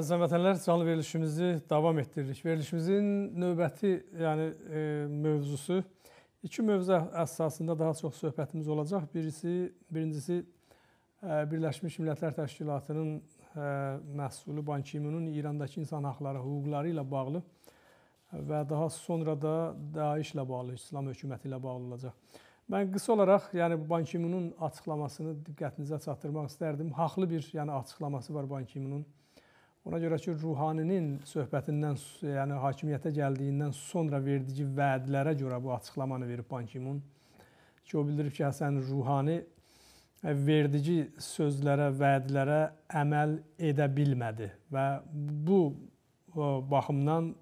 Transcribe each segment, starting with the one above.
Əziz vətənlər, canlı verilişimizi davam etdiririk. Verilişimizin növbəti, yəni mövzusu iki mövzu əsasında daha çox söhbətimiz olacaq. Birincisi Birləşmiş Millətlər Təşkilatının məsulü Ban Ki-munun İrandakı insan haqları, hüquqları ilə bağlı və daha sonra da DAEŞ ilə bağlı, İslam hökuməti ilə bağlı olacaq. Mən qısa olaraq, yəni Ban Ki-munun açıqlamasını diqqətinizə çatdırmaq istərdim. Haqlı bir, yəni açıqlaması var Ban Ki-munun. Ona görə ki, Ruhaninin söhbətindən, yəni hakimiyyətə gəldiyindən sonra verdiyi vədlərə görə bu açıqlamanı verib Ban Ki-mun. Ki, o bildirib ki, Həsən Ruhani verdiyi sözlərə, vədlərə əməl edə bilmədi və bu baxımdan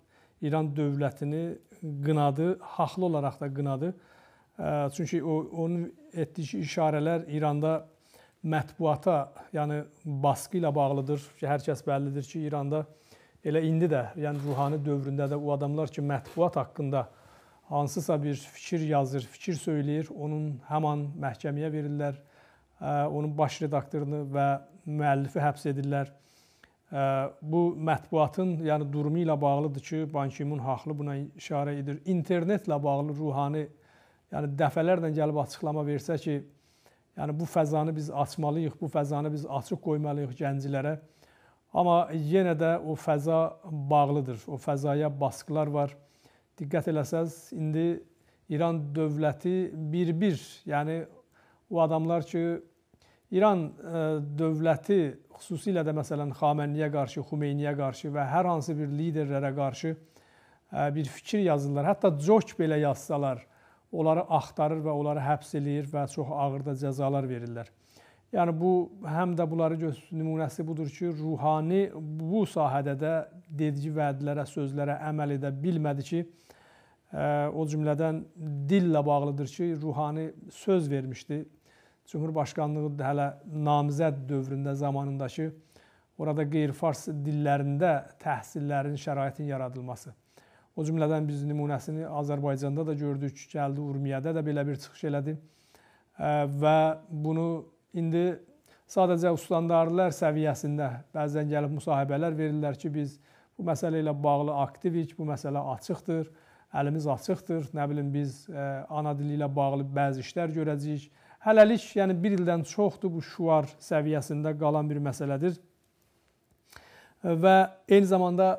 İran dövlətini qınadı, haqlı olaraq da qınadı. Çünki onun etdiyi işarələr İranda mətbuata, yəni baskı ilə bağlıdır ki, hər kəs bəllidir ki, İranda elə indi də, yəni Ruhani dövründə də o adamlar ki, mətbuat haqqında hansısa bir fikir yazır, fikir söyləyir, onun həman məhkəməyə verirlər, onun baş redaktorunu və müəllifi həbs edirlər. Bu mətbuatın, yəni durumu ilə bağlıdır ki, Ban Ki-mun haqlı buna işarə edir. İnternetlə bağlı Ruhani, yəni dəfələrlə gəlib açıqlama versə ki, yəni bu fəzanı biz açmalıyıq, bu fəzanı biz açıq qoymalıyıq gənclərə. Amma yenə də o fəza bağlıdır, o fəzaya baskılar var. Diqqət eləsəz, indi İran dövləti bir-bir, yəni o adamlar ki, İran dövləti xüsusilə də məsələn Xameneyə qarşı, Xümeyniyə qarşı və hər hansı bir liderlərə qarşı bir fikir yazırlar. Hətta joke belə yazsalar, onları axtarır və onları həbs eləyir və çox ağır da cəzalar verirlər. Yəni bu, həm də bunları nümunəsi budur ki, Ruhani bu sahədə də dediyi vədlərə, sözlərə əməl edə bilmədi ki, o cümlədən dillə bağlıdır ki, Ruhani söz vermişdi. Cumhurbaşqanlığı hələ namizəd dövründə zamanındakı orada qeyri-fars dillərində təhsillərin, şəraitin yaradılması. O cümlədən biz nümunəsini Azərbaycanda da gördük, gəldi Urmiyədə də belə bir çıxış elədi və bunu indi sadəcə ustandarlar səviyyəsində bəzən gəlib müsahibələr verirlər ki, biz bu məsələ ilə bağlı aktivik, bu məsələ açıqdır, əlimiz açıqdır, nə bilim biz ana dili ilə bağlı bəzi işlər görəcəyik. Hələlik, yəni bir ildən çoxdur bu şuar səviyyəsində qalan bir məsələdir və eyni zamanda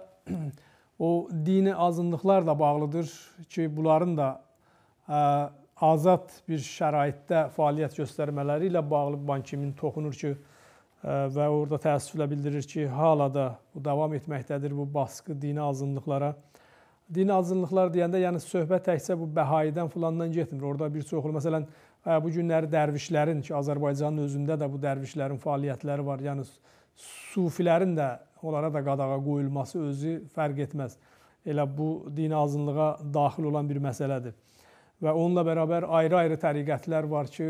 o dini azınlıqlar da bağlıdır ki, bunların da azad bir şəraitdə fəaliyyət göstərmələri ilə bağlı Ban Ki-mun toxunur ki, və orada təəssüflə bildirir ki, hala da bu davam etməkdədir bu baskı dini azınlıqlara. Dini azınlıqlar deyəndə, yəni söhbət təkcə bu Bəhaidən filandan getmir. Orada bir çoxlu, məsələn, bu günləri dərvişlərin ki, Azərbaycanın özündə də bu dərvişlərin fəaliyyətləri var, yəni sufilərin də onlara da qadağa qoyulması özü fərq etməz. Elə bu dini azınlığa daxil olan bir məsələdir. Və onunla bərabər ayrı-ayrı təriqətlər var ki,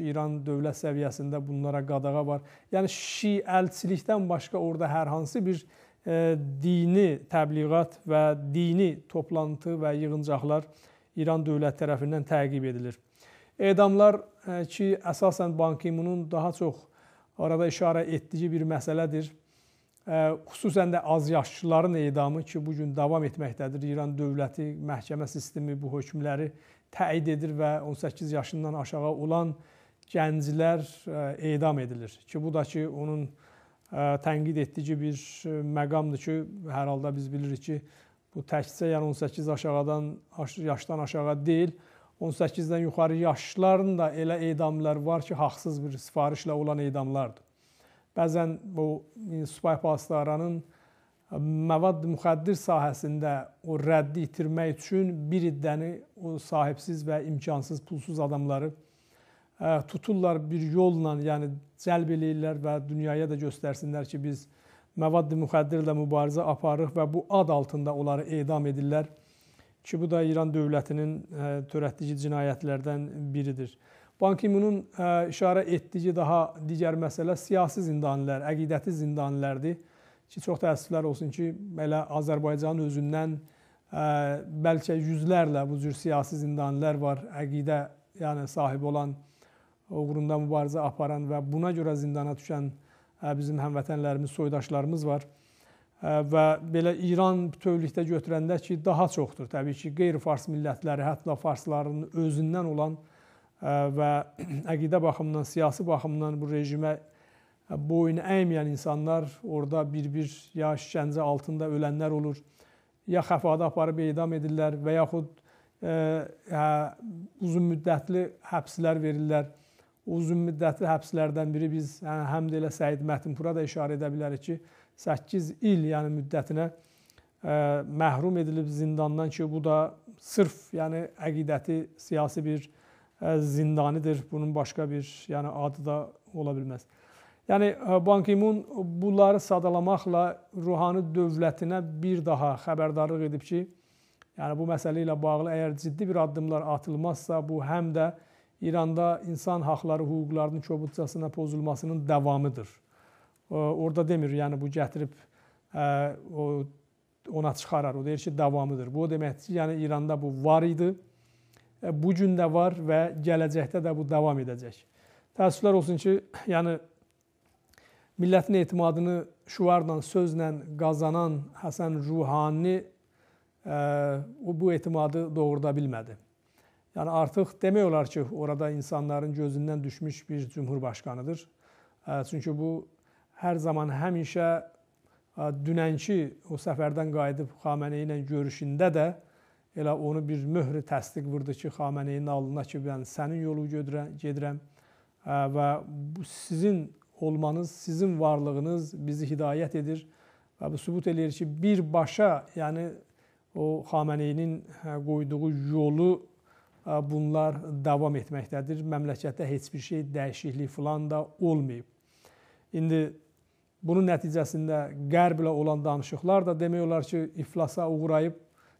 İran dövlət səviyyəsində bunlara qadağa var. Yəni şiəlçilikdən başqa orada hər hansı bir dini təbliğat və dini toplantı və yığıncaqlar İran dövlət tərəfindən təqib edilir. Edamlar ki, əsasən Ban Ki-munun daha çox orada işarə etdiyi bir məsələdir. Xüsusən də az yaşlıların edamı ki, bugün davam etməkdədir. İran dövləti, məhkəmə sistemi bu hökmləri təyid edir və 18 yaşından aşağı olan gənclər edam edilir. Ki, bu da ki, onun tənqid etdiyi bir məqamdır ki, hər halda biz bilirik ki, bu təkcə yəni 18 yaşdan aşağı deyil, 18-dən yuxarı yaşlıların da elə edamlar var ki, haqsız bir sifarişlə olan edamlardır. Bəzən bu Süpah Pasdaranın məvad müxəddir sahəsində o rəddi itirmək üçün bir iddəni o sahibsiz və imkansız, pulsuz adamları tuturlar bir yolla, yəni cəlb eləyirlər və dünyaya da göstərsinlər ki, biz məvad müxəddirlə mübarizə aparırıq və bu ad altında onları edam edirlər ki, bu da İran dövlətinin törətdiyi cinayətlərdən biridir. Ban Ki-munun işarə etdiyi daha digər məsələ siyasi zindanilər, əqidəti zindanilərdir ki, çox təəssüflər olsun ki, elə Azərbaycanın özündən bəlkə yüzlərlə bu cür siyasi zindanilər var, əqidə yəni sahibi olan, uğrunda mübarizə aparan və buna görə zindana düşən bizim həmvətənlərimiz, soydaşlarımız var. Və belə İran bütövlükdə götürəndə ki, daha çoxdur. Təbii ki, qeyri-fars millətləri, hətta farsların özündən olan və əqidə baxımından, siyasi baxımdan bu rejimə boyun əyməyən insanlar orada bir-bir ya işgəncə altında ölənlər olur, ya xəfada aparıb edam edirlər və yaxud uzun müddətli həbslər verirlər. Uzun müddətli həbslərdən biri biz həm də elə Səid Mətinpura da işarə edə bilərik ki, 8 il yəni müddətinə məhrum edilib zindandan ki, bu da sırf yəni əqidəti siyasi bir zindanidir. Bunun başqa bir yəni adı da ola bilməz. Yəni Ban Ki-moon bunları sadalamaqla Ruhani dövlətinə bir daha xəbərdarlıq edib ki, yəni bu məsələ ilə bağlı əgər ciddi bir addımlar atılmazsa, bu həm də İranda insan haqları, hüquqlarının kobudcasına pozulmasının davamıdır. Orada demir, yəni bu gətirib ona çıxarar. O deyir ki, davamıdır. Bu o deməkdir ki, yəni İranda bu var idi, bu gün də var və gələcəkdə də bu davam edəcək. Təəssüflər olsun ki, yəni millətin etimadını şüarla, sözlə qazanan Həsən Ruhani o bu etimadı doğurda bilmədi. Yəni artıq demək olar ki, orada insanların gözündən düşmüş bir cumhurbaşqanıdır. Çünki bu hər zaman həmişə dünənki o səfərdən qayıdıb Xameneyi ilə görüşündə də elə onu bir möhrü təsdiq vurdu ki, Xameneyinin alnına ki, mən sənin yolu gedirəm və bu sizin olmanız, sizin varlığınız bizi hidayət edir və bu sübut eləyir ki, birbaşa yəni o Xameneyinin qoyduğu yolu bunlar davam etməkdədir. Məmləkətdə heç bir şey dəyişiklik filan da olmayıb. İndi bunun nəticəsində Qərblə olan danışıqlar da demək olar ki, iflasa uğrayıb.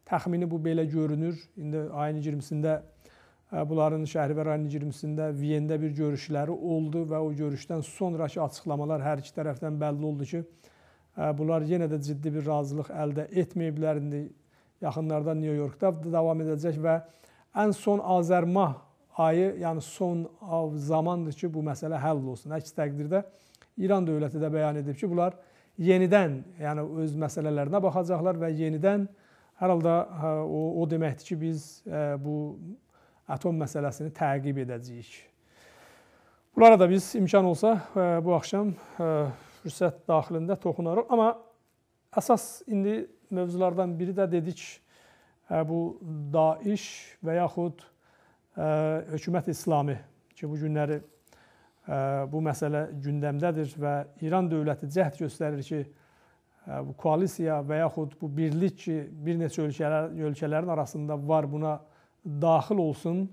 Təxmini bu belə görünür. İndi ayın 20-sində bunların şəhrivər ayının 20-sində Viyenda bir görüşləri oldu və o görüşdən sonraki açıqlamalar hər iki tərəfdən bəlli oldu ki, bunlar yenə də ciddi bir razılıq əldə etməyiblər. İndi yaxınlarda New Yorkda davam edəcək və ən son Azərmah ayı, yəni son zamandır ki, bu məsələ həll olsun. Əks təqdirdə İran dövləti də bəyan edib ki, bunlar yenidən yəni öz məsələlərinə baxacaqlar və yenidən hər halda o deməkdir ki, biz bu atom məsələsini təqib edəcəyik. Bunlara da biz imkan olsa bu axşam fürsət daxilində toxunarıq. Amma əsas indi mövzulardan biri də dedik, bu DAİŞ və yaxud hökumət İslami ki, bu günləri bu məsələ gündəmdədir və İran dövləti cəhd göstərir ki, bu koalisiya və yaxud bu birlik ki, bir neçə ölkələrin arasında var, buna daxil olsun.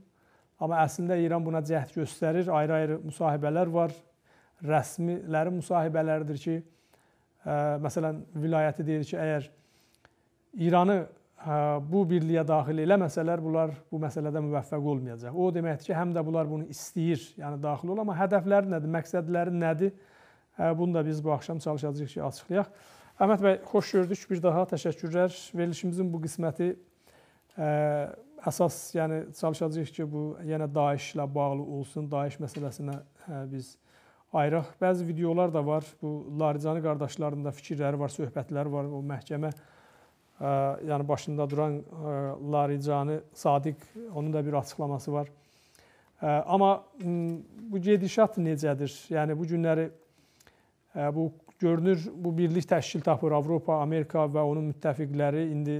Amma əslində İran buna cəhd göstərir. Ayrı-ayrı müsahibələr var. Rəsmilərin müsahibələridir ki, məsələn, vilayəti deyir ki, əgər İranı bu birliyə daxil eləməsələr, bunlar bu məsələdə müvəffəq olmayacaq. O deməkdir ki, həm də bunlar bunu istəyir, yəni daxil ol, amma hədəfləri nədir, məqsədləri nədir? Bunu da biz bu axşam çalışacağıq ki, açıqlayaq. Əhməd bəy, xoş gördük. Bir daha təşəkkürlər. Verilişimizin bu qisməti əsas, yəni çalışacağıq ki, bu yenə DAİŞ ilə bağlı olsun. DAİŞ məsələsinə biz ayıraq. Bəzi videolar da var. Bu Laricani qardaşlarının da fikirləri var, söhbətləri var. O məhkəmə yəni başında duran Laricani Sadiq, onun da bir açıqlaması var. Amma bu gedişat necədir? Yəni bu günləri bu görünür, bu birlik təşkil tapır. Avropa, Amerika və onun müttəfiqləri indi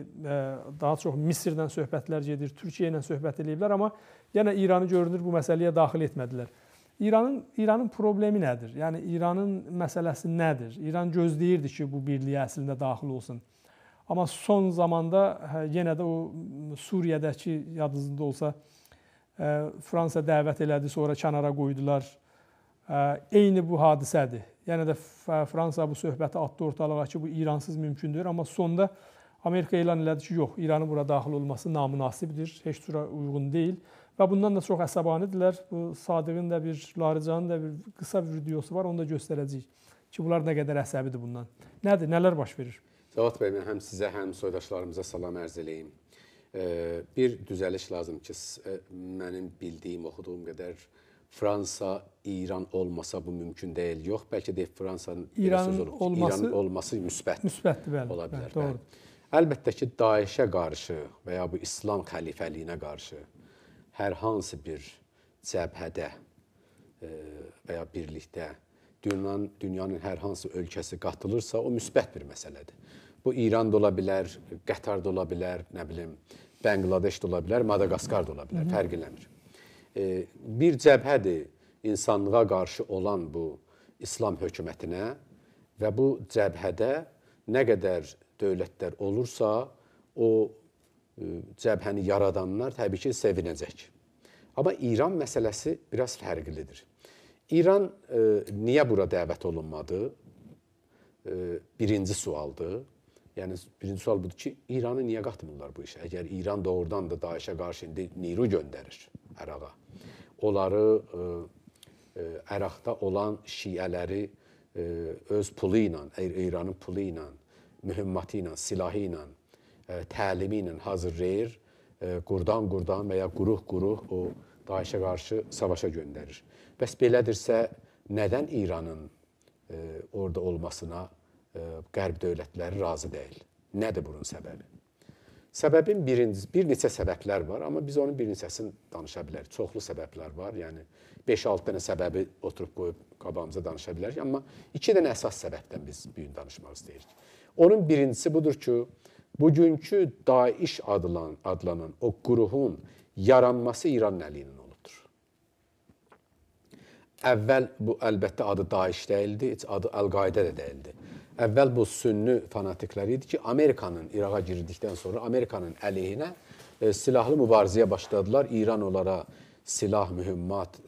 daha çox Misirdən söhbətlər gedir, Türkiyə ilə söhbət eləyiblər, amma yenə İranı görünür bu məsələyə daxil etmədilər. İranın problemi nədir? Yəni İranın məsələsi nədir? İran gözləyirdi ki, bu birliyə əslində daxil olsun. Amma son zamanda yenə də o Suriyədəki, yadınızda olsa, Fransa dəvət elədi, sonra kənara qoydular. Eyni bu hadisədir. Yenə də Fransa bu söhbəti atdı ortalığa ki, bu İransız mümkündür. Amma sonda Amerika elan elədi ki, yox, İranın bura daxil olması naminasibdir, heç cürə uyğun deyil. Və bundan da çox əsəbanidirlər. Bu Sadiqin də bir, Laricanın da bir qısa bir videosu var, onu da göstərəcəyik ki, bunlar nə qədər əsəbidir bundan. Nədir, nələr baş verir? Cavad bəy, mən həm sizə, həm soydaşlarımıza salam ərz eləyim. Bir düzəliş lazım ki, mənim bildiyim, oxuduğum qədər Fransa, İran olmasa bu mümkün deyil. Yox, bəlkə deyək Fransanın İranın olması müsbət. Müsbətdir, bəli. Ola bilər. Bəli, doğru. Əlbəttə ki, DAEŞ-ə qarşı və ya bu İslam xəlifəliyinə qarşı hər hansı bir cəbhədə və ya birlikdə dünyanın hər hansı ölkəsi qatılırsa, o müsbət bir məsələdir. Bu İran da ola bilər, Qətar da ola bilər, nə bilim, Bangladeş də ola bilər, Madagaskar da ola bilər, fərq eləmir. Bir cəbhədir insanlığa qarşı olan bu İslam hökumətinə və bu cəbhədə nə qədər dövlətlər olursa, o cəbhəni yaradanlar təbii ki, sevinəcək. Amma İran məsələsi biraz fərqlidir. İran niyə bura dəvət olunmadı? Birinci sualdır. Yəni, birinci sual budur ki, İranı niyə qatmırlar bu işə? Əgər İran doğrudan da DAEŞ-ə qarşı indi niru göndərir Əraqa. Onları Əraqda olan şiələri öz pulu ilə, İranın pulu ilə, mühimmatı ilə, silahı ilə, təlimi ilə hazırlayır, qurdan-qurdan və ya quruh-quruh o DAEŞ-ə qarşı savaşa göndərir. Bəs belədirsə, nədən İranın orada olmasına Qərb dövlətləri razı deyil? Nədir bunun səbəbi? Səbəbin bir neçə səbəblər var, amma biz onun bir neçəsini danışa bilərik. Çoxlu səbəblər var, yəni 5-6 dənə səbəbi oturub qoyub qabağımıza danışa bilərik, amma 2 dənə əsas səbəbdən biz bu gün danışmaq istəyirik. Onun birincisi budur ki, bugünkü DAEŞ adlanan o qruhun yaranması İranın əli ilə olubdur. Əvvəl bu əlbəttə adı DAEŞ deyildi, heç adı Əl-Qaidə də deyildi. Əvvəl bu sünni fanatiklər idi ki, Amerikanın İraqa girdikdən sonra Amerikanın əleyhinə silahlı mübarizəyə başladılar. İran onlara silah, mühimmat,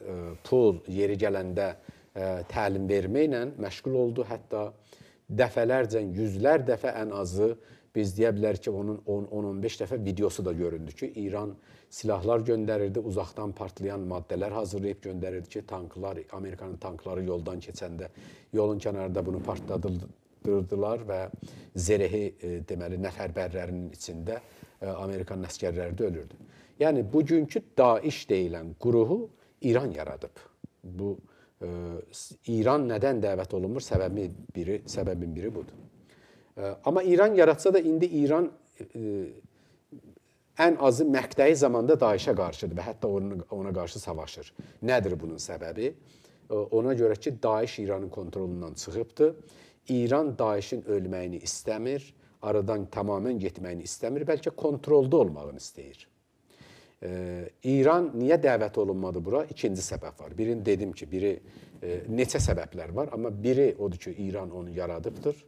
pul, yeri gələndə təlim verməklə məşğul oldu. Hətta dəfələrcə, yüzlər dəfə ən azı biz deyə bilərik ki, onun 10-15 dəfə videosu da göründü ki, İran silahlar göndərirdi, uzaqdan partlayan maddələr hazırlayıb göndərirdi ki, tanklar, Amerikanın tankları yoldan keçəndə yolun kənarında bunu partladırdılar və zerehi deməli nəfərbərlərinin içində Amerikanın əsgərləri də ölürdü. Yəni, bugünkü DAEŞ deyilən qruhu İran yaradıb. Bu İran nədən dəvət olunmur? Səbəbin biri budur. Amma İran yaratsa da indi İran ən azı məqtəyi zamanda DAEŞ-ə qarşıdır və hətta ona qarşı savaşır. Nədir bunun səbəbi? Ona görə ki, DAEŞ İranın kontrolundan çıxıbdır. İran DAEŞ-in ölməyini istəmir, aradan tamamilə getməyini istəmir, bəlkə kontrolda olmağını istəyir. İran niyə dəvət olunmadı bura? İkinci səbəb var. Birini dedim ki, biri neçə səbəblər var, amma biri odur ki, İran onu yaradıbdır.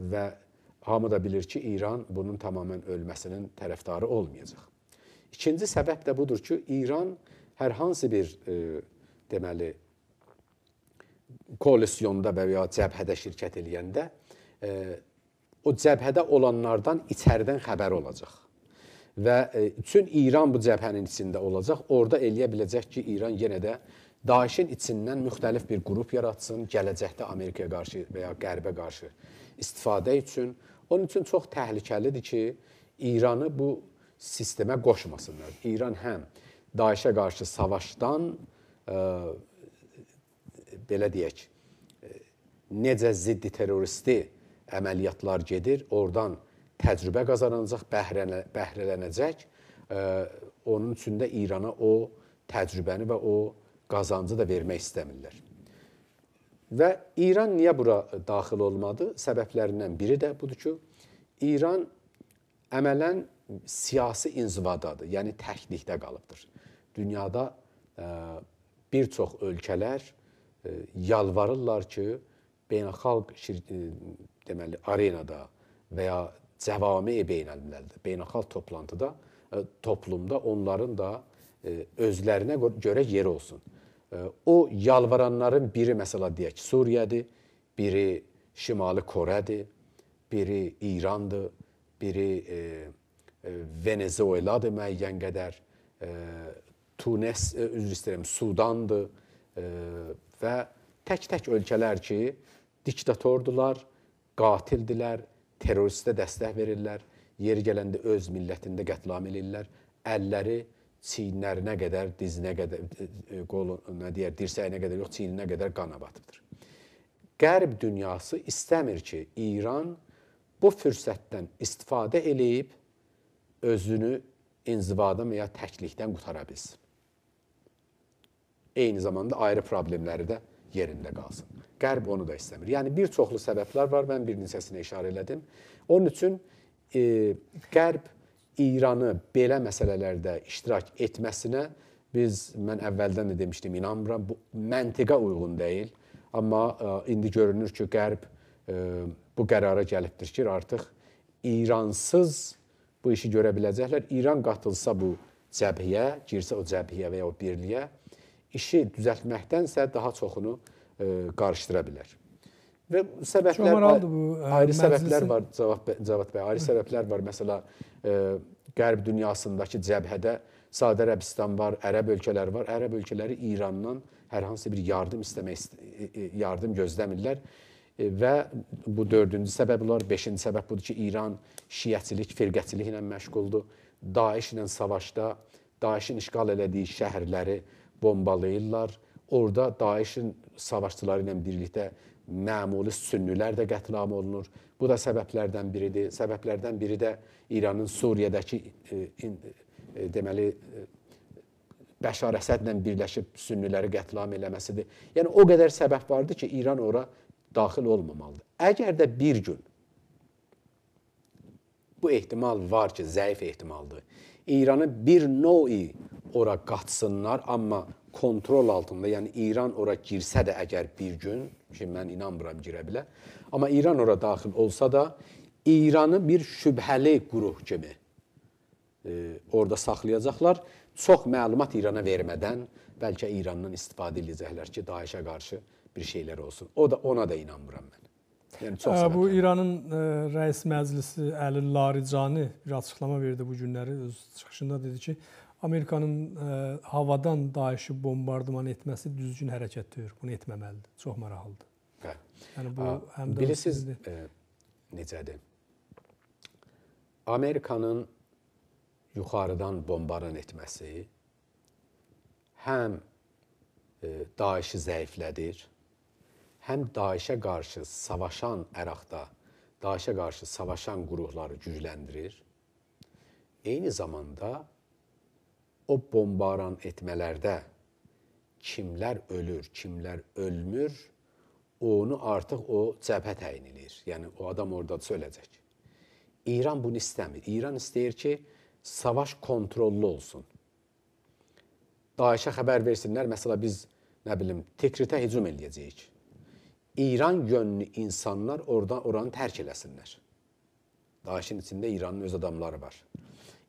Və hamı da bilir ki, İran bunun tamamilə ölməsinin tərəfdarı olmayacaq. İkinci səbəb də budur ki, İran hər hansı bir deməli koalisyonda və ya cəbhədə şirkət eləyəndə o cəbhədə olanlardan içəridən xəbəri olacaq. Və üçün İran bu cəbhənin içində olacaq, orada eləyə biləcək ki, İran yenə də DAEŞ-in içindən müxtəlif bir qrup yaratsın, gələcəkdə Amerikaya qarşı və ya Qərbə qarşı istifadə üçün. Onun üçün çox təhlükəlidir ki, İranı bu sistemə qoşmasınlar. İran həm DAEŞ-ə qarşı savaşdan, belə deyək, necə ziddi terroristi əməliyyatlar gedir, oradan təcrübə qazanacaq, bəhrələnəcək. Onun üçün də İrana o təcrübəni və o qazancı da vermək istəmirlər. Və İran niyə bura daxil olmadı? Səbəblərindən biri də budur ki, İran əmələn siyasi inzivadadır, yəni təklikdə qalıbdır. Dünyada bir çox ölkələr yalvarırlar ki, beynəlxalq deməli, arenada və ya cəvami beynəlmilərdə, beynəlxalq toplantıda, toplumda onların da özlərinə görə yeri olsun. O yalvaranların biri məsələ deyək ki, Suriyadır, biri Şimali Korədir, biri İrandır, biri Venezueladır müəyyən qədər, Tunes, üzr istəyirəm, Sudandır və tək-tək ölkələr ki, diktatordular, qatildilər, terroristə dəstək verirlər, yeri gələndə öz millətində qətlam eləyirlər, əlləri çiyinlərinə qədər, dizinə qədər, qolu, nə deyər, dirsəyinə qədər yox, çiyninə qədər qana batıbdır. Qərb dünyası istəmir ki, İran bu fürsətdən istifadə eləyib özünü inzivadan və ya təklikdən qutara bilsin. Eyni zamanda ayrı problemləri də yerində qalsın. Qərb onu da istəmir. Yəni, bir çoxlu səbəblər var, mən bir neçəsinə işarə elədim. Onun üçün Qərb İranı belə məsələlərdə iştirak etməsinə biz, mən əvvəldən də demişdim, inanmıram, bu məntiqə uyğun deyil. Amma indi görünür ki, Qərb bu qərara gəlibdir ki, artıq İransız bu işi görə biləcəklər. İran qatılsa bu cəbhiyə, girsə o cəbhiyə və ya o birliyə, işi düzəltməkdənsə daha çoxunu qarışdıra bilər. Və səbəblər, bu, ayrı səbəblər var, Cavad bəy, ayrı səbəblər var. Məsəla, Qərb dünyasındakı cəbhədə Saudi Ərəbistan var, Ərəb ölkələri var. Ərəb ölkələri İrandan hər hansı bir yardım istəmək, yardım gözləmirlər. Və bu dördüncü səbəb olar. Beşinci səbəb budur ki, İran şiəçilik, firqəçilik ilə məşğuldur. DAEŞ ilə savaşda, DAEŞ-in işğal elədiyi şəhərləri bombalayırlar. Orada DAEŞ-in savaşçıları ilə birlikdə məmuli sünnülər də qətl-am olunur. Bu da səbəblərdən biridir. Səbəblərdən biri də İranın Suriyədəki deməli Bəşar Əsədlə birləşib sünnüləri qətl-am eləməsidir. Yəni o qədər səbəb vardı ki, İran ora daxil olmamalıdır. Əgər də bir gün bu ehtimal var ki, zəif ehtimaldır, İranı bir növ ora qatsınlar, amma kontrol altında, yəni İran ora girsə də əgər bir gün, ki mən inanmıram girə bilər, amma İran ora daxil olsa da, İranı bir şübhəli qruh kimi orada saxlayacaqlar. Çox məlumat İrana vermədən, bəlkə İrandan istifadə edəcəklər ki, DAEŞ-ə qarşı bir şeylər olsun. O da, ona da inanmıram mən. Yəni, çox bu İranın rəis məclisi Əli Laricani bir açıqlama verdi bu günləri. Öz çıxışında dedi ki, Amerikanın havadan DAEŞ-i bombardıman etməsi düzgün hərəkət deyil. Bunu etməməlidir. Çox maraqlıdır. Hə. Yəni bu həm də bilirsiniz necədir? Amerikanın yuxarıdan bombaran etməsi həm DAEŞ-i zəiflədir, həm DAEŞ-ə qarşı savaşan Əraqda, DAEŞ-ə qarşı savaşan qruhları gücləndirir. Eyni zamanda o bombaran etmələrdə kimlər ölür, kimlər ölmür, onu artıq o cəbhə təyin edir. Yəni o adam orada öləcək. İran bunu istəmir. İran istəyir ki, savaş kontrollü olsun. DAEŞ-ə xəbər versinlər, məsəla biz, nə bilim, Tikritə hücum eləyəcəyik. İran yönlü insanlar oradan oranı tərk eləsinlər. DAEŞ-in içində İranın öz adamları var.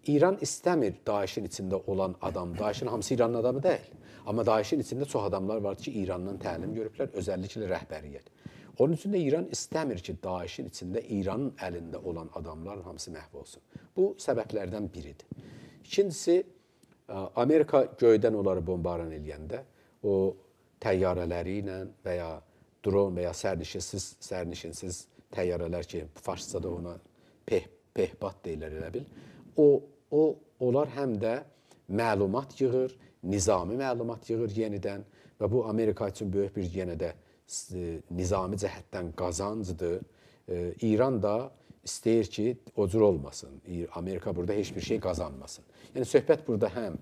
İran istəmir DAEŞ-in içində olan adam. DAEŞ-in hamısı İranın adamı deyil. Amma DAEŞ-in içində çox adamlar var ki, İrandan təlim görüblər, özəlliklə rəhbəriyyət. Onun üçün də İran istəmir ki, DAEŞ-in içində İranın əlində olan adamların hamısı məhv olsun. Bu səbəblərdən biridir. İkincisi, Amerika göydən onları bombaran eləyəndə o təyyarələri ilə və ya dron və ya sərnişinsiz təyyarələr ki, farsça da ona pehbat deyirlər elə bil. Onlar həm də məlumat yığır, nizami məlumat yığır yenidən və bu Amerika üçün böyük bir yenə də nizami cəhətdən qazancıdır. İran da istəyir ki, o cür olmasın. Amerika burada heç bir şey qazanmasın. Yəni söhbət burada həm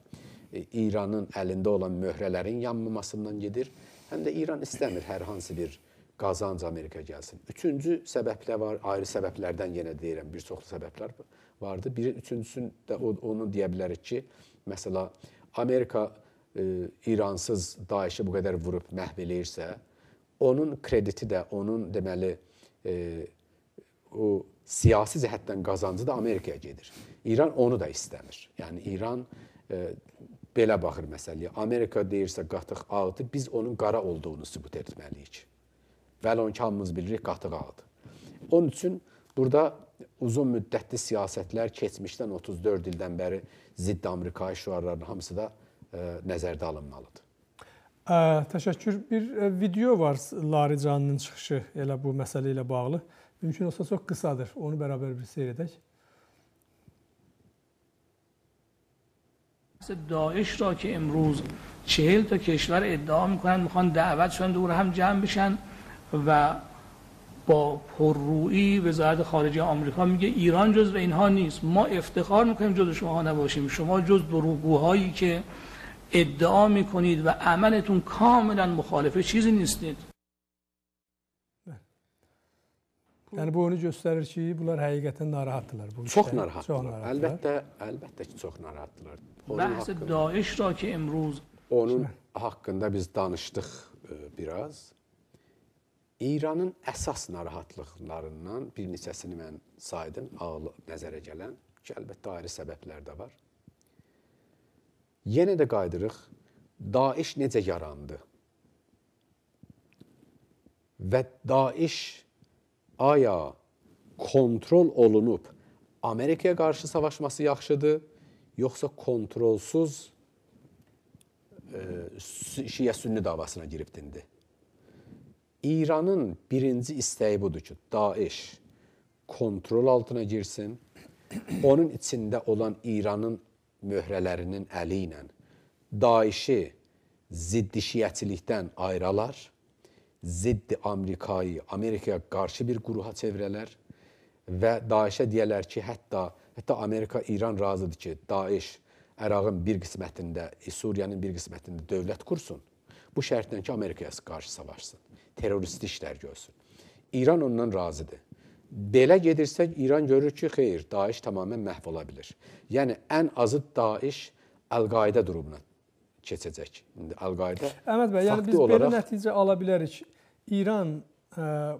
İranın əlində olan möhrələrin yanmamasından gedir, həm də İran istəmir hər hansı bir qazanc Amerika gəlsin. Üçüncü səbəb də var, ayrı səbəblərdən yenə deyirəm, bir çoxlu səbəblər vardı. Biri, üçüncüsünü də onu deyə bilərik ki, məsəla Amerika İransız DAEŞ-i bu qədər vurub məhv eləyirsə, onun krediti də, onun deməli o siyasi cəhətdən qazancı da Amerikaya gedir. İran onu da istəmir. Yəni İran belə baxır məsələyə. Amerika deyirsə qatıq ağdır, biz onun qara olduğunu sübut etməliyik. Vələ ki, hamımız bilirik qatıq ağdır. Onun üçün burada uzun müddətli siyasətlər keçmişdən 34 ildən bəri zidd Amerikayı şüarlarının hamısı da nəzərdə alınmalıdır. Təşəkkür. Bir video var Laricaninin çıxışı elə bu məsələ ilə bağlı. Mümkün olsa çox qısadır. Onu bərabər bir seyr edək. داعش را که امروز 40 تا کشور ادعا میکنن میخوان دعوت شدن دور هم جمع بشن و با پررویی وزارت خارجه آمریکا میگه ایران جزو اینها نیست، ما افتخار میکنیم جزو شما نباشیم، شما جز دروغگوهایی که ادعا میکنید و عملتون کاملا مخالفه چیزی نیستید. Yəni bu onu göstərir ki, bunlar həqiqətən narahatdırlar. Bu çox narahatdırlar. Əlbəttə, əlbəttə ki, çox narahatdırlar. Bəhs Daesh ra ki imruz onun haqqında biz danışdıq biraz. İranın əsas narahatlıqlarından bir neçəsini mən saydım, ağlı nəzərə gələn ki, əlbəttə ayrı səbəblər də var. Yenə də qayıdırıq, Daesh necə yarandı? Və Daesh aya kontrol olunub Amerikaya qarşı savaşması yaxşıdır, yoxsa kontrolsuz Şiə-Sünni davasına girib dindi? İranın birinci istəyi budur ki, Daesh kontrol altına girsin, onun içində olan İranın möhrələrinin əli ilə Daeshi ziddi şiəçilikdən ayıralar, ziddi Amerikayı, Amerikaya qarşı bir qruha çevirələr və Daeşə deyərlər ki, hətta Amerika, İran razıdır ki, Daesh Ərağın bir qismətində, Suriyanın bir qismətində dövlət qursun. Bu şərtlə ki, Amerikaya qarşı savaşsın, terrorist işlər görsün. İran ondan razıdır. Belə gedirsək, İran görür ki, xeyr, Daesh tamamilə məhv ola bilir. Yəni, ən azı Daesh Əl-Qaidə durumuna keçəcək. İndi Əl-Qaidə Əhməd bəy, yəni biz olaraq belə nəticə ala bilərik. İran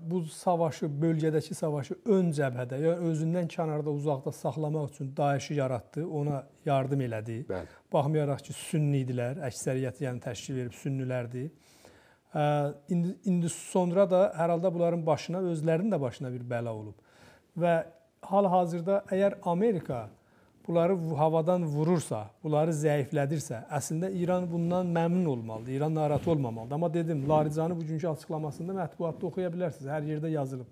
bu savaşı, bölgədəki savaşı ön cəbhədə, yəni özündən kənarda, uzaqda saxlamaq üçün Daeshi yaratdı, ona yardım elədi. Bəli. Baxmayaraq ki, sünni idilər, əksəriyyəti yəni təşkil verib sünnilərdir. İndi sonra da hər halda bunların başına, özlərinin də başına bir bəla olub. Və hal-hazırda əgər Amerika bunları havadan vurursa, bunları zəiflədirsə, əslində İran bundan məmnun olmalıdır, İran narahat olmamalıdır. Amma dedim, Laricani bugünkü açıqlamasında mətbuatda oxuya bilərsiniz, hər yerdə yazılıb.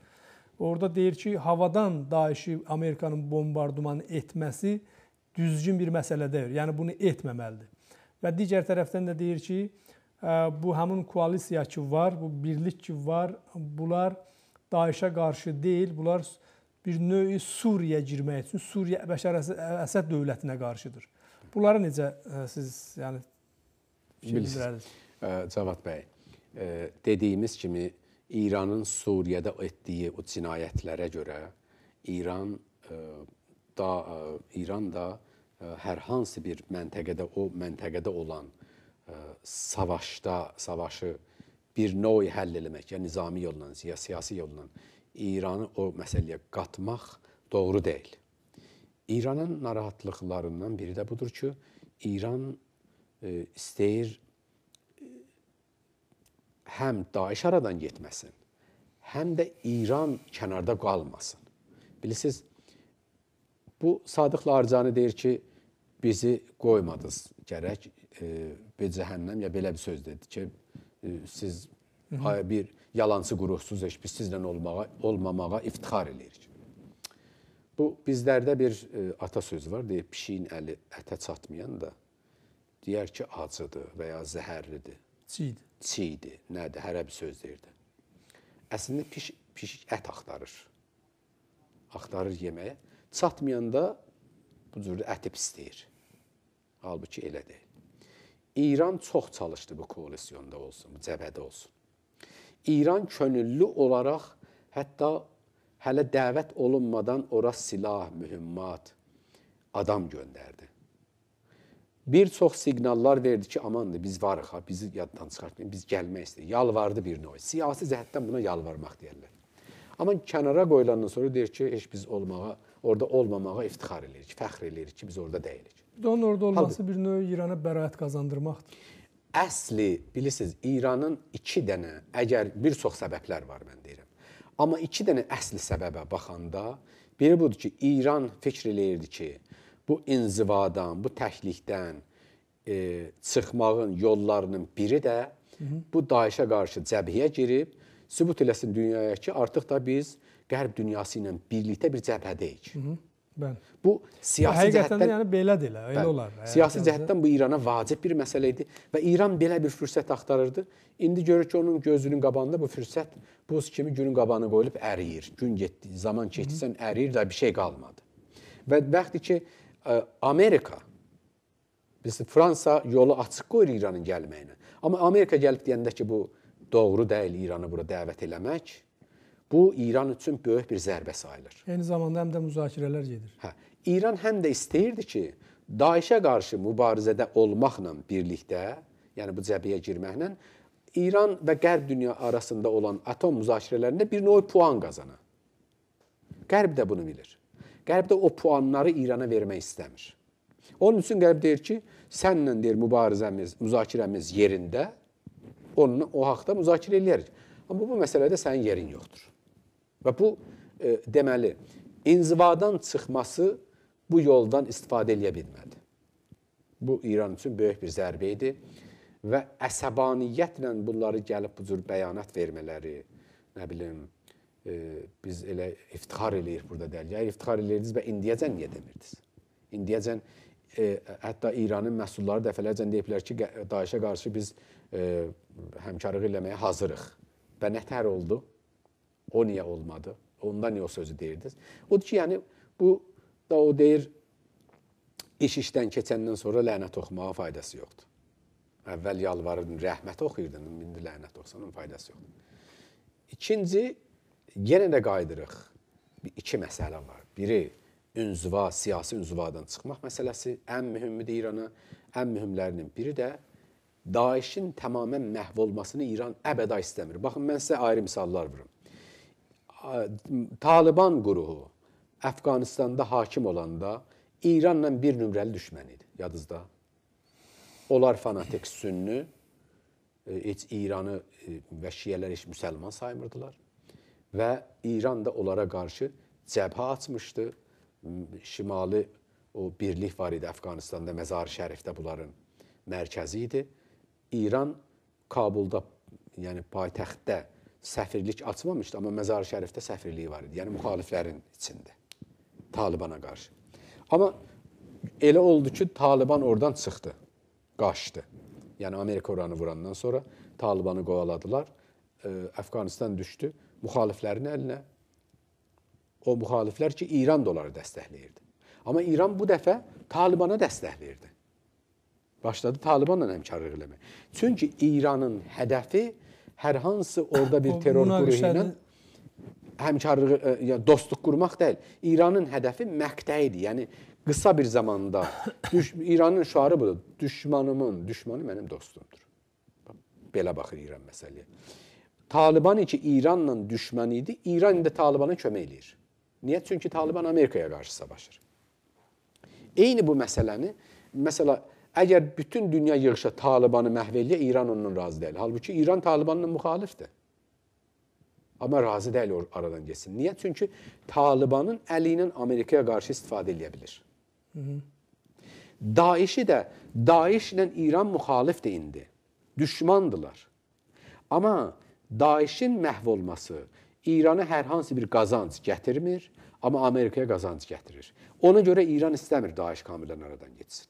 Orada deyir ki, havadan Daeshi Amerikanın bombardımanı etməsi düzgün bir məsələ deyil, yəni bunu etməməlidir. Və digər tərəfdən də deyir ki, bu həmin koalisiya ki var, bu birlik ki var, bunlar Daeşə qarşı deyil, bunlar bir növ Suriyə girmək üçün Suriyə Bəşər Əsəd dövlətinə qarşıdır. Bunları necə siz yəni bildirərsiniz? Cavad bəy, dediyimiz kimi İranın Suriyədə etdiyi o cinayətlərə görə İran da hər hansı bir məntəqədə, o məntəqədə olan savaşı bir növ həll eləmək, ya nizami yolla, ya siyasi yolla İranı o məsələyə qatmaq doğru deyil. İranın narahatlıqlarından biri də budur ki, İran istəyir həm Daesh aradan getməsin, həm də İran kənarda qalmasın. Bilirsiniz, bu Sadıq Laricani deyir ki, bizi qoymadınız gərək, bir cəhənnəm ya belə bir söz dedi ki, siz bir yalancı qruhsuz, heç biz sizlə olmamağa iftixar eləyirik. Bu, bizlərdə bir atasözü var, deyir, pişiyin əli ətə çatmayan da deyər ki, acıdır və ya zəhərlidir. Çiğdir. Çiğdir, nədir, hərə bir söz deyirdi. Əslində, pişik ət axtarır. Axtarır yeməyə. Çatmayanda bu cür əti pis deyir. Halbuki elə deyil. İran çox çalışdı bu koalisyonda olsun, bu cəbhədə olsun. İran könüllü olaraq hətta hələ dəvət olunmadan ora silah, mühümmat, adam göndərdi. Bir çox siqnallar verdi ki, amandır, biz varıq, ha, bizi yaddan çıxartmayın, biz gəlmək istəyirik. Yalvardı bir növ. Siyasi cəhətdən buna yalvarmaq deyirlər. Amma kənara qoyulandan sonra deyir ki, heç biz orada olmamağa iftixar eləyirik, fəxr eləyirik ki, biz orada deyilik. Bir də onun orada olması bir növ İrana bəraət qazandırmaqdır. Əsli, bilirsiniz, İranın iki dənə, əgər bir çox səbəblər var, mən deyirəm. Amma iki dənə əsli səbəbə baxanda, biri budur ki, İran fikr eləyirdi ki, bu inzivadan, bu təklikdən çıxmağın yollarının biri də bu Daeşə qarşı cəbhəyə girib, sübut eləsin dünyaya ki, artıq da biz Qərb dünyası ilə birlikdə bir cəbhədəyik. Bəli. Bu siyasi cəhətdən yəni belədir elə, elə olar. Siyasi cəhətdən bu İrana vacib bir məsələ idi və İran belə bir fürsət axtarırdı. İndi görür ki, onun gözünün qabağında bu fürsət buz kimi günün qabağına qoyulub əriyir. Gün getdi, zaman keçdikcə əriyir də bir şey qalmadı. Və vaxtı ki Amerika, biz Fransa yolu açıq qoyur İranın gəlməyinə. Amma Amerika gəlib deyəndə ki, bu doğru deyil İranı bura dəvət eləmək. Bu, İran üçün böyük bir zərbə sayılır. Eyni zamanda həm də müzakirələr gedir. Hə, İran həm də istəyirdi ki, DAEŞ-ə qarşı mübarizədə olmaqla birlikdə, yəni bu cəbhəyə girməklə, İran və Qərb dünya arasında olan atom müzakirələrində bir növ puan qazana. Qərb də bunu bilir. Qərb də o puanları İrana vermək istəmir. Onun üçün Qərb deyir ki, sənlə deyir mübarizəmiz, müzakirəmiz yerində, onunla o haqda müzakirə eləyərik. Amma bu məsələdə sənin yerin yoxdur. Və bu, deməli, inzivadan çıxması bu yoldan istifadə eləyə bilmədi. Bu, İran üçün böyük bir zərbə idi və əsəbaniyyətlə bunları gəlib bu cür bəyanat vermələri, nə bilim, biz elə iftixar eləyirik burada deyil. Ya, iftixar eləyirdiniz və indiyəcən niyə demirdiniz? İndiyəcən, hətta İranın məhsulları dəfələrcə deyiblər ki, DAEŞ-ə qarşı biz həmkarlıq eləməyə hazırıq. Və nətər oldu? O niyə olmadı? Onda niyə o sözü deyirdiniz? Odur ki, yəni bu da o deyir, iş işdən keçəndən sonra lənət oxumağa faydası yoxdur. Əvvəl yalvarırdın, rəhmət oxuyurdun, indi lənət oxusan, onun faydası yoxdur. İkinci, yenə də qayıdırıq. İki məsələ var. Biri, ünzüva, siyasi ünzüvadan çıxmaq məsələsi ən mühümüdür İrana. Ən mühümlərinin biri də DAEŞ-in tamamən məhv olmasını İran əbəda istəmir. Baxın, mən sizə ayrı misallar vurum. Taliban qruhu Əfqanistanda hakim olanda İranla bir nömrəli düşmən idi, yadınızda. Onlar fanatik sünnü, heç İranı və şiələr heç müsəlman saymırdılar. Və İran da onlara qarşı cəbhə açmışdı. Şimali o birlik var idi Əfqanistanda, Məzar-ı Şərifdə bunların mərkəzi idi. İran Kabulda, yəni paytaxtda səfirlik açmamışdı, amma Məzar-ı Şərifdə səfirliyi var idi. Yəni müxaliflərin içində, Talibana qarşı. Amma elə oldu ki, Taliban oradan çıxdı, qaçdı. Yəni Amerika oranı vurandan sonra Talibanı qovaladılar. Əfqanistan düşdü müxaliflərin əlinə. O müxaliflər ki, İran da onları dəstəkləyirdi. Amma İran bu dəfə Talibana dəstəkləyirdi. Başladı Talibanla həmkarlıq eləmək. Çünki İranın hədəfi hər hansı orada bir terror qrupu ilə həmkarlıq, yəni dostluq qurmaq deyil. İranın hədəfi məqtə idi. Yəni qısa bir zamanda İranın şüarı budur. Düşmanımın düşmanı mənim dostumdur. Belə baxır İran məsələyə. Taliban ki İranla düşmən idi, İran indi Talibana kömək eləyir. Niyə? Çünki Taliban Amerikaya qarşı savaşır. Eyni bu məsələni, məsələ əgər bütün dünya yığışa Talibanı məhv eləyə, İran onunla razı deyil. Halbuki İran Talibanla müxalifdir. Amma razı deyil aradan geçsin. Niyə? Çünki Talibanın əli ilə Amerikaya qarşı istifadə eləyə bilir. DAEŞ-i də, DAEŞ ilə İran müxalifdir indi. Düşmandılar. Amma DAEŞ-in məhv olması İrana hər hansı bir qazanc gətirmir, amma Amerikaya qazanc gətirir. Ona görə İran istəmir DAEŞ kamilən aradan geçsin.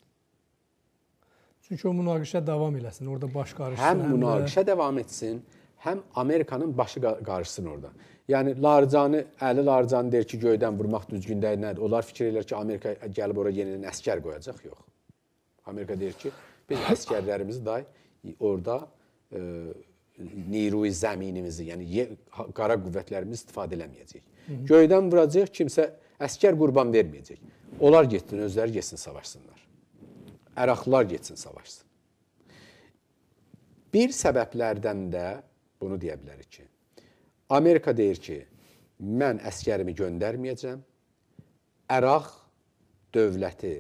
Çünki o münaqişə davam eləsin, orada baş qarışsın. Həm münaqişə davam etsin, həm Amerikanın başı qarışsın orada. Yəni Laricani, Əli Laricani deyir ki, göydən vurmaq düzgün deyil, nədir? Onlar fikir edirlər ki, Amerika gəlib ora yenidən əskər qoyacaq. Yox. Amerika deyir ki, biz əskərlərimizi dahi orada niruy zəminimizi, yəni qara qüvvətlərimizi istifadə eləməyəcək. Göydən vuracaq, kimsə əskər qurban verməyəcək. Onlar getsin, özləri getsin, savaşsınlar. Əraqlılar getsin, savaşsın. Bir səbəblərdən də bunu deyə bilərik ki, Amerika deyir ki, mən əskərimi göndərməyəcəm, Əraq dövləti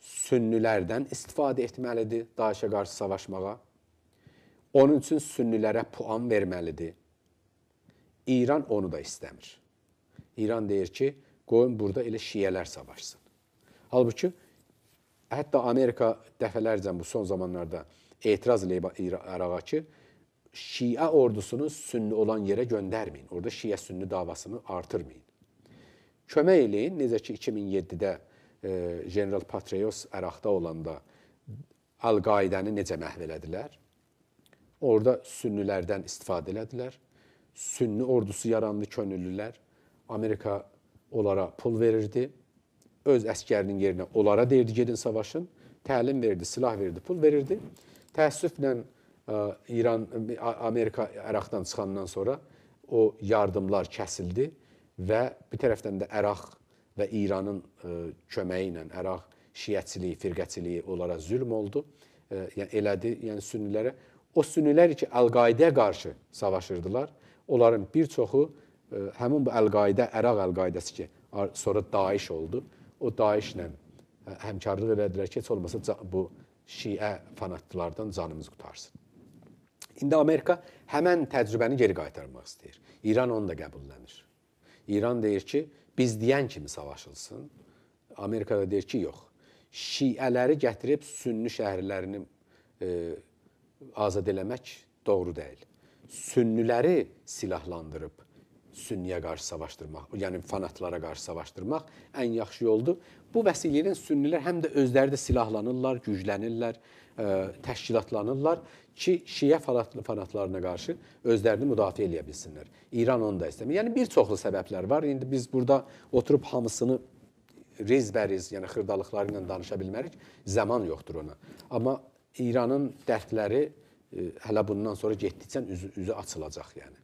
sünnülərdən istifadə etməlidir DAEŞ-ə qarşı savaşmağa. Onun üçün sünnülərə puan verməlidir. İran onu da istəmir. İran deyir ki, qoyun burada elə şiələr savaşsın. Halbuki, hətta Amerika dəfələrcə bu son zamanlarda etiraz eləyib Əraqa ki, Şiə ordusunu sünni olan yerə göndərməyin. Orada şiə-sünni davasını artırmayın. Kömək eləyin, necə ki 2007-də General Petraeus Əraqda olanda Əl-Qaidəni necə məhv elədilər? Orada sünnilərdən istifadə elədilər. Sünni ordusu yarandı, könüllülər. Amerika onlara pul verirdi. Öz əskərinin yerinə onlara deyirdi, gedin savaşın. Təlim verdi, silah verdi, pul verirdi. Təəssüflə İran, Amerika Əraqdan çıxandan sonra o yardımlar kəsildi və bir tərəfdən də Əraq və İranın köməyi ilə Əraq şiəçiliyi, firqəçiliyi onlara zülm oldu. Yəni elədi, yəni sünnilərə. O sünnilər ki, Əl-Qaidəyə qarşı savaşırdılar, onların bir çoxu həmin bu Əl-Qaidə, Əraq Əl-Qaidəsi ki, sonra DAEŞ oldu. O DAEŞ-lə həmkarlıq elədilər ki, heç olmasa bu şiə fanatlardan canımız qurtarsın. İndi Amerika həmən təcrübəni geri qaytarmaq istəyir. İran onu da qəbullənir. İran deyir ki, biz deyən kimi savaşılsın. Amerika da deyir ki, yox. Şiələri gətirib sünni şəhərlərini azad eləmək doğru deyil. Sünniləri silahlandırıb sünniyə qarşı savaşdırmaq, yəni fanatlara qarşı savaşdırmaq ən yaxşı yoldur. Bu vəsilə ilə sünnilər həm də özləri də silahlanırlar, güclənirlər, təşkilatlanırlar ki, şiə fanatlarına qarşı özlərini müdafiə eləyə bilsinlər. İran onu da istəmir. Yəni bir çoxlu səbəblər var. İndi biz burada oturub hamısını rizbəriz, yəni xırdalıqları ilə danışa bilmərik. Zaman yoxdur ona. Amma İranın dərdləri hələ bundan sonra getdikcə üzü açılacaq yəni.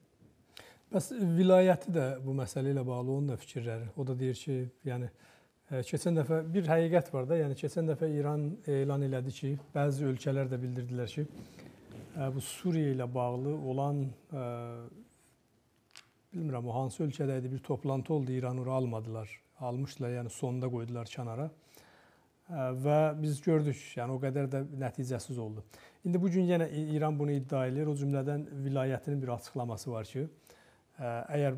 Bəs vilayəti də bu məsələ ilə bağlı onun da fikirləri. O da deyir ki, yəni keçən dəfə bir həqiqət var da, yəni keçən dəfə İran elan elədi ki, bəzi ölkələr də bildirdilər ki, bu Suriya ilə bağlı olan bilmirəm o hansı ölkədə idi, bir toplantı oldu, İranı ora almadılar. Almışdılar, yəni sonda qoydular kənara. Və biz gördük, yəni o qədər də nəticəsiz oldu. İndi bu gün yenə İran bunu iddia edir. O cümlədən vilayətinin bir açıqlaması var ki, əgər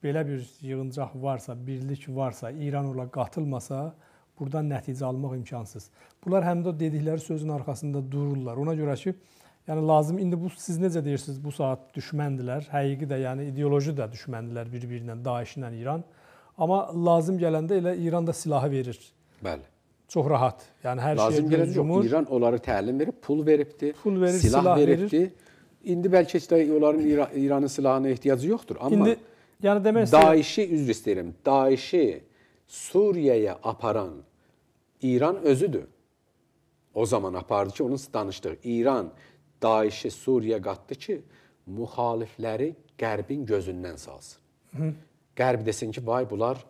belə bir yığıncaq varsa, birlik varsa, İran ora qatılmasa, buradan nəticə almaq imkansız. Bunlar həm də dedikləri sözün arxasında dururlar. Ona görə ki, yəni lazım, indi bu siz necə deyirsiniz, bu saat düşməndilər, həqiqi də, yəni ideoloji də düşməndilər bir-birinə, DAEŞ-ilə İran. Amma lazım gələndə elə İran da silahı verir. Bəli. Çox rahat. Yəni hər lazım şeyə göz yumur. İran onları təlim verib, pul veribdi, pul verir, silah veribdi. Verir. İndi bəlkə heç də onların İranın silahına ehtiyacı yoxdur. Amma indi, yəni demək DAEŞ-i, üzr istəyirəm, DAEŞ-i Suriyaya aparan İran özüdür. O zaman apardı ki, onun danışdıq. İran DAEŞ-i Suriyaya qatdı ki, müxalifləri Qərbin gözündən salsın. Hı. Qərb desin ki, vay bunlar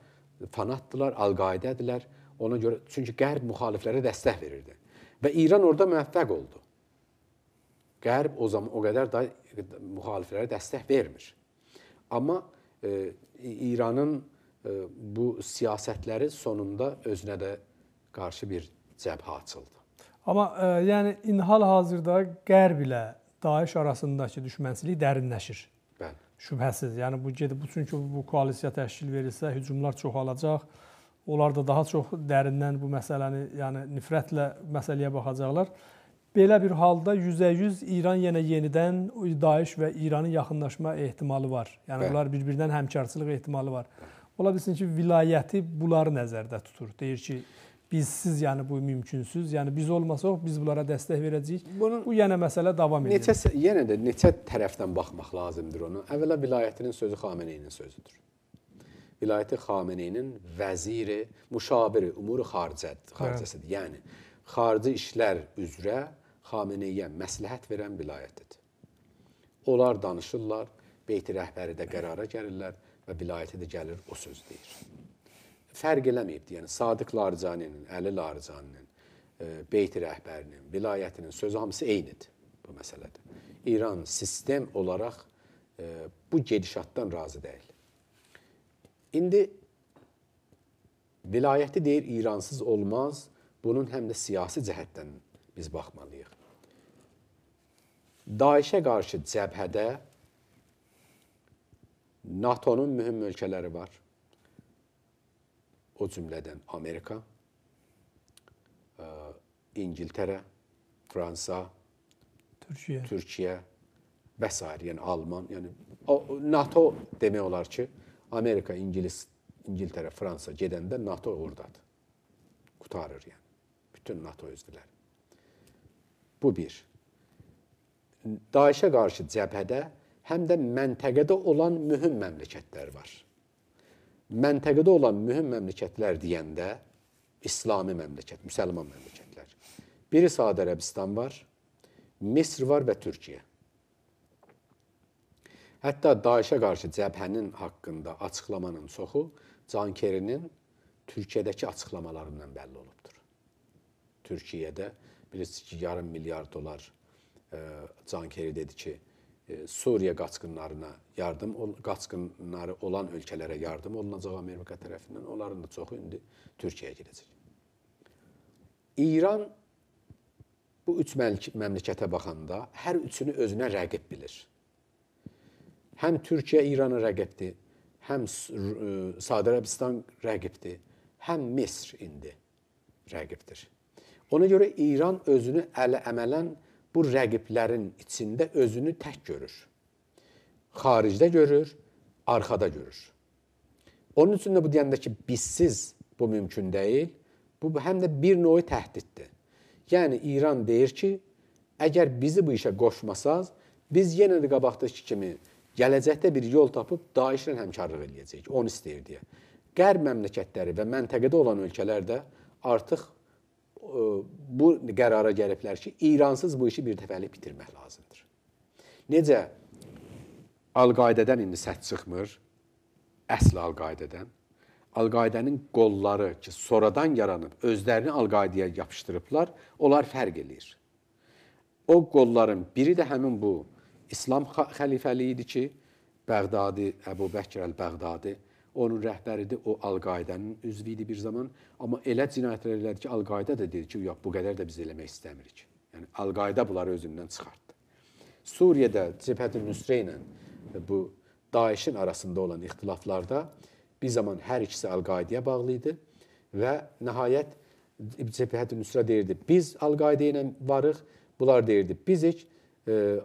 fanatdılar, Əl-Qaidədirlər. Ona görə, çünki Qərb müxaliflərə dəstək verirdi. Və İran orada müvəffəq oldu. Qərb o zaman o qədər da müxaliflərə dəstək vermir. Amma İranın bu siyasətləri sonunda özünə də qarşı bir cəbhə açıldı. Amma yəni indi hal-hazırda Qərb ilə DAEŞ arasındakı düşmənçilik dərinləşir. Bəli. Şübhəsiz. Yəni bu gedib, bu çünki bu koalisiya təşkil verilsə, hücumlar çoxalacaq. Onlar da daha çox dərindən bu məsələni, yəni nifrətlə məsələyə baxacaqlar. Belə bir halda 100% İran yenə yenidən DAEŞ və İranın yaxınlaşma ehtimalı var. Yəni Bəli. Bunlar bir-birindən həmkarçılıq ehtimalı var. Ola bilsin ki, vilayəti bunları nəzərdə tutur. Deyir ki, bizsiz, yəni bu mümkünsüz. Yəni biz olmasaq biz bunlara dəstək verəcəyik. Bunun, bu yenə məsələ davam edir. Yenə də neçə tərəfdən baxmaq lazımdır ona. Əvvəla vilayətinin sözü Xameneyinin sözüdür. Vilayəti Xameneyinin vəziri, müşaviri, umuru xaricəsidir. Yəni xarici işlər üzrə Xameneyə məsləhət verən vilayətidir. Onlar danışırlar, Beyt-i Rəhbəri də qərara gəlirlər və vilayəti də gəlir o söz deyir. Fərq eləməyibdir. Yəni Sadiq Laricaninin, Əli Laricaninin, Beyt-i Rəhbərinin, vilayətinin sözü hamısı eynidir bu məsələdə. İran sistem olaraq bu gedişatdan razı deyil. İndi vilayəti deyir İransız olmaz. Bunun həm də siyasi cəhətdən biz baxmalıyıq. DAEŞ-ə qarşı cəbhədə NATO-nun mühüm ölkələri var. O cümlədən Amerika, İngiltərə, Fransa, Türkiyə və sair, yəni Alman, yəni NATO demək olar ki, Amerika, İngilis, İngiltərə, Fransa gedəndə NATO oradadır. Qurtarır yəni. Bütün NATO üzvləri. Bu bir. DAEŞ-ə qarşı cəbhədə həm də məntəqədə olan mühüm məmləkətlər var. Məntəqədə olan mühüm məmləkətlər deyəndə İslami məmləkət, müsəlman məmləkətlər. Biri Saudi Ərəbistan var, Misr var və Türkiyə. Hətta DAEŞ-ə qarşı cəbhənin haqqında açıqlamanın çoxu Can Kerrinin Türkiyədəki açıqlamalarından bəlli olubdur. Türkiyədə bilirsiniz ki, yarım milyard dolar Can Kerry dedi ki, Suriye qaçqınlarına yardım, qaçqınları olan ölkələrə yardım olunacaq Amerika tərəfindən. Onların da çoxu indi Türkiyəyə gedəcək. İran bu üç məmləkətə baxanda hər üçünü özünə rəqib bilir. Həm Türkiyə İrana rəqibdir, həm Saudi Ərəbistan rəqibdir, həm Misr indi rəqibdir. Ona görə İran özünü əmələn bu rəqiblərin içində özünü tək görür. Xaricdə görür, arxada görür. Onun üçün də bu deyəndə ki, bizsiz bu mümkün deyil, bu həm də bir növ təhdiddir. Yəni İran deyir ki, əgər bizi bu işə qoşmasaz, biz yenə də qabaqdakı kimi gələcəkdə bir yol tapıb DAEŞ-lə həmkarlıq eləyəcəyik, onu istəyir deyə. Qərb məmləkətləri və məntəqədə olan ölkələr də artıq bu qərara gəliblər ki, İransız bu işi bir dəfəlik bitirmək lazımdır. Necə Al-Qaidədən indi səs çıxmır, əsl Al-Qaidədən. Al-Qaidənin qolları ki, sonradan yaranıb, özlərini Al-Qaidəyə yapışdırıblar, onlar fərq eləyir. O qolların biri də həmin bu İslam xəlifəliyi idi ki, Bəğdadi, Əbu Bəkr əl-Bəğdadi, onun rəhbəridir, o Al-Qaidənin üzvü idi bir zaman. Amma elə cinayətlər elədi ki, Al-Qaidə də dedi ki, yox, bu qədər də biz eləmək istəmirik. Yəni, Al-Qaidə bunları özündən çıxartdı. Suriyədə Cəbhət-ü Nüsrə ilə bu DAEŞ-in arasında olan ixtilaflarda bir zaman hər ikisi Al-Qaidəyə bağlı idi və nəhayət Cəbhət-ü Nüsrə deyirdi, biz Al-Qaidə ilə varıq, bunlar deyirdi, bizik.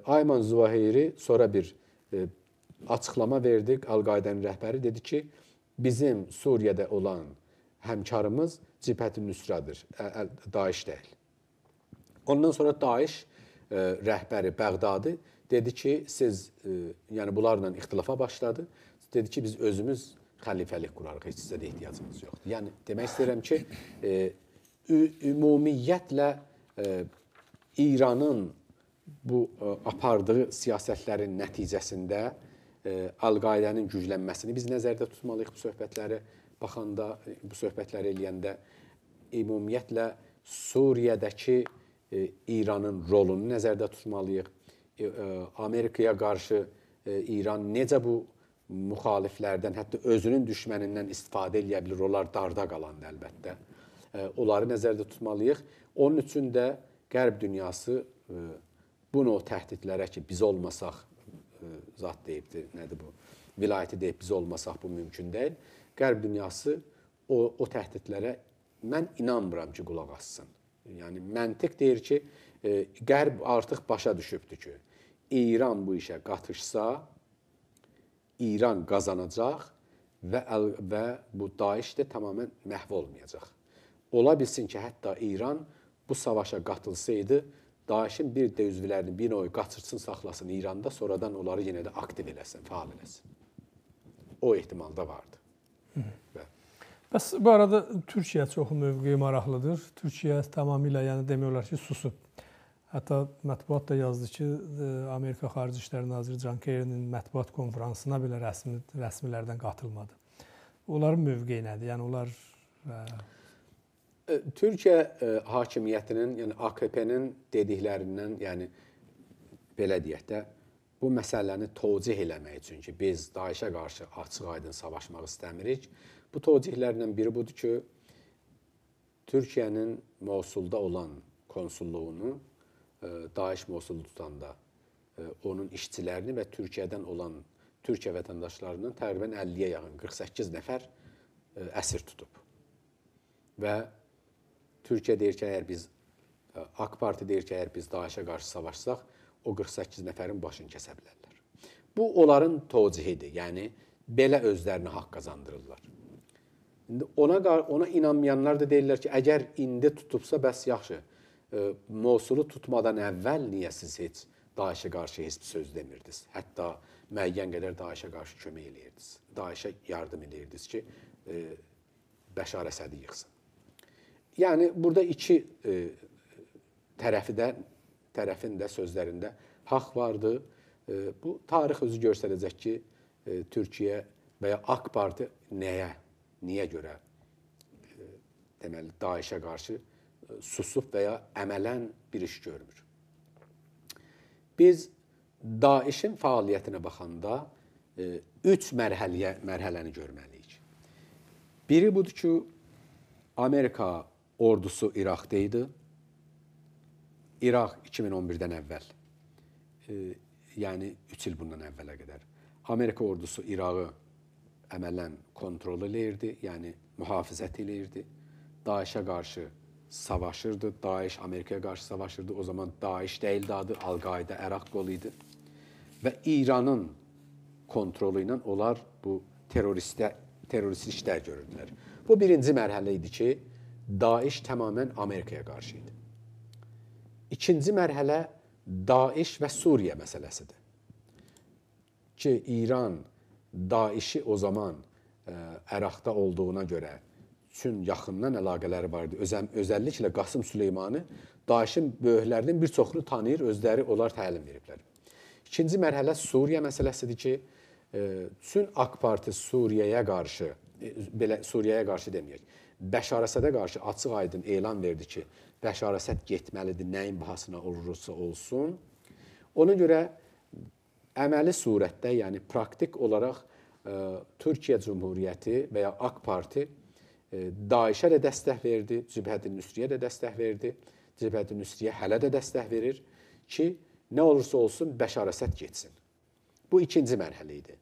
Ayman Zuvahiri sonra bir açıqlama verdi, Al-Qaidənin rəhbəri dedi ki, bizim Suriyədə olan həmkarımız Cəbhət-ü Nüsrədir, DAEŞ deyil. Ondan sonra DAEŞ rəhbəri Bəğdadi dedi ki, siz, yəni bunlarla ixtilafa başladı, dedi ki, biz özümüz xəlifəlik qurarıq, heç sizə də ehtiyacımız yoxdur. Yəni, demək istəyirəm ki, ümumiyyətlə İranın bu apardığı siyasətlərin nəticəsində Al-Qaidənin güclənməsini biz nəzərdə tutmalıyıq bu söhbətləri baxanda, bu söhbətləri eləyəndə ümumiyyətlə Suriyədəki İranın rolunu nəzərdə tutmalıyıq. Amerikaya qarşı İran necə bu müxaliflərdən, hətta özünün düşmənindən istifadə eləyə bilir, onlar darda qalandı əlbəttə. Onları nəzərdə tutmalıyıq. Onun üçün də Qərb dünyası bunu o təhdidlərə ki, biz olmasaq, zat deyibdir, nədir bu, vilayəti deyib, biz olmasaq bu mümkün deyil. Qərb dünyası o təhdidlərə mən inanmıram ki, qulaq assın. Yəni, məntiq deyir ki, Qərb artıq başa düşübdür ki, İran bu işə qatışsa, İran qazanacaq və bu DAEŞ də tamamilə məhv olmayacaq. Ola bilsin ki, hətta İran bu savaşa qatılsaydı, DAEŞ-in bir də üzvlərini bir oy qaçırsın, saxlasın İranda, sonradan onları yenə də aktiv eləsin, faal eləsin. O ehtimal da vardı. Bəs bu arada Türkiyə çox mövqeyi maraqlıdır. Türkiyə tamamilə, yəni demək olar ki, susub. Hətta mətbuat da yazdı ki, Amerika Xarici İşlər Naziri Can Kerry'nin mətbuat konfransına belə rəsmilərdən qatılmadı. Onların mövqeyi nədir? Yəni onlar... Türkiyə hakimiyyətinin, yəni AKP-nin dediklərindən, yəni belə deyək də, bu məsələni tövcih eləmək üçün ki, biz DAEŞ-ə qarşı açıq-aydın savaşmaq istəmirik. Bu tövcihlərdən biri budur ki, Türkiyənin Mosulda olan konsulluğunu, DAEŞ Mosulu tutanda onun işçilərini və Türkiyədən olan Türkiyə vətəndaşlarından təqribən 50-yə yaxın 48 nəfər əsir tutub. Və Türkiyə deyir ki, əgər biz, AK Parti deyir ki, əgər biz DAEŞ-ə qarşı savaşsaq, o 48 nəfərin başını kəsə bilərlər. Bu, onların tövcihidir. Yəni, belə özlərinə haqq qazandırırlar. İndi ona inanmayanlar da deyirlər ki, əgər indi tutubsa bəs yaxşı, Mosulu tutmadan əvvəl niyə siz heç DAEŞ-ə qarşı heç bir söz demirdiniz? Hətta müəyyən qədər DAEŞ-ə qarşı kömək eləyirdiniz. DAEŞ-ə yardım eləyirdiniz ki, Bəşar Əsədi yıxsın. Yəni, burada iki tərəfin də sözlərində haqq vardı. Bu, tarix özü göstərəcək ki, Türkiyə və ya AK Parti nəyə, niyə görə deməli, DAEŞ-ə qarşı susub və ya əmələn bir iş görmür. Biz DAEŞ-in fəaliyyətinə baxanda üç mərhələni görməliyik. Biri budur ki, Amerika ordusu İraqda idi. İraq 2011-dən əvvəl, yəni 3 il bundan əvvələ qədər Amerika ordusu İrağı əmələn kontrol eləyirdi, yəni mühafizət eləyirdi. DAEŞ-ə qarşı savaşırdı, DAEŞ Amerikaya qarşı savaşırdı. O zaman DAEŞ deyildi adı, Al-Qaidə Əraq qolu idi. Və İranın kontrolu ilə onlar bu terrorist işlər görürdülər. Bu birinci mərhələ idi ki, DAEŞ tamamilə Amerikaya qarşı idi. İkinci mərhələ DAEŞ və Suriya məsələsidir. Ki, İran DAEŞ-i o zaman Əraqda olduğuna görə üçün yaxından əlaqələri var idi. Özəlliklə Qasım Süleymanı DAEŞ-in böyüklərinin bir çoxunu tanıyır, özləri onlar təlim veriblər. İkinci mərhələ Suriya məsələsidir ki, üçün AK Parti Suriyaya qarşı, belə Suriyaya qarşı deməyək, Bəşar Əsədə qarşı açıq-aydın elan verdi ki, Bəşar Əsəd getməlidir, nəyin bahasına olursa olsun. Ona görə əməli surətdə, yəni praktik olaraq Türkiyə Cumhuriyyəti və ya AK Parti DAEŞ-ə də dəstək verdi, Cübhət-i Nüsriyə də dəstək verdi, Cübhət-i Nüsriyə hələ də dəstək verir ki, nə olursa olsun Bəşar Əsəd getsin. Bu ikinci mərhələ idi.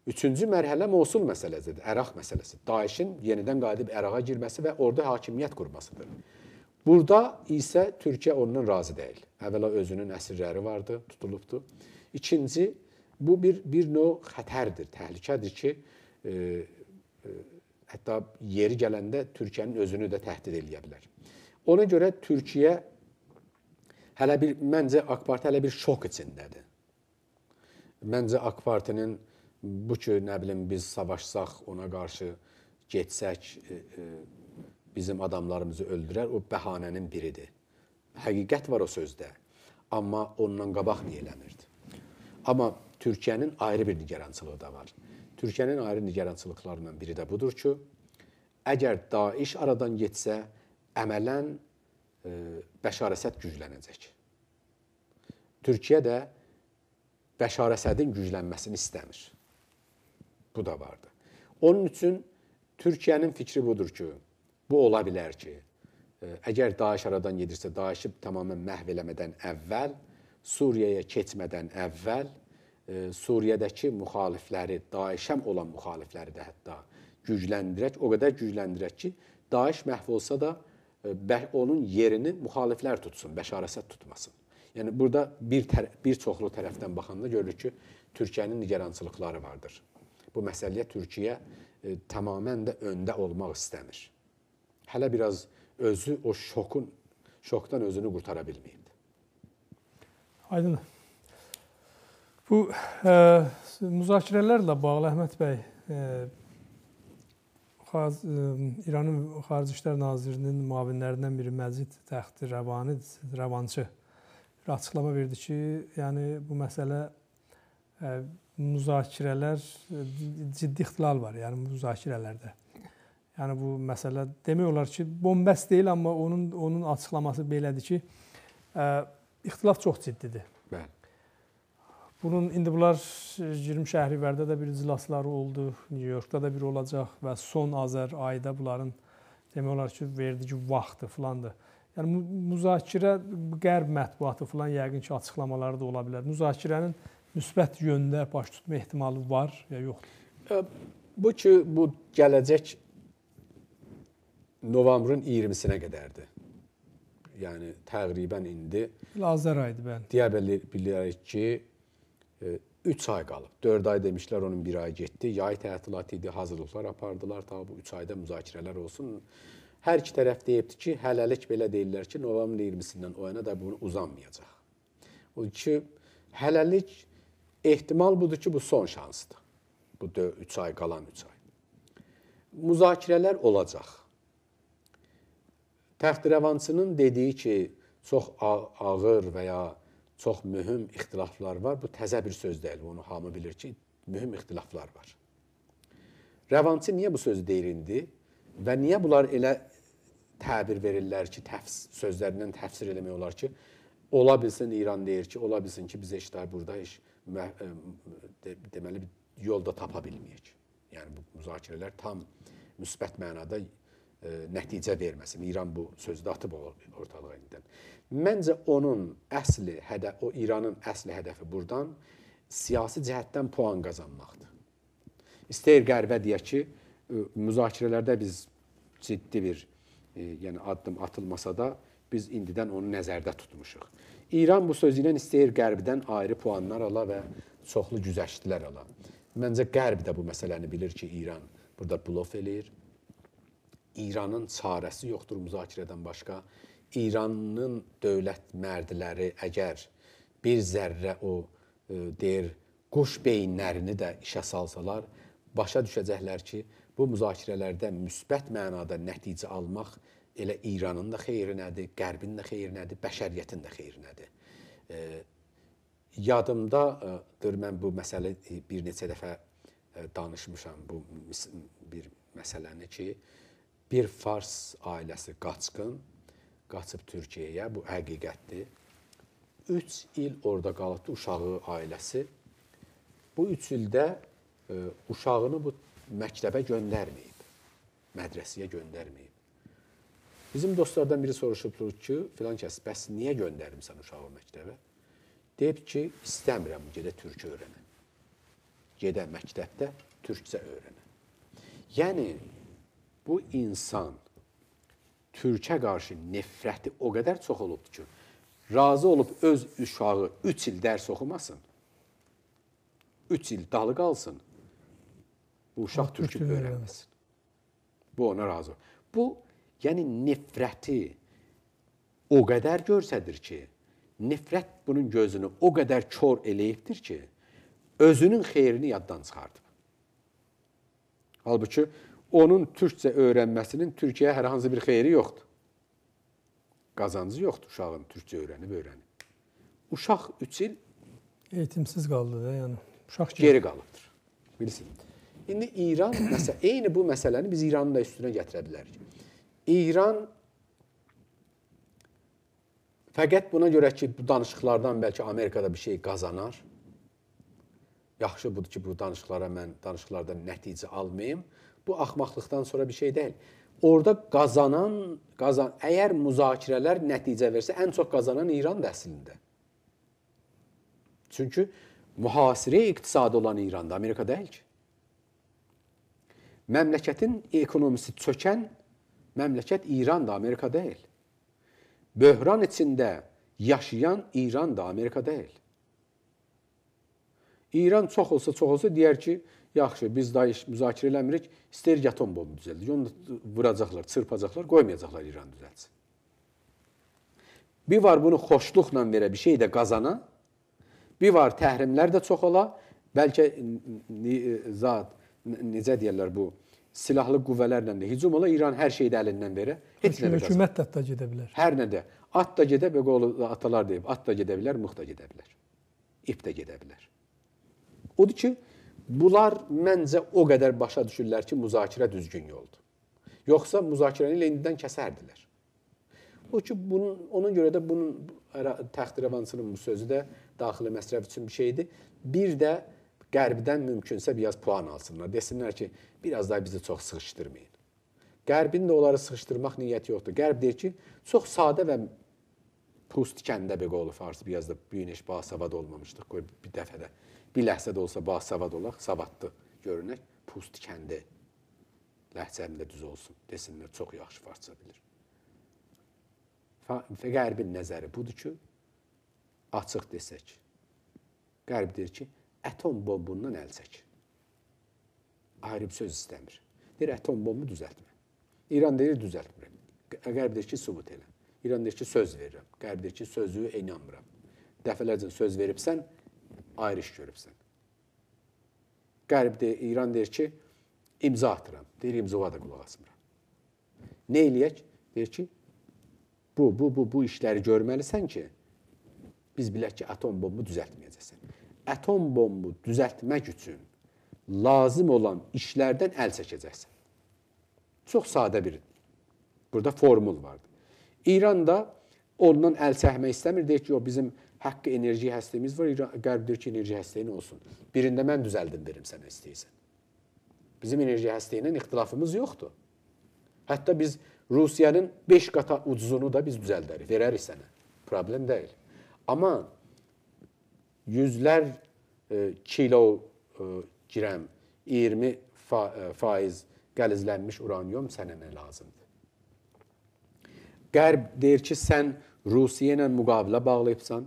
Üçüncü mərhələ Mosul məsələsidir, Əraq məsələsi. DAEŞ-in yenidən qayıdıb Əraqa girməsi və orada hakimiyyət qurmasıdır. Burada isə Türkiyə ondan razı deyil. Əvvəla özünün əsirləri vardı, tutulubdu. İkinci, bu bir növ xətərdir, təhlükədir ki, hətta yeri gələndə Türkiyənin özünü də təhdid eləyə bilər. Ona görə Türkiyə hələ bir, məncə AK Parti hələ bir şok içindədir. Məncə AK Partinin bu ki, nə bilim, biz savaşsaq, ona qarşı getsək, bizim adamlarımızı öldürər, o bəhanənin biridir. Həqiqət var o sözdə, amma ondan qabaq niyə eləmirdi? Amma Türkiyənin ayrı bir nigarançılığı da var. Türkiyənin ayrı nigarançılıqlarından biri də budur ki, əgər DAEŞ aradan getsə, əmələn Bəşar Əsəd güclənəcək. Türkiyə də Bəşar Əsədin güclənməsini istəmir. Bu da vardı. Onun üçün Türkiyənin fikri budur ki, bu ola bilər ki, əgər DAEŞ aradan gedirsə, DAEŞ-i tamamilə məhv eləmədən əvvəl, Suriyaya keçmədən əvvəl, Suriyədəki müxalifləri, DAEŞ-ə olan müxalifləri də hətta gücləndirək, o qədər gücləndirək ki, DAEŞ məhv olsa da onun yerini müxaliflər tutsun, Bəşar Əsəd tutmasın. Yəni burada bir çoxlu tərəfdən baxanda görürük ki, Türkiyənin nigarançılıqları vardır. Bu məsələyə Türkiyə tamamilə də öndə olmaq istəmir. Hələ biraz özü o şokdan özünü qurtara bilməyib. Aydın. Bu müzakirələrlə bağlı Əhməd bəy, İranın Xarici İşlər Nazirinin müavinlərindən biri Məcid Təxti Rəvançı bir açıqlama verdi ki, yəni bu məsələ müzakirələr, ciddi ixtilal var, yəni müzakirələrdə. Yəni bu məsələ demək olar ki, bombəst deyil, amma onun açıqlaması belədir ki, ixtilaf çox ciddidir. Bəli. Bunun indi bunlar 20 Şəhrivərdə də bir iclasları oldu, New Yorkda da bir olacaq və son Azər ayda bunların demək olar ki, verdiyi vaxtı filandır. Yəni müzakirə qərb mətbuatı filan yəqin ki, açıqlamaları da ola bilər. Müzakirənin müsbət yöndə baş tutma ehtimalı var ya yoxdur? Bu ki, bu gələcək noyambrın 20-sinə qədərdir. Yəni təqribən indi Azər ayıdır, bəli. Deyə bilərik ki, 3 ay qalıb. 4 ay demişlər, onun 1 ay getdi. Yay tətilatı idi, hazırlıqlar apardılar. Ta bu 3 ayda müzakirələr olsun. Hər iki tərəf deyibdi ki, hələlik belə deyirlər ki, noyabr 20-sindən o yana da bunu uzanmayacaq. O ki, hələlik ehtimal budur ki, bu son şansdır. Bu 3 ay qalan 3 ay. Müzakirələr olacaq. Təxtirəvançının dediyi ki, çox ağır və ya çox mühüm ixtilaflar var. Bu təzə bir söz deyil. Onu hamı bilir ki, mühüm ixtilaflar var. Rəvançı niyə bu sözü deyir indi? Və niyə bunlar elə təbir verirlər ki, sözlərindən təfsir eləmək olar ki, ola bilsin İran deyir ki, ola bilsin ki, biz heç daha burada heç deməli bir yol da tapa bilməyək. Yəni bu müzakirələr tam müsbət mənada nəticə verməsin. İran bu sözü də atıb ortalığa indidən. Məncə onun əsli hədəf, o İranın əsli hədəfi buradan siyasi cəhətdən puan qazanmaqdır. İstəyir Qərbə deyək ki, müzakirələrdə biz ciddi bir yəni addım atılmasa da biz indidən onu nəzərdə tutmuşuq. İran bu sözü ilə istəyir Qərbdən ayrı puanlar ala və çoxlu güzəştlər ala. Məncə Qərb də bu məsələni bilir ki, İran burada blof eləyir. İranın çarəsi yoxdur müzakirədən başqa. İranın dövlət mərdləri əgər bir zərrə o deyir, quş beyinlərini də işə salsalar, başa düşəcəklər ki, bu müzakirələrdə müsbət mənada nəticə almaq elə İranın da xeyrinədir, Qərbin də xeyrinədir, bəşəriyyətin də xeyrinədir. Yadımdadır, mən bu məsələ bir neçə dəfə danışmışam, bu bir məsələni ki, bir fars ailəsi qaçqın, qaçıb Türkiyəyə, bu həqiqətdir. 3 il orada qalıbdı uşağı, ailəsi. Bu 3 ildə uşağını bu məktəbə göndərməyib, mədrəsiyə göndərməyib. Bizim dostlardan biri soruşubdur ki, filan kəs, bəs niyə göndərmirsən uşağı məktəbə? Deyib ki, istəmirəm gedə türkü öyrənə. Gedə məktəbdə türkcə öyrənə. Yəni, bu insan türkə qarşı nifrəti o qədər çox olubdur ki, razı olub öz uşağı 3 il dərs oxumasın, 3 il dalı qalsın, bu uşaq türkü öyrənməsin. Bu ona razı olur. Bu, yəni nifrəti o qədər görsədir ki, nifrət bunun gözünü o qədər kor eləyibdir ki, özünün xeyrini yaddan çıxardıb. Halbuki, onun türkcə öyrənməsinin Türkiyəyə hər hansı bir xeyri yoxdur. Qazancı yoxdur uşağın türkcə öyrənib. Uşaq 3 il eğitimsiz qaldı da, yəni uşaq geri qalıbdır. Bilirsin. İndi İran, məsəl, eyni bu məsələni biz İranın da üstünə gətirə bilərik. İran fəqət buna görə ki, bu danışıqlardan bəlkə Amerikada bir şey qazanar. Yaxşı budur ki, bu danışıqlara mən danışıqlardan nəticə almayım. Bu axmaqlıqdan sonra bir şey deyil. Orada qazanan, əgər müzakirələr nəticə versə, ən çox qazanan İrandır əslində. Çünki mühasirə iqtisadı olan İranda, Amerika deyil ki. Məmləkətin ekonomisi çökən məmləkət İrandır, Amerika deyil. Böhran içində yaşayan İrandır, Amerika deyil. İran çox olsa, çox olsa deyər ki, yaxşı, biz daha iş müzakirə eləmirik, istəyir atom bombu düzəldir. Onu vuracaqlar, çırpacaqlar, qoymayacaqlar İran düzəltsin. Bir var bunu xoşluqla verə bir şey də qazana, bir var təhrimlər də çox ola, bəlkə zat, necə deyərlər bu, silahlı qüvvələrlə də hücum ola, İran hər şeyi də əlindən verə. Heç nə də qazana. Hökumət də hətta gedə bilər. Hər nə də. At da gedə, atalar deyib, at da gedə bilər, mıx da gedə bilər. İp də gedə bilər. Odur ki, bunlar məncə o qədər başa düşürlər ki, müzakirə düzgün yoldur. Yoxsa müzakirəni elə indidən kəsərdilər. O ki, bunun, ona görə də bunun təxtirəvançının bu sözü də daxili məsrəf üçün bir şeydir. Bir də Qərbdən mümkünsə biraz puan alsınlar. Desinlər ki, biraz daha bizi çox sıxışdırmayın. Qərbin də onları sıxışdırmaq niyyəti yoxdur. Qərb deyir ki, çox sadə və pus tikəndə bir qolu farsı, biraz da bu gün heç basavad olmamışdıq. Qoy bir dəfə də, bir ləhzə də olsa basavad olaq, savadlı görünək, pus tikəndə ləhcəm də düz olsun. Desinlər, çox yaxşı farsça bilir. Qərbin nəzəri budur ki, açıq desək, Qərb deyir ki, Atom bombundan əl çək. Ayrı bir söz istəmir. Deyir, atom bombu düzəltmə. İran deyir, düzəltmirəm. Qərb deyir ki, sübut elə. İran deyir ki, söz verirəm. Qərb deyir ki, sözü inanmıram. Dəfələrcə söz veribsən, ayrı iş görübsən. Qərb deyir, İran deyir ki, imza atıram. Deyir, imzaya da qulaq asmıram. Nə eləyək? Deyir ki, bu işləri görməlisən ki, biz bilək ki, atom bombu düzəltməyəcəksən. Atom bombu düzəltmək üçün lazım olan işlərdən əl çəkəcəksən. Çox sadə bir burada formul vardır. İran da ondan əl çəkmək istəmir. Deyir ki, bizim haqqı enerji həstəyimiz var. Qərb deyir ki, enerji həstəyin olsun. Birində mən düzəldim verim sənə istəyirsən. Bizim enerji həstəyi ilə ixtilafımız yoxdur. Hətta biz Rusiyanın 5 qata ucuzunu da biz düzəldərik, verərik sənə. Problem deyil. Amma yüzlər kilo girəm 20% qəlizlənmiş uranium sənə nə lazımdır? Qərb deyir ki, sən Rusiya ilə müqavilə bağlayıbsan,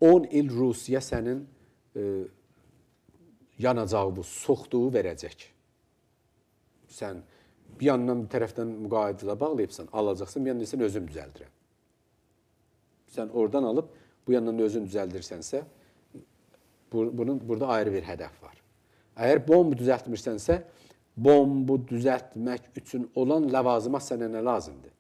10 il Rusiya sənin yanacağı, soxduğu verəcək. Sən bir yandan bir tərəfdən müqavilə bağlayıbsan, alacaqsan, bir yandan sən özüm düzəldirəm. Sən oradan alıb, bu yandan özün düzəldirsənsə, bunun burada ayrı bir hədəf var. Əgər bombu düzəltmirsənsə, bombu düzəltmək üçün olan ləvazimat sənə nə lazımdır?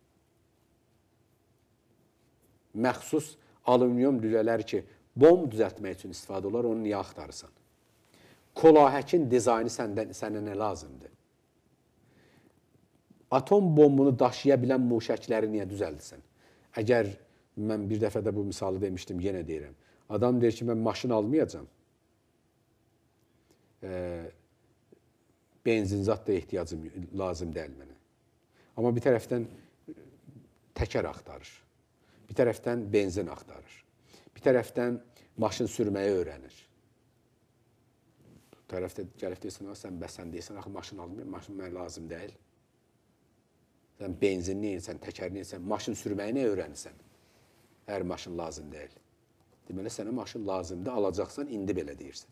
Məxsus alüminium lülələri ki, bomb düzəltmək üçün istifadə olar, onu niyə axtarırsan? Kolahəkin dizaynı sənə nə lazımdır? Atom bombunu daşıya bilən muşəkləri niyə düzəldirsən? Əgər mən bir dəfə də bu misalı demişdim, yenə deyirəm. Adam deyir ki, mən maşın almayacam. Benzinzat da ehtiyacım lazım deyil mənə. Amma bir tərəfdən təkər axtarır. Bir tərəfdən benzin axtarır. Bir tərəfdən maşın sürməyi öyrənir. Bu tərəfdə gəlib deyirsən, sən bəs sən deyirsən, axı maşın almayım, maşın mənə lazım deyil. Sən benzin neyirsən, təkər neyirsən, maşın sürməyi nə öyrənirsən? Hər maşın lazım deyil. Deməli, sənə maşın lazımdır, alacaqsan, indi belə deyirsən.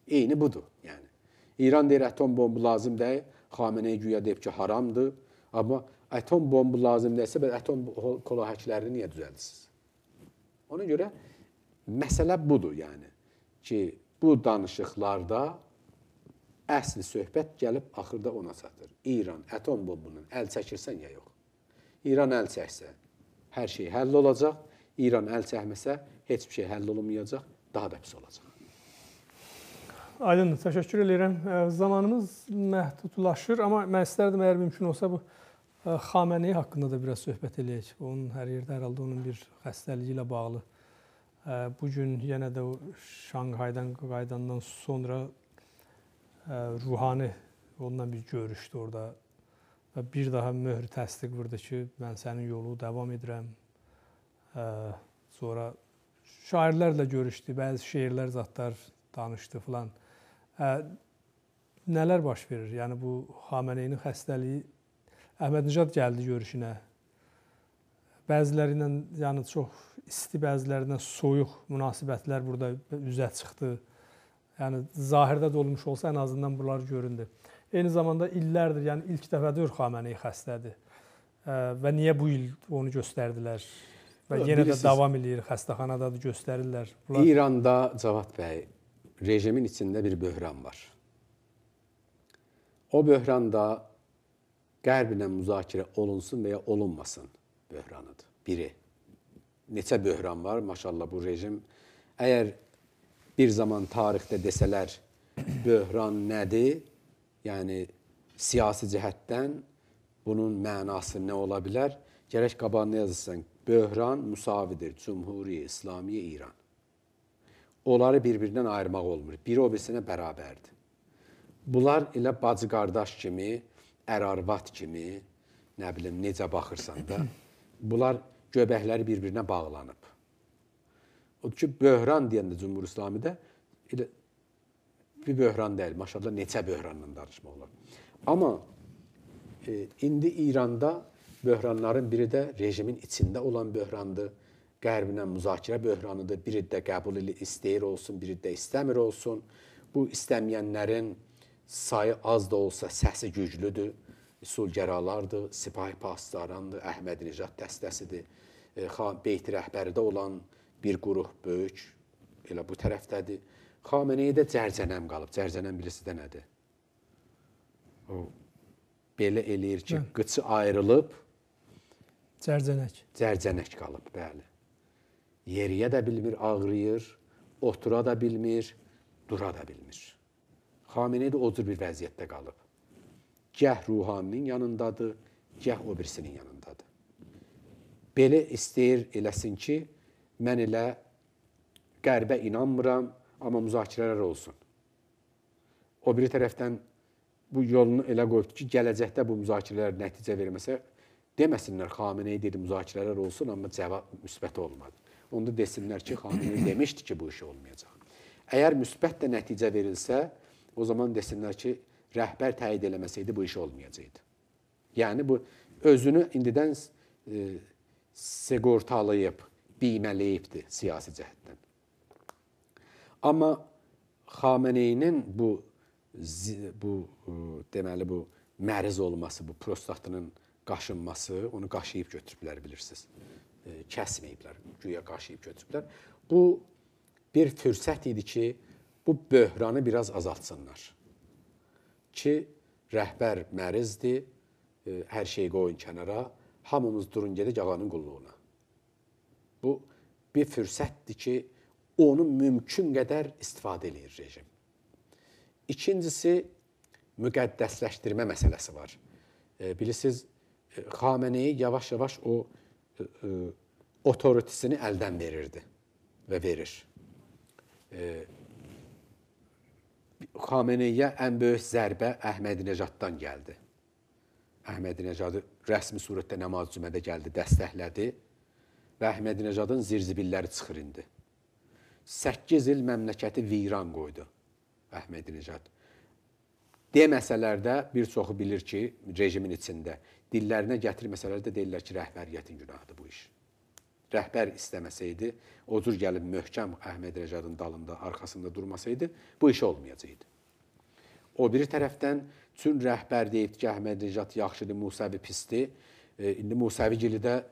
Eyni budur, yəni. İran deyir, atom bombu lazım deyil, Xamenei güya deyib ki, haramdır. Amma atom bombu lazım deyilsə, bəs atom kolahəklərini niyə düzəldirsiniz? Ona görə məsələ budur, yəni ki, bu danışıqlarda əsl söhbət gəlib axırda ona çatır. İran atom bombundan əl çəkirsən ya yox. İran əl çəksə, hər şey həll olacaq. İran əl çəkməsə, heç bir şey həll olunmayacaq, daha da pis olacaq. Aydın, təşəkkür edirəm. Zamanımız məhdudlaşır, amma mən istərdim, əgər mümkün olsa, bu Xamenei haqqında da biraz söhbət eləyək. Onun hər yerdə hər halda onun bir xəstəliyi ilə bağlı. Bugün yenə də o Şanqaydan qayıdandan sonra Ruhani onunla bir görüşdü orada və bir daha möhr təsdiq vurdu ki, mən sənin yolu davam edirəm. Sonra şairlərlə görüşdü, bəzi şeirlər, zatlar danışdı filan. Nələr baş verir? Yəni bu Xameneyinin xəstəliyi, Əhmədnijad gəldi görüşünə. Bəziləri ilə yəni çox isti, bəzilərinə soyuq münasibətlər burada üzə çıxdı. Yəni zahirdə də olmuş olsa ən azından bunlar göründü. Eyni zamanda illərdir, yəni ilk dəfədir Xamenei xəstədir. Və niyə bu il onu göstərdilər? Və yenə də davam eləyir, xəstəxanadadır, göstərirlər. Bunlar... İranda, Cavad bəy, rejimin içində bir böhran var. O böhranda Qərb ilə müzakirə olunsun və ya olunmasın böhranıdır. Biri. Neçə böhran var, maşallah bu rejim. Əgər bir zaman tarixdə desələr böhran nədir? Yəni siyasi cəhətdən bunun mənası nə ola bilər? Gərək qabağına yazırsan, böhran müsavidir Cumhuriyə İslamiyə İran. Onları bir-birindən ayırmaq olmur. Biri o birisinə bərabərdir. Bunlar elə bacı-qardaş kimi, ər-arvad kimi, nə bilim, necə baxırsan da, bunlar göbəkləri bir-birinə bağlanıb. Odur ki, böhran deyəndə Cumhur İslamidə elə bir böhran deyil, maşallah neçə böhranla danışmaq olar. Amma indi İranda böhranların biri də rejimin içində olan böhrandır. Qərblə müzakirə böhranıdır. Biri də qəbul istəyir olsun, biri də istəmir olsun. Bu istəməyənlərin sayı az da olsa səsi güclüdür. Üsulgəralardır, Sipahi Pasdarandır, Əhmədinejad dəstəsidir. Beyt rəhbəridə olan bir qrup böyük, elə bu tərəfdədir. Xameneyi də cərcənəm qalıb. Cərcənəm bilirsiniz də nədir? O belə eləyir ki, qıçı ayrılıb. Cərcənək. Cərcənək qalıb, bəli. Yeriyə də bilmir, ağrıyır, otura da bilmir, dura da bilmir. Xameneyi də o cür bir vəziyyətdə qalıb. Gəh ruhaninin yanındadır, gəh o birisinin yanındadır. Belə istəyir eləsin ki, mən elə qərbə inanmıram, amma müzakirələr olsun. O biri tərəfdən bu yolunu elə qoyubdur ki, gələcəkdə bu müzakirələr nəticə verməsə, deməsinlər Xameneyi dedi müzakirələr olsun, amma cavab müsbət olmadı. Onda desinlər ki, Xameneyi demişdi ki, bu iş olmayacaq. Əgər müsbət də nəticə verilsə, o zaman desinlər ki, rəhbər təyid eləməsəydi bu iş olmayacaqdı. Yəni bu özünü indidən sığortalayıb, biymələyibdir siyasi cəhətdən. Amma Xameneyinin bu deməli bu məriz olması, bu prostatının qaşınması, onu qaşıyıb götürüblər bilirsiniz. Kəsməyiblər, güya qaşıyıb götürüblər. Bu bir fürsət idi ki, bu böhranı biraz azaltsınlar. Ki, rəhbər mərizdir, hər şeyi qoyun kənara, hamımız durun gedək ağanın qulluğuna. Bu bir fürsətdir ki, onu mümkün qədər istifadə eləyir rejim. İkincisi, müqəddəsləşdirmə məsələsi var. Bilirsiniz, Xameneyi yavaş-yavaş o otoritisini əldən verirdi və verir. Xameneyiyə ən böyük zərbə Əhmədinejaddan gəldi. Əhmədinejadı rəsmi surətdə namaz cümədə gəldi, dəstəklədi və Əhmədinejadın zirzibilləri çıxır indi. 8 il məmləkəti viran qoydu Əhmədinejad. Deməsələr də bir çoxu bilir ki, rejimin içində dillərinə gətirməsələr də deyirlər ki, rəhbəriyyətin günahıdır bu iş. Rəhbər istəməsəydi, o cür gəlib möhkəm Əhmədinejadın dalında, arxasında durmasaydı, bu iş olmayacaqdı. O biri tərəfdən, çün rəhbər deyibdi ki, Əhmədinejad yaxşıdır, Musəvi pisdir. İndi Musəvigili də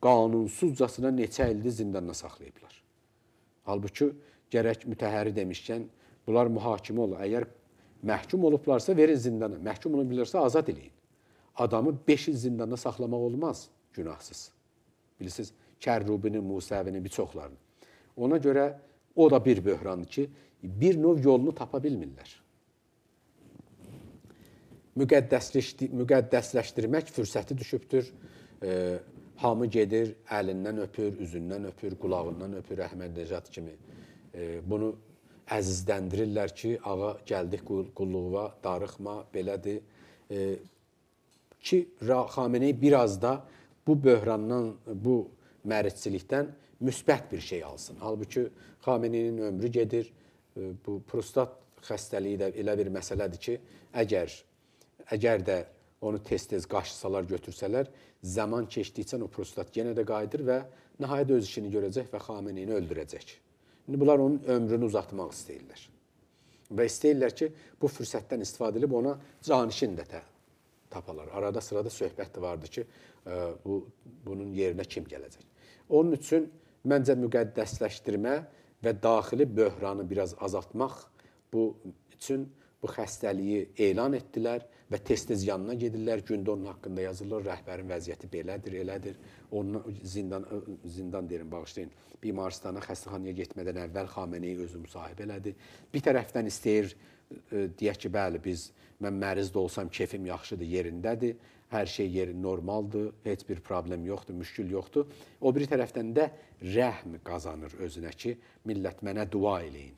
qanunsuzcasına neçə ildir zindanda saxlayıblar. Halbuki, gərək mütəhəri demişkən, bunlar mühakimə olur. Əgər məhkum olublarsa, verin zindana. Məhkum olublarsa, azad eləyin. Adamı 5 il zindanda saxlamaq olmaz günahsız. Bilirsiniz, Kərrubini, Musəvini, bir çoxlarını. Ona görə o da bir böhrandır ki, bir növ yolunu tapa bilmirlər. Müqəddəsləşdirmək fürsəti düşübdür. Hamı gedir, əlindən öpür, üzündən öpür, qulağından öpür Əhmədinejad kimi. Bunu əzizləndirirlər ki, ağa gəldik qulluğa, darıxma, belədir. Ki, Xameneyi biraz da bu böhrandan, bu məridçilikdən müsbət bir şey alsın. Halbuki Xameneyinin ömrü gedir. Bu prostat xəstəliyi də elə bir məsələdir ki, əgər də onu tez-tez qaşısalar, götürsələr, zaman keçdikcə o prostat yenə də qayıdır və nəhayət öz işini görəcək və Xameneyini öldürəcək. İndi bunlar onun ömrünü uzatmaq istəyirlər. Və istəyirlər ki, bu fürsətdən istifadə edib ona canişin də tapalar. Arada sırada söhbət də vardı ki, bunun yerinə kim gələcək. Onun üçün məncə müqəddəsləşdirmə və daxili böhranı biraz azaltmaq bu üçün bu xəstəliyi elan etdilər və tez-tez yanına gedirlər, gündə onun haqqında yazırlar, rəhbərin vəziyyəti belədir, elədir. Onun zindan deyirəm, bağışlayın, bimaristana, xəstəxanaya getmədən əvvəl Xameneyi özü müsahibə elədi. Bir tərəfdən istəyir, deyək ki, bəli, mən məriz də olsam, kefim yaxşıdır, yerindədir, hər şey yeri normaldır, heç bir problem yoxdur, müşkül yoxdur. O biri tərəfdən də rəhm qazanır özünə ki, millət mənə dua eləyin.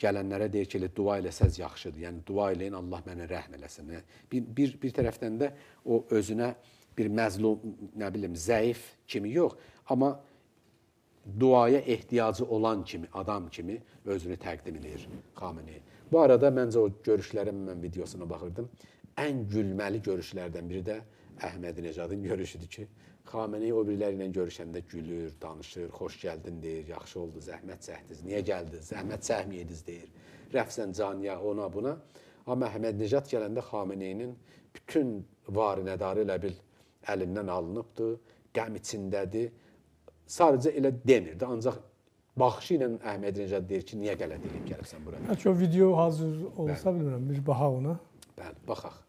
Gələnlərə deyir ki, elə dua eləsəz yaxşıdır. Yəni, dua eləyin, Allah mənə rəhm eləsin. Bir tərəfdən də o özünə bir məzlum, nə bilim, zəif kimi yox, amma duaya ehtiyacı olan kimi, adam kimi özünü təqdim edir Xameneyi. Bu arada məncə o görüşlərin mən videosuna baxırdım. Ən gülməli görüşlərdən biri də Əhmədinəcadın görüşüdür ki, Xamenei o biriləri ilə görüşəndə gülür, danışır, xoş gəldin deyir, yaxşı oldu, zəhmət çəkdiniz, niyə gəldiniz, zəhmət çəkməyədiniz deyir. Rəfsəncaniya, ona buna. Amma Əhmədinəcad gələndə Xameneinin bütün varı nədarı elə bil əlindən alınıbdır, qəm içindədir. Sadəcə elə demirdi, ancaq baxışı ilə Əhmədinəcad deyir ki, niyə qələt eləyib gəlibsən bura? Bəlkə o video hazır olsa bilmirəm, bir baxaq ona. Bəli, baxaq.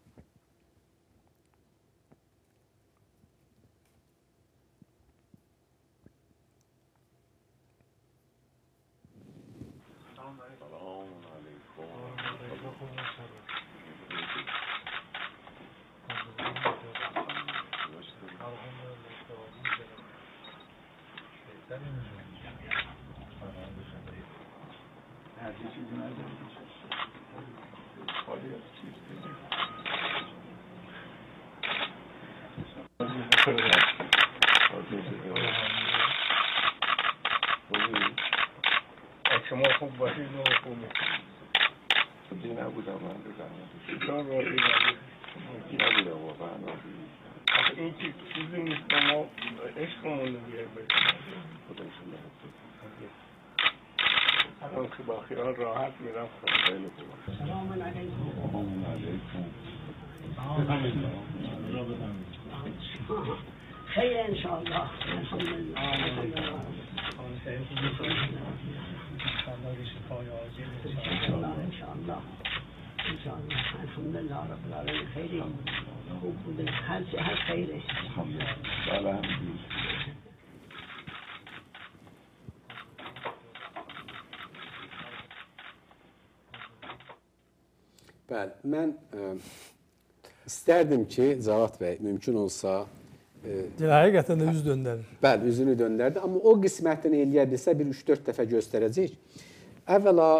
شما خوب باشید ما خوبه. راضی نبودم من به زحمت. چرا راضی نبودی؟ نبودم واقعا راضی. آخه این که چیزی نیست که ما عشقمون رو بیاره بریم. خدا شما الان که با خیال راحت میرم خونه. خیلی خوب. سلام علیکم. سلام علیکم. خیر انشاءالله. الحمدلله. انشاءالله انشاءالله الحمدلله رب العالمین. خیلی خوب بوده، هر خیره. الحمدلله. Bəli, mən istərdim ki, Cavad bəy, mümkün olsa... Həqiqətən də üz döndərir. Bəli, üzünü döndərdi. Amma o qismətini eləyə bilsə, bir 3-4 dəfə göstərəcək. Əvvəla,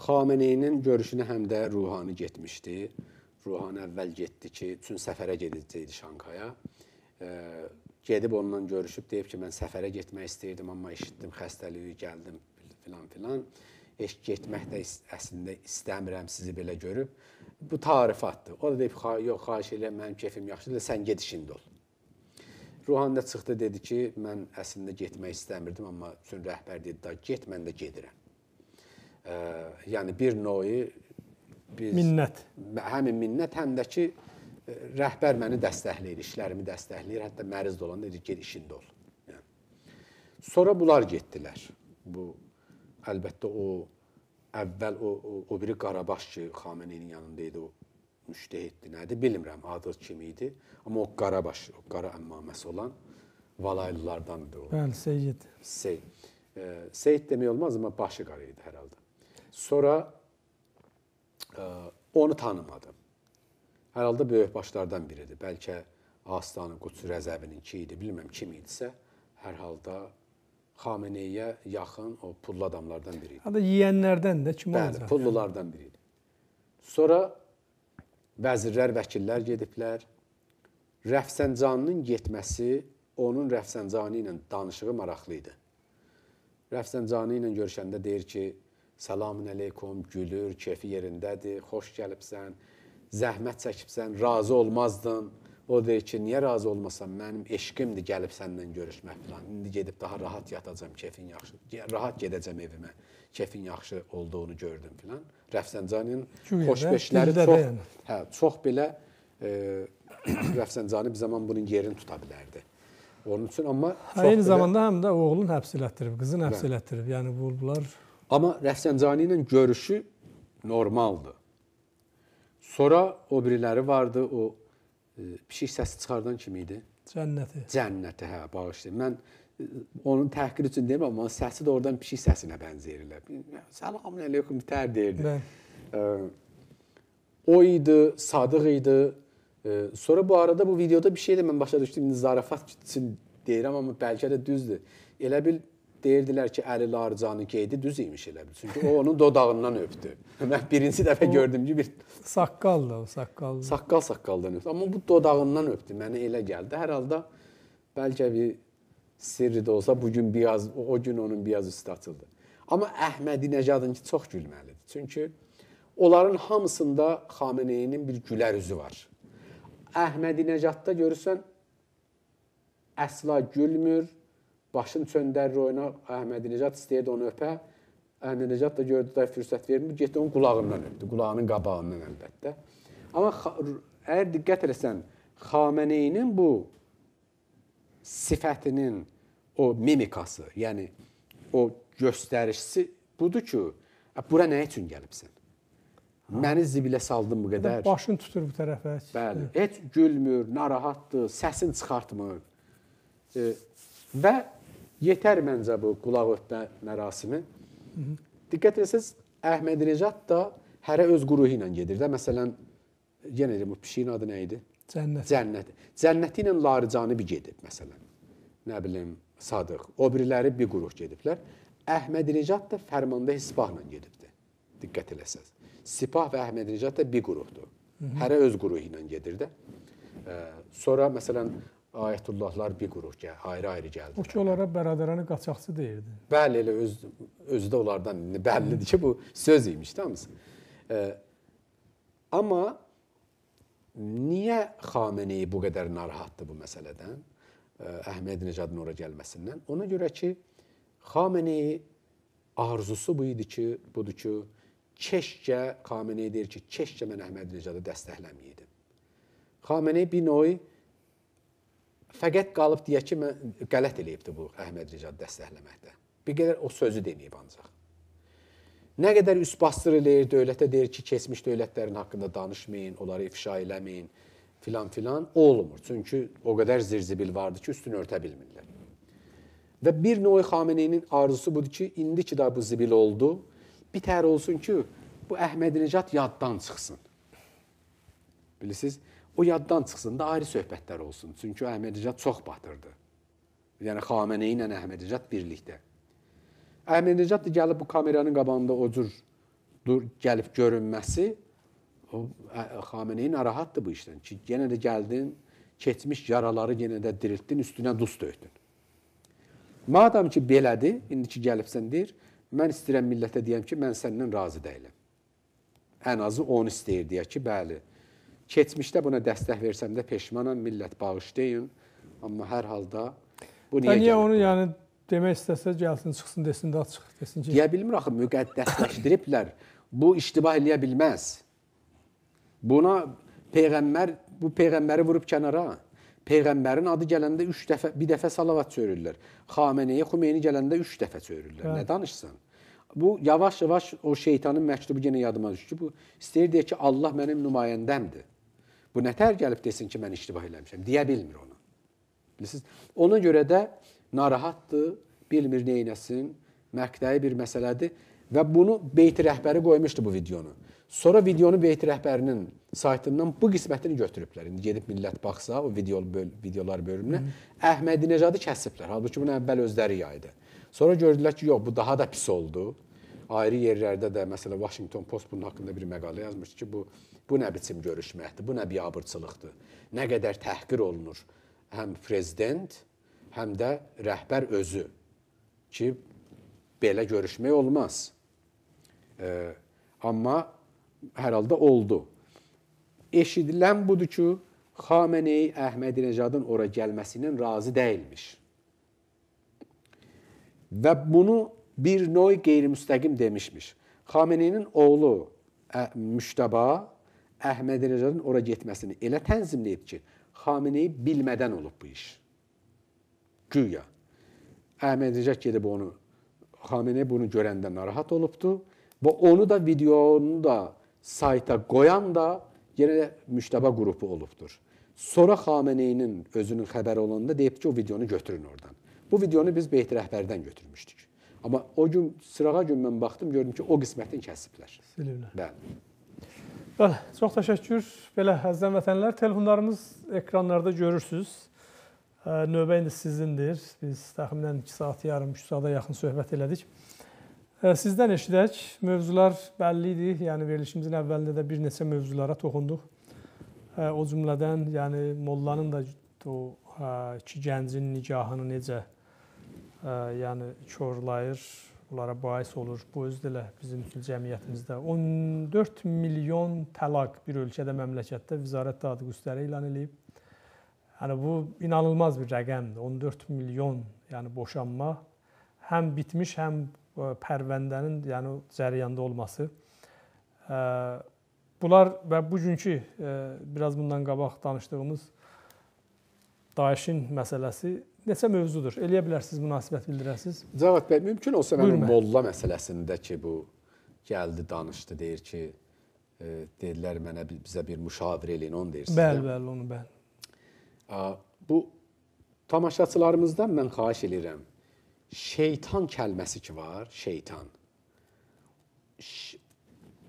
Xameneyinin görüşünə həm də Ruhani getmişdi. Ruhani əvvəl getdi ki, üçün səfərə gedəcəkdi Şanqaya. Gedib onunla görüşüb, deyib ki, mən səfərə getmək istəyirdim, amma eşitdim, xəstəliyi gəldim, filan filan. Heç getmək də əslində istəmirəm sizi belə görüb. Bu tarifatdır. O da deyib, yox, xahiş eləyəm, mənim kefim yaxşıdır, sən get işində ol. Ruhani də çıxdı, dedi ki, mən əslində getmək istəmirdim, amma üçün rəhbər dedi, da get, mən də gedirəm. Yəni, bir noyu biz... Minnət. Həmin minnət, həm də ki, rəhbər məni dəstəkləyir, işlərimi dəstəkləyir, hətta məriz də olanda dedi, get işində ol. Yəni. Sonra bunlar getdilər. Bu, əlbəttə, o əvvəl o biri Qarabaş ki, Xameneyinin yanında idi, o müştehiddir, nədir, bilmirəm, adı kim idi. Amma o Qarabaş, o qara əmmaməsi olan Valaylılardandır o. Bəli, Seyid. Seyid demək olmaz, amma başı qara idi hər halda. Sonra onu tanımadım. Hər halda böyük başlardan biridir. Bəlkə Astanı Qudsi Rəzəvininki idi, bilmirəm kim idisə, hər halda Xameneyə yaxın o pullu adamlardan biri idi. Hətta yiyənlərdən də kim olacaq? Bəli, pullulardan biri idi. Sonra vəzirlər, vəkillər gediblər. Rəfsəncaninin getməsi, onun Rəfsəncani ilə danışığı maraqlı idi. Rəfsəncani ilə görüşəndə deyir ki, salamün əleykum, gülür, kefi yerindədir, xoş gəlibsən, zəhmət çəkibsən, razı olmazdın. O deyir ki, niyə razı olmasam, mənim eşqimdir gəlib səndən görüşmək filan. İndi gedib daha rahat yatacam, kefin yaxşı, rahat gedəcəm evimə, kefin yaxşı olduğunu gördüm filan. Rəfsəncaninin xoşbeşləri çox, yəni. Hə, çox belə Rəfsəncani bir zaman bunun yerini tuta bilərdi. Onun üçün amma çox eyni zamanda həm də oğlun həbs elətdirib, qızın həbs elətdirib. Yəni bunlar. Amma Rəfsəncani ilə görüşü normaldır. Sonra o biriləri vardı, o pişik səsi çıxardan kim idi? Cənnəti. Cənnəti, hə, bağışlayın. Mən onun təhqir üçün deyirəm, amma səsi də oradan pişik səsinə bənzəyir. Salamün əleykum, bitər deyirdi. O idi, Sadıq idi. Sonra bu arada bu videoda bir şey də mən başa düşdüm. İndi zarafat üçün deyirəm, amma bəlkə də düzdür. Elə bil deyirdilər ki, Əli Laricani qeydi düz imiş elə bil. Çünki o onun dodağından öpdü. Mən birinci dəfə gördüm ki, bir... Saqqaldır o, saqqaldır. Saqqal saqqaldan öpdü. Amma bu dodağından öpdü. Mənə elə gəldi. Hər halda bəlkə bir sirri də olsa, bugün biyaz, o gün onun biyaz üstü açıldı. Amma Əhmədinəcadınki çox gülməlidir. Çünki onların hamısında Xameneyinin bir gülər üzü var. Əhmədinəcadda görürsən, əsla gülmür, başını çöndərir oyuna, Əhmədinəcad istəyirdi onu öpə. Əhmədinəcad da gördü, da fürsət vermir, getdi onun qulağından öpdü, qulağının qabağından əlbəttə. Amma əgər diqqət eləsən, Xameneyinin bu sifətinin o mimikası, yəni o göstərişçisi budur ki, bura nə üçün gəlibsən? Məni zibilə saldın bu qədər. Başını tutur bu tərəfə. Bəli, heç gülmür, narahatdır, səsini çıxartmır. Və yetər məncə bu qulaq öpmə mərasimi. Diqqət etsəniz, Əhmədinecad da hərə öz quruhu ilə gedir də. Məsələn, yenə deyim, bu pişiyin adı nə idi? Cənnət. Cənnət. Cənnəti ilə Laricani bir gedib, məsələn. Nə bilim, Sadıq. O biriləri bir quruh gediblər. Əhmədinecad da Fərmanda Sipahla gedibdi. Diqqət eləsəniz. Sipah və Əhmədinecad da bir quruhdur. Hərə öz quruhu ilə gedir də. Sonra, məsələn, Ayətullahlar bir quruh, ayrı-ayrı gəldilər. O ki, onlara bəradərəni qaçaqçı deyirdi. Bəli, elə özü də onlardan bəllidir ki, bu söz imiş, hamısı. Amma niyə Xameneyi bu qədər narahatdır bu məsələdən? Əhmədinecadın ora gəlməsindən. Ona görə ki, Xameneyi arzusu bu idi ki, budur ki, keşkə, Xameneyi deyir ki, keşkə mən Əhmədinəcadı dəstəkləməyəydim. Xameneyi bir növ fəqət qalıb deyə ki, mən qələt eləyibdi bu Əhmədinəcadı dəstəkləməkdə. Bir qədər o sözü deməyib ancaq. Nə qədər üst bastır eləyir, dövlətə deyir ki, keçmiş dövlətlərin haqqında danışmayın, onları ifşa eləməyin, filan filan, olmur. Çünki o qədər zirzibil vardı ki, üstünü örtə bilmirlər. Və bir növ Xameneyinin arzusu budur ki, indi ki da bu zibil oldu, bir tər olsun ki, bu Əhmədinecad yaddan çıxsın. Bilirsiniz, o yaddan çıxsın da ayrı söhbətlər olsun. Çünki Əhmədinecad çox batırdı. Yəni Xameneyi ilə Əhmədinecad birlikdə. Əhmədinecad da gəlib bu kameranın qabağında o cür gəlib görünməsi, o Xameneyi narahatdır bu işdən ki, yenə də gəldin, keçmiş yaraları yenə də diriltdin, üstünə duz döydün. Madam ki belədir, indiki gəlibsən deyir, mən istəyirəm millətə deyəm ki, mən səndən razı deyiləm. Ən azı onu istəyir deyə ki, bəli, keçmişdə buna dəstək versəm də peşmanam, millət bağışlayın, amma hər halda bu niyə gəlib? Onu yəni demək istəsə gəlsin, çıxsın, desin də açıq, desin ki... Deyə bilmir axı, müqəddəsləşdiriblər. Bu iştibah eləyə bilməz. Buna peyğəmbər, bu peyğəmbəri vurub kənara. Peyğəmbərin adı gələndə 3 dəfə, bir dəfə salavat çöyürürlər. Xameneyi, Xümeyni gələndə 3 dəfə çöyürürlər. Nə danışsan? Bu yavaş-yavaş o şeytanın məktubu yenə yadıma düşdü. Bu istəyir deyə ki, Allah mənim nümayəndəmdir. Bu nətər gəlib desin ki, mən iştibah eləmişəm. Deyə bilmir onu. Bilirsiniz? Ona görə də narahatdır, bilmir neynəsin, məqtəyi bir məsələdir və bunu Beyt-i Rəhbəri qoymuşdu bu videonu. Sonra videonu Beyt-i Rəhbərinin saytından bu qismətini götürüblər. İndi gedib millət baxsa o videolar bölümünə, Əhmədinəcadı kəsiblər. Halbuki bunu əvvəl özləri yaydı. Sonra gördülər ki, yox, bu daha da pis oldu. Ayrı yerlərdə də, məsələn, Washington Post bunun haqqında bir məqalə yazmışdı ki, bu nə biçim görüşməkdir, bu nə biabırçılıqdır. Nə qədər təhqir olunur həm prezident, həm də rəhbər özü ki, belə görüşmək olmaz. Amma hər halda oldu. Eşidilən budur ki, Xameneyi Əhmədinəcadın ora gəlməsindən razı deyilmiş. Və bunu bir növ qeyri-müstəqim demişmiş. Xameneyinin oğlu Müştəba Əhmədinəcadın ora getməsini elə tənzimləyib ki, Xameneyi bilmədən olub bu iş. Güya. Əhmədinəcad gedib onu, Xameneyi bunu görəndə narahat olubdu və onu da videonu da sayta qoyan da yenə də Müştəba qrupu olubdur. Sonra Xameneyinin özünün xəbəri olanda deyib ki, o videonu götürün oradan. Bu videonu biz Beyt-i Rəhbərdən götürmüşdük. Amma o gün, sırağa gün mən baxdım, gördüm ki, o qismətini kəsiblər. Siliblər. Bəli. Bəli, çox təşəkkür. Belə, əziz vətənlər, telefonlarımız ekranlarda görürsünüz. Növbə indi sizindir. Biz təxminən 2 saat yarım, 3 saata yaxın söhbət elədik. Sizdən eşidək. Mövzular bəlli idi. Yəni verilişimizin əvvəlində də bir neçə mövzulara toxunduq. O cümlədən, yəni mollanın da o iki gəncin nikahını necə yəni korlayır. bunlara bais olur. Bu özü də elə bizim üçün cəmiyyətimizdə 14 milyon təlaq bir ölkədə, məmləkətdə Vizarət Dadgüstəri elan eləyib. Yəni bu inanılmaz bir rəqəmdir. 14 milyon, yəni boşanma həm bitmiş, həm pərvəndənin, yəni cərəyanda olması. Bunlar və bugünkü biraz bundan qabaq danışdığımız DAEŞ-in məsələsi neçə mövzudur? Eləyə bilərsiniz, münasibət bildirəsiniz. Cavad bəy, mümkün olsa mənim molla məsələsində ki, bu gəldi, danışdı, deyir ki, dedilər mənə, bizə bir müşavir eləyin, onu deyirsiniz. Bəli, bəli, onu bəli. Bu tamaşaçılarımızdan mən xahiş eləyirəm. Şeytan kəlməsi ki var, şeytan.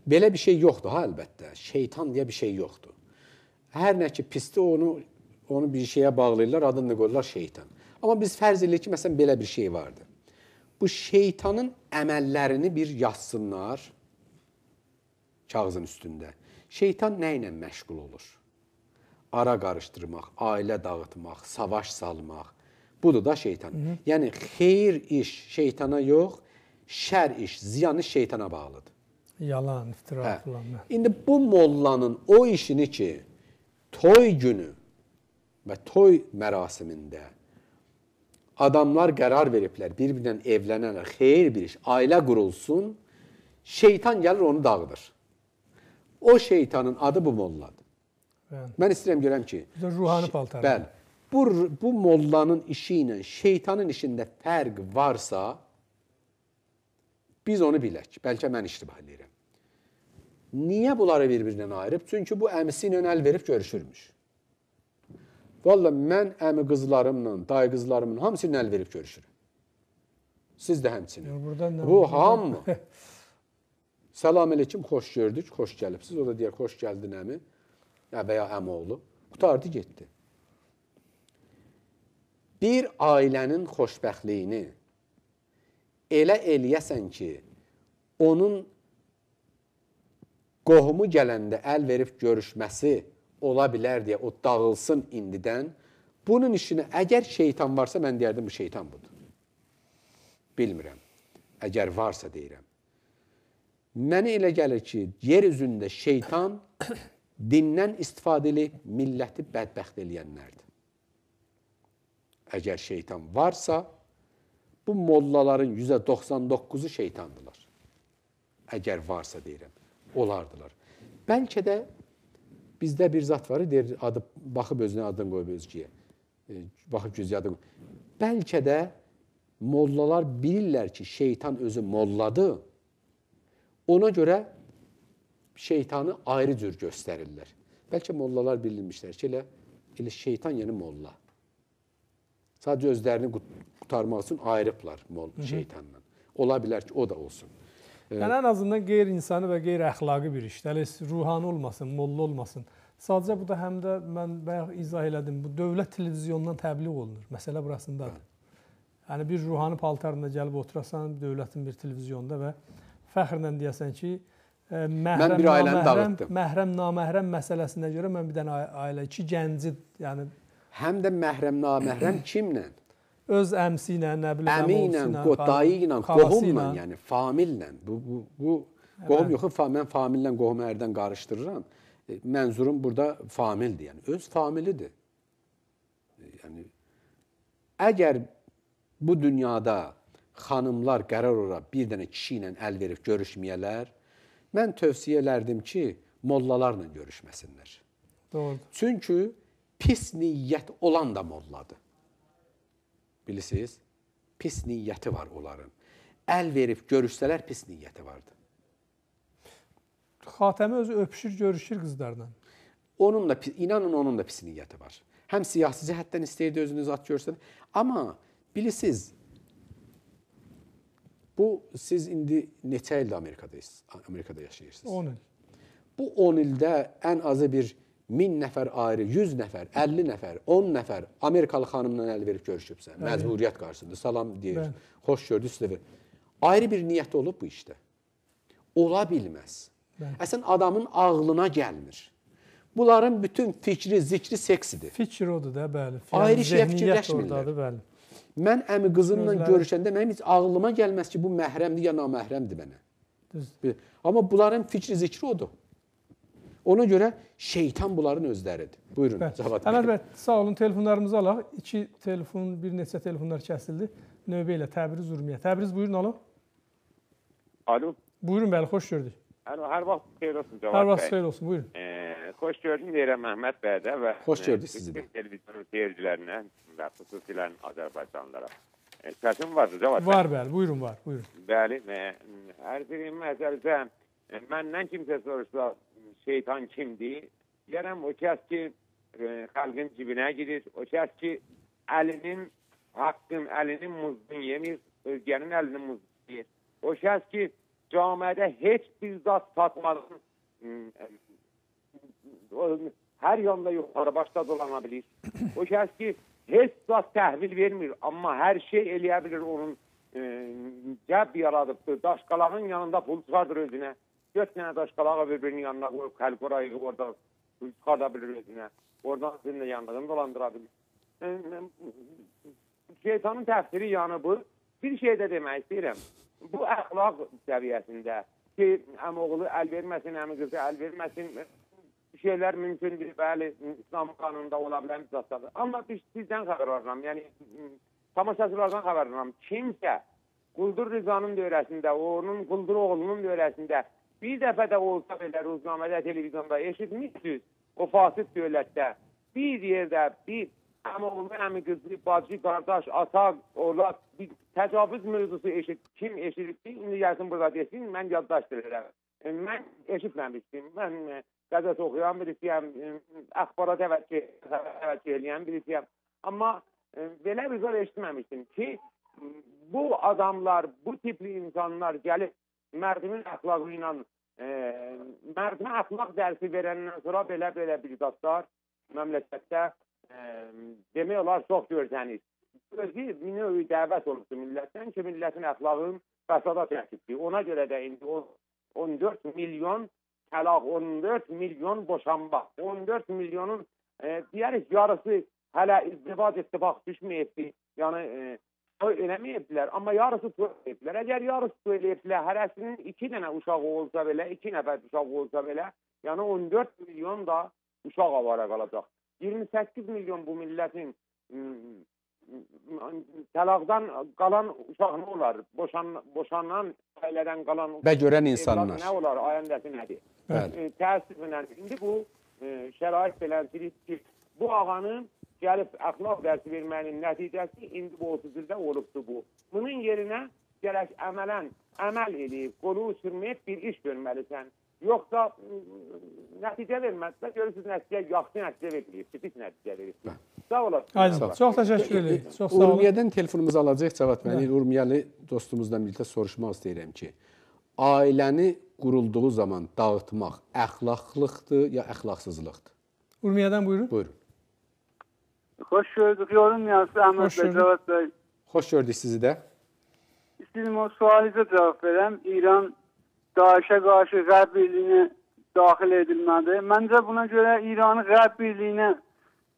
Belə bir şey yoxdur ha, əlbəttə. Şeytan deyə bir şey yoxdur. Hər nə ki pisdir, onu bir şeyə bağlayırlar, adını da qoyurlar şeytan. Amma biz fərz edirik ki, məsələn, belə bir şey vardı. Bu şeytanın əməllərini bir yazsınlar kağızın üstündə. Şeytan nə ilə məşğul olur? Ara qarışdırmaq, ailə dağıtmaq, savaş salmaq. Budur da şeytan. Hı -hı. Yəni, xeyir iş şeytana yox, şər iş, ziyan iş şeytana bağlıdır. Yalan, iftira filan. İndi bu mollanın o işini ki, toy günü və toy mərasimində adamlar qərar veriblər, bir-birindən evlənərlər, xeyir bir iş, ailə qurulsun, şeytan gəlir onu dağıdır. O şeytanın adı bu molladır. Bəli. Mən istəyirəm görəm ki, ruhani paltarı. Bəli. Bu mollanın işi ilə şeytanın işində fərq varsa, biz onu bilək. Bəlkə mən iştibah eləyirəm. Niyə bunları bir-birindən ayırıb? Çünki bu əmisi ilə əl verib görüşürmüş. Vallahi mən əmi qızlarımla, dayı qızlarımla hamısı ilə əl verib görüşürəm. Siz də həmçinin. Bu hamı. Salam aleyküm, xoş gördük, xoş gəlibsiz. O da deyər, xoş gəldin əmi və ya əmioğlu. Qurtardı, getdi. Bir ailənin xoşbəxtliyini elə eləyəsən ki, onun qohumu gələndə əl verib görüşməsi ola bilər deyə o dağılsın indidən. Bunun işini əgər şeytan varsa, mən deyərdim, bu şeytan budur. Bilmirəm. Əgər varsa deyirəm. Mənə elə gəlir ki, yer üzündə şeytan dindən istifadə edib milləti bədbəxt eləyənlərdir. Əgər şeytan varsa, bu mollaların %99-u şeytandılar. Əgər varsa deyirəm, olardılar. Bəlkə də bizdə bir zat var, deyir, adı, baxıb özünə adını qoyub özgüyə. Baxıb gözüyə adını qoyub. Bəlkə də mollalar bilirlər ki, şeytan özü molladır. Ona görə şeytanı ayrı cür göstərirlər. Bəlkə mollalar bilirmişlər ki, elə şeytan yəni molla. Sadəcə özlərini qurtarmaq üçün ayırıblar şeytanla. Ola bilər ki, o da olsun. Yəni, ən azından qeyri-insani və qeyri-əxlaqi bir işdir. Hələ ruhani olmasın, molla olmasın. Sadəcə bu da həm də mən bayaq izah elədim, bu dövlət televizyonundan təbliğ olunur. Məsələ burasındadır. Yəni, bir ruhani paltarında gəlib oturasan dövlətin bir televizyonda və fəxrlə deyəsən ki, məhrəm, naməhrəm məsələsinə görə mən bir dənə ailə, iki gənci, yəni... Həm də məhrəm, naməhrəm kimlə? Öz əmsi ilə, nə bilim, əmi ilə, dayı ilə, qohumla, yəni famillə. Bu qohum yox, mən famillə qohumu hərdən qarışdırıram. Mənzurum burada famildir, yəni öz familidir. Yəni, əgər bu dünyada xanımlar qərar olaraq bir dənə kişi ilə əl verib görüşməyələr, mən tövsiyə elərdim ki, mollalarla görüşməsinlər. Doğrudur. Çünki pis niyyət olan da molladır. Bilirsiniz, pis niyyəti var onların. Əl verib görüşsələr pis niyyəti vardı. Xatəmi özü öpüşür, görüşür qızlarla. Onun da, inanın onun da pis niyyəti var. Həm siyasi cəhətdən istəyirdi özünü zat görsün. Amma bilirsiniz, bu siz indi neçə ildə Amerikada yaşayırsınız? 10 il. Bu 10 ildə ən azı bir 1000 nəfər ayrı, 100 nəfər, 50 nəfər, 10 nəfər Amerikalı xanımla əl verib görüşübsə, məcburiyyət qarşısında salam deyir, xoş gördük, sizə verir. Ayrı bir niyyət olub bu işdə. Ola bilməz. Əslən, adamın ağlına gəlmir. Bunların bütün fikri, zikri seksidir. Fikir odur da, bəli. Ayrı şeyə fikirləşmirlər. Mən əmi qızımla görüşəndə mənim heç ağlıma gəlməz ki, bu məhrəmdir ya naməhrəmdir mənə. Düz. Amma bunların fikri zikri odur. Ona görə şeytan bunların özləridir. Buyurun, Cavad bəy. Əhməd bəy, sağ olun. Telefonlarımızı alaq. 2 telefon, bir neçə telefonlar kəsildi. Növbə ilə Təbriz, Urmiya. Təbriz, buyurun, alo. Alo. Buyurun, bəli, xoş gördük. Alo, hər vaxt xeyir olsun, Cavad bəy. Hər vaxt xeyir olsun, buyurun. Xoş gördüm deyirəm Əhməd bəyə də və xoş gördük sizi də. Televizyonun seyircilərinə və xüsusilə Azərbaycanlılara. Səsim vardı, Cavad bəy? Var, bəli, buyurun, var, buyurun. Bəli, hər bir məsələdə məndən kimsə soruşsa şeytan kimdir? Deyərəm, o kəs ki, xalqın cibinə girir, o kəs ki, əlinin haqqın, əlinin muzdunu yemir, özgənin əlinin muzdunu yemir. O kəs ki, camiədə heç bir zat satmadan hər yanda yuxarı başda dolana bilir. O kəs ki, heç zat təhvil vermir, amma hər şey eləyə bilir, onun cəb yaradıbdır. Daşqalağın yanında pul çıxardır özünə. 4 dənə daşqalağı bir-birinin yanına qoyub, xəlqora yığıb orada pul çıxarda bilir özünə. Oradan özünün yanlığını dolandıra bilir. Şeytanın təfsiri yanı bu. Bir şey də demək istəyirəm. Bu əxlaq səviyyəsində ki, əmoğlu əl verməsin, əmi qızı əl verməsin, şeylər mümkündür, bəli, İslam qanununda ola bilən bir zatlardır. Amma biz sizdən xəbər alıram, yəni tamaşaçılardan xəbər alıram. Kimsə Quldur Rızanın dövrəsində, onun Quldur oğlunun dövrəsində bir dəfə də olsa belə ruznamədə, televizyonda eşitmişsiniz, o fasid dövlətdə bir yerdə bir əmoğlu, əmi qızı, bacı, qardaş, ata, oğlad bir təcavüz mövzusu kim eşitdi, indi gəlsin burada desin, mən yaddaşdırıram. Mən eşitməmişdim, mən qəzet oxuyan birisiyəm, əxbara təvəccüh eləyən birisiyəm. Amma belə bir zor eşitməmişdim ki, bu adamlar, bu tipli insanlar gəlib mərdimin əxlaqı ilə, mərdimə əxlaq dərsi verəndən sonra belə-belə bir zatlar məmləkətdə demək olar çox görsənir. Özü bir növ dəvət olubdur millətdən ki, millətin əxlaqını fəsada çəkibdir. Ona görə də indi 14 milyon təlaq, 14 milyon boşanma, 14 milyonun deyərik yarısı hələ izdivac ittifaq düşməyibdir. Yəni toy eləməyibdilər, amma yarısı toy eləyibdilər. Əgər yarısı toy eləyibdilər, hərəsinin 2 dənə uşağı olsa belə, 2 nəfər uşağı olsa belə, yəni 14 milyon da uşaq avara qalacaq. 28 milyon bu millətin təlaqdan qalan uşaq nə olar? Boşanan ailədən qalan və görən insanlar nə olar? Ayəndəsi nədir? Təəssüflə indi bu şərait belədir ki, bu ağanın gəlib əxlaq dərsi vermənin nəticəsi indi bu 30 ildə olubdur bu. Bunun yerinə gərək əmələn əməl eləyib, qolu uçurmayıb bir iş görməlisən. Yoxsa nəticə verməzsə, görürsünüz, nəticə, yaxşı nəticə verməyib, pis nəticə verib. Sağ olasın. Aydın, çox təşəkkür edirik. Çox sağ olun. Urmiyədən telefonumuzu alacaq Cavad bəy. Urmiyəli dostumuzla birlikdə soruşmaq istəyirəm ki, ailəni qurulduğu zaman dağıtmaq əxlaqlıqdır ya əxlaqsızlıqdır? Urmiyədən buyurun. Buyurun. Xoş gördük. Yorum yazdı Əhməd bəy, Cavad bəy. Xoş gördük sizi də. İstəyirəm o sualınıza cavab verəm. İran DAEŞ'e qarşı Qərb Birliyinə daxil edilmədi. Məncə buna görə İranı Qərb Birliyinə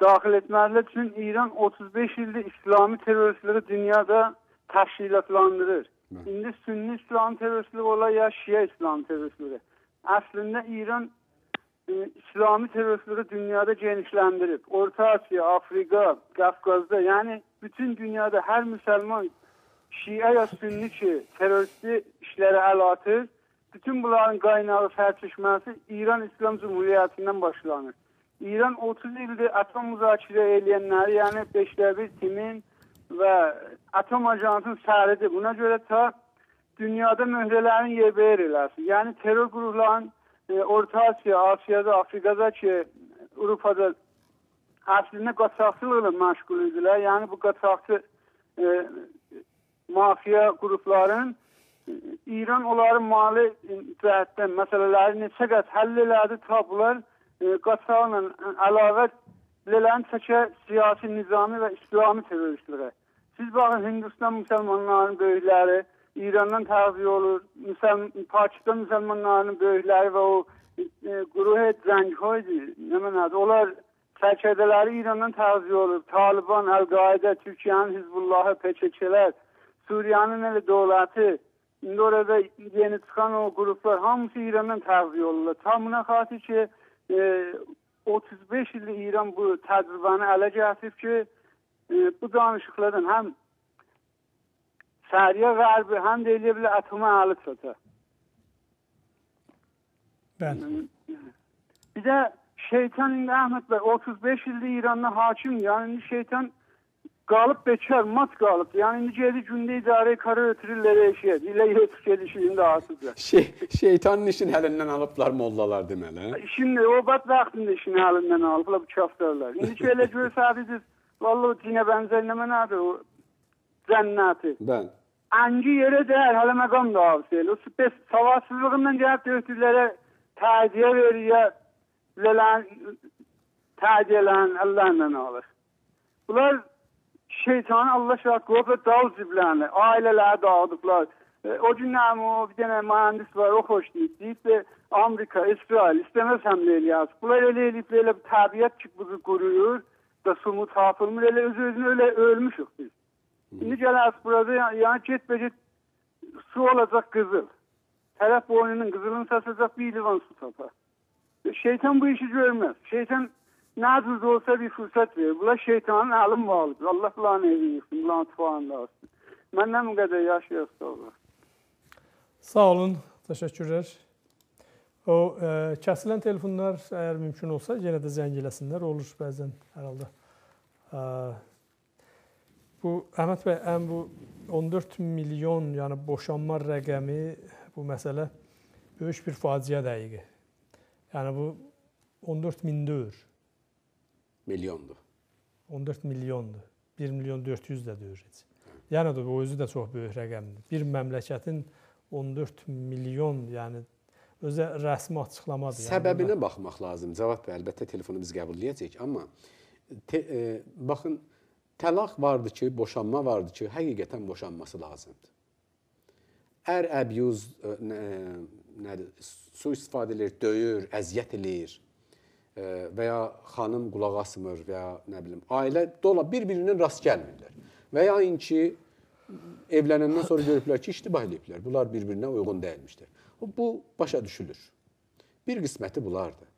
daxil etməlilər. Çünki İran 35 ildir İslami terroristləri dünyada təşkilatlandırır. İndi Sünni İslam terroristliyi olar ya Şiə İslam terroristliyi. Əslində İran İslami terroristliyi dünyada genişləndirib. Orta Asiya, Afrika, Qafqazda, yəni bütün dünyada hər müsəlman Şiə ya Sünni ki, terroristi işlərə əl atır. Bütün bunların qaynağı, sərçeşməsi İran İslam Cumhuriyyətindən başlanır. İran 30 ildir atom müzakirə eləyənləri, yəni 5-1 timin və atom ajansının səridir. Buna görə ta dünyada möhrələrin yerbəyer eləsin. Yəni terror qurumlarının Orta Asiya, Asiyada, Afrikada ki, Avropada əslində qaçaqçılıqla məşğul idilər. Yəni bu qaçaqçı mafiya qrupların İran onların mali cəhətdən məsələləri neçə qat həll elədi, ta bunlar qaçaqla əlavə lələni çəkə siyasi, nizami və İslami terroristlərə. Siz baxın, Hindistan müsəlmanlarının böyükləri İrandan təğziyə olur, Pakistan müsəlmanlarının böyükləri və o qruh cənghoydu, nə mənadır, onlar Sərkərdələri İrandan təğziyə olub. Taliban, Əl-Qaidə, Türkiyənin Hizbullahı, PKK-lər, Suriyanın elə dövləti, indi orada yeni çıxan o qruplar hamısı İrandan təğziyə olurlar. Tam buna xatir ki, 35 illik İran bu təcrübəni ələ gətirib ki, bu danışıqlardan həm Səriyə qərbi, həm də eləyə bilər atoma əli çata. Bəli. Bir də şeytan indi Əhməd bəy 35 illik İranda hakimdir. Yəni indi şeytan qalıb bekar, mat qalıb. Yəni indi gedir gündə idarə karı ötürürlər eşiyə. İlə yetib gedişi indi artıqdır. Şeytanın işini əlindən alıblar mollalar deməli. Şimdi o bədbəxtin işini əlindən alıblar bu kaftarlar. İndi ki elə görsəydiniz, vallahi o dinə bənzər nə mənadır o cənnəti. Bəli. Əngi yerə dəyər, hələ məqam da avsı elə. O savadsızlığından gəlib döktürlərə təziyə verir ya tədiyələrin əllərindən alır. Bunlar şeytanı Allah şahid qoyublar dal ciblərini, ailələri dağıdıblar. O gün nəm o bir dənə mühəndis var, o xoş deyib. Deyib də Amerika, İsrail istəməz həmlə eləyər. Bunlar elə eləyiblər, elə təbiət ki buzu quruyur da sumu tapılmır, elə öz-özünü elə ölmüşük biz. İndi gələrsə burada, yəni getbə-get su olacaq qızıl. Tərəf boynunun qızılını saçacaq bir livan su tapar. Şeytan bu işi görmez. Şeytan nə cür olsa bir fürsət verir. Bunlar şeytanın əli bağlıdır. Allah bunların evi yıxsın, bunların tufağını da alsın. Məndən bu qədər yaşayırsa olur. Sağ olun, təşəkkürlər. O kəsilən telefonlar əgər mümkün olsa yenə də zəng eləsinlər. Olur bəzən hər halda. Bu Əhməd bəy, ən bu 14 milyon, yəni boşanma rəqəmi bu məsələ böyük bir faciə dəqiqi. Yəni bu 14 min deyir. Milyondur. 14 milyondur. 1 milyon 400 də deyir heç. Yəni də bu özü də çox böyük rəqəmdir. Bir məmləkətin 14 milyon, yəni özə rəsmi açıqlamadır. Yəni səbəbinə baxmaq lazım. Cavad bəy, əlbəttə telefonu biz qəbul edəcəyik, amma baxın, təlaq vardı ki, boşanma vardı ki, həqiqətən boşanması lazımdır. Ər abuse, sui-istifadə eləyir, döyür, əziyyət eləyir və ya xanım qulaq asmır və ya nə bilim, ailə dola bir-birindən rast gəlmirlər. Və ya inki evlənəndən sonra görüblər ki, iştibah eləyiblər. Bunlar bir-birinə uyğun deyilmişdir. Bu başa düşülür. Bir qisməti bunlardır.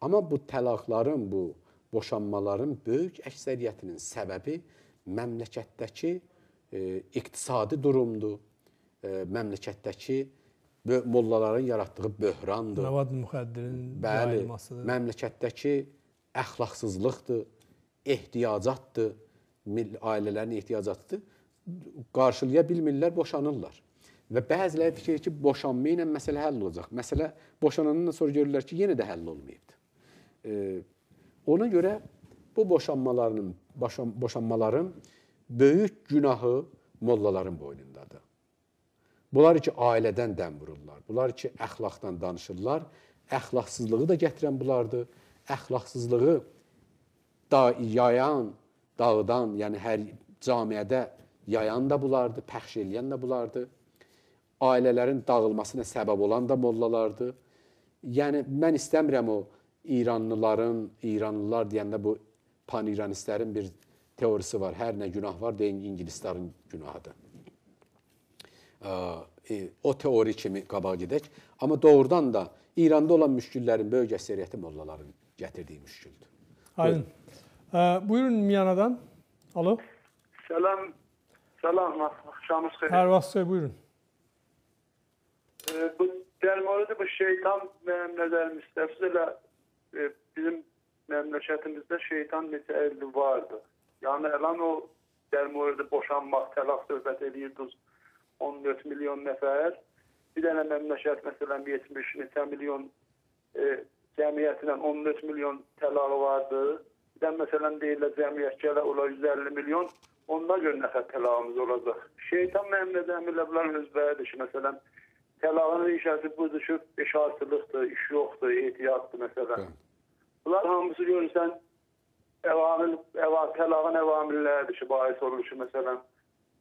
Amma bu təlaqların, bu boşanmaların böyük əksəriyyətinin səbəbi məmləkətdəki iqtisadi durumdur, məmləkətdəki mollaların yaratdığı böhrandır. Məvad müxəddirin yayılmasıdır. Məmləkətdəki əxlaqsızlıqdır, ehtiyacatdır, ailələrin ehtiyacatıdır. Qarşılaya bilmirlər, boşanırlar. Və bəziləri fikir ki, boşanma ilə məsələ həll olacaq. Məsələ boşanandan sonra görürlər ki, yenə də həll olmayıbdır. Ona görə bu boşanmaların böyük günahı mollaların boynundadır. Bunlar ki, ailədən dəm vururlar, bunlar ki, əxlaqdan danışırlar, əxlaqsızlığı da gətirən bunlardır. Əxlaqsızlığı da yayan, dağıdan, yəni hər camiədə yayan da bunlardır, pəxş eləyən də bunlardır. Ailələrin dağılmasına səbəb olan da mollalardır. Yəni, mən istəmirəm o İranlıların, İranlılar deyəndə bu pan-İranistlərin bir teorisi var. Hər nə günah var, deyin İngilislərin günahıdır. O teori kimi qabağa gedək. Amma doğrudan da İranda olan müşküllərin böyük əksəriyyəti mollaların gətirdiyi müşküldür. Aydın. Buyurun Miyanadan. Alo. Salam. Salam. Axşamınız xeyir. Hər vaxt xeyir, buyurun. Bu dərmanı bu şeytan mənim nəzərim istərsiz elə bizim məmləkətimizdə şeytan neçə ildir vardı. Yəni əlan o dərmanı boşanmaq, təlaq söhbət eləyirdiniz. 14 milyon nəfər. Bir dənə məmləkət məsələn 70 neçə milyon cəmiyyətlə 14 milyon təlağı vardı. Bir də məsələn deyirlər cəmiyyət gələ olar 150 milyon. Onda gör nə qədər təlağımız olacaq. Şeytan mənim nəzərimlə bunların özbəyidir ki, məsələn təlağın rişəsi budur ki, beşartılıqdır, iş yoxdur, ehtiyatdır məsələn. Bunlar hamısı görürsən təlağın əvamilləridir ki, bahis olur ki, məsələn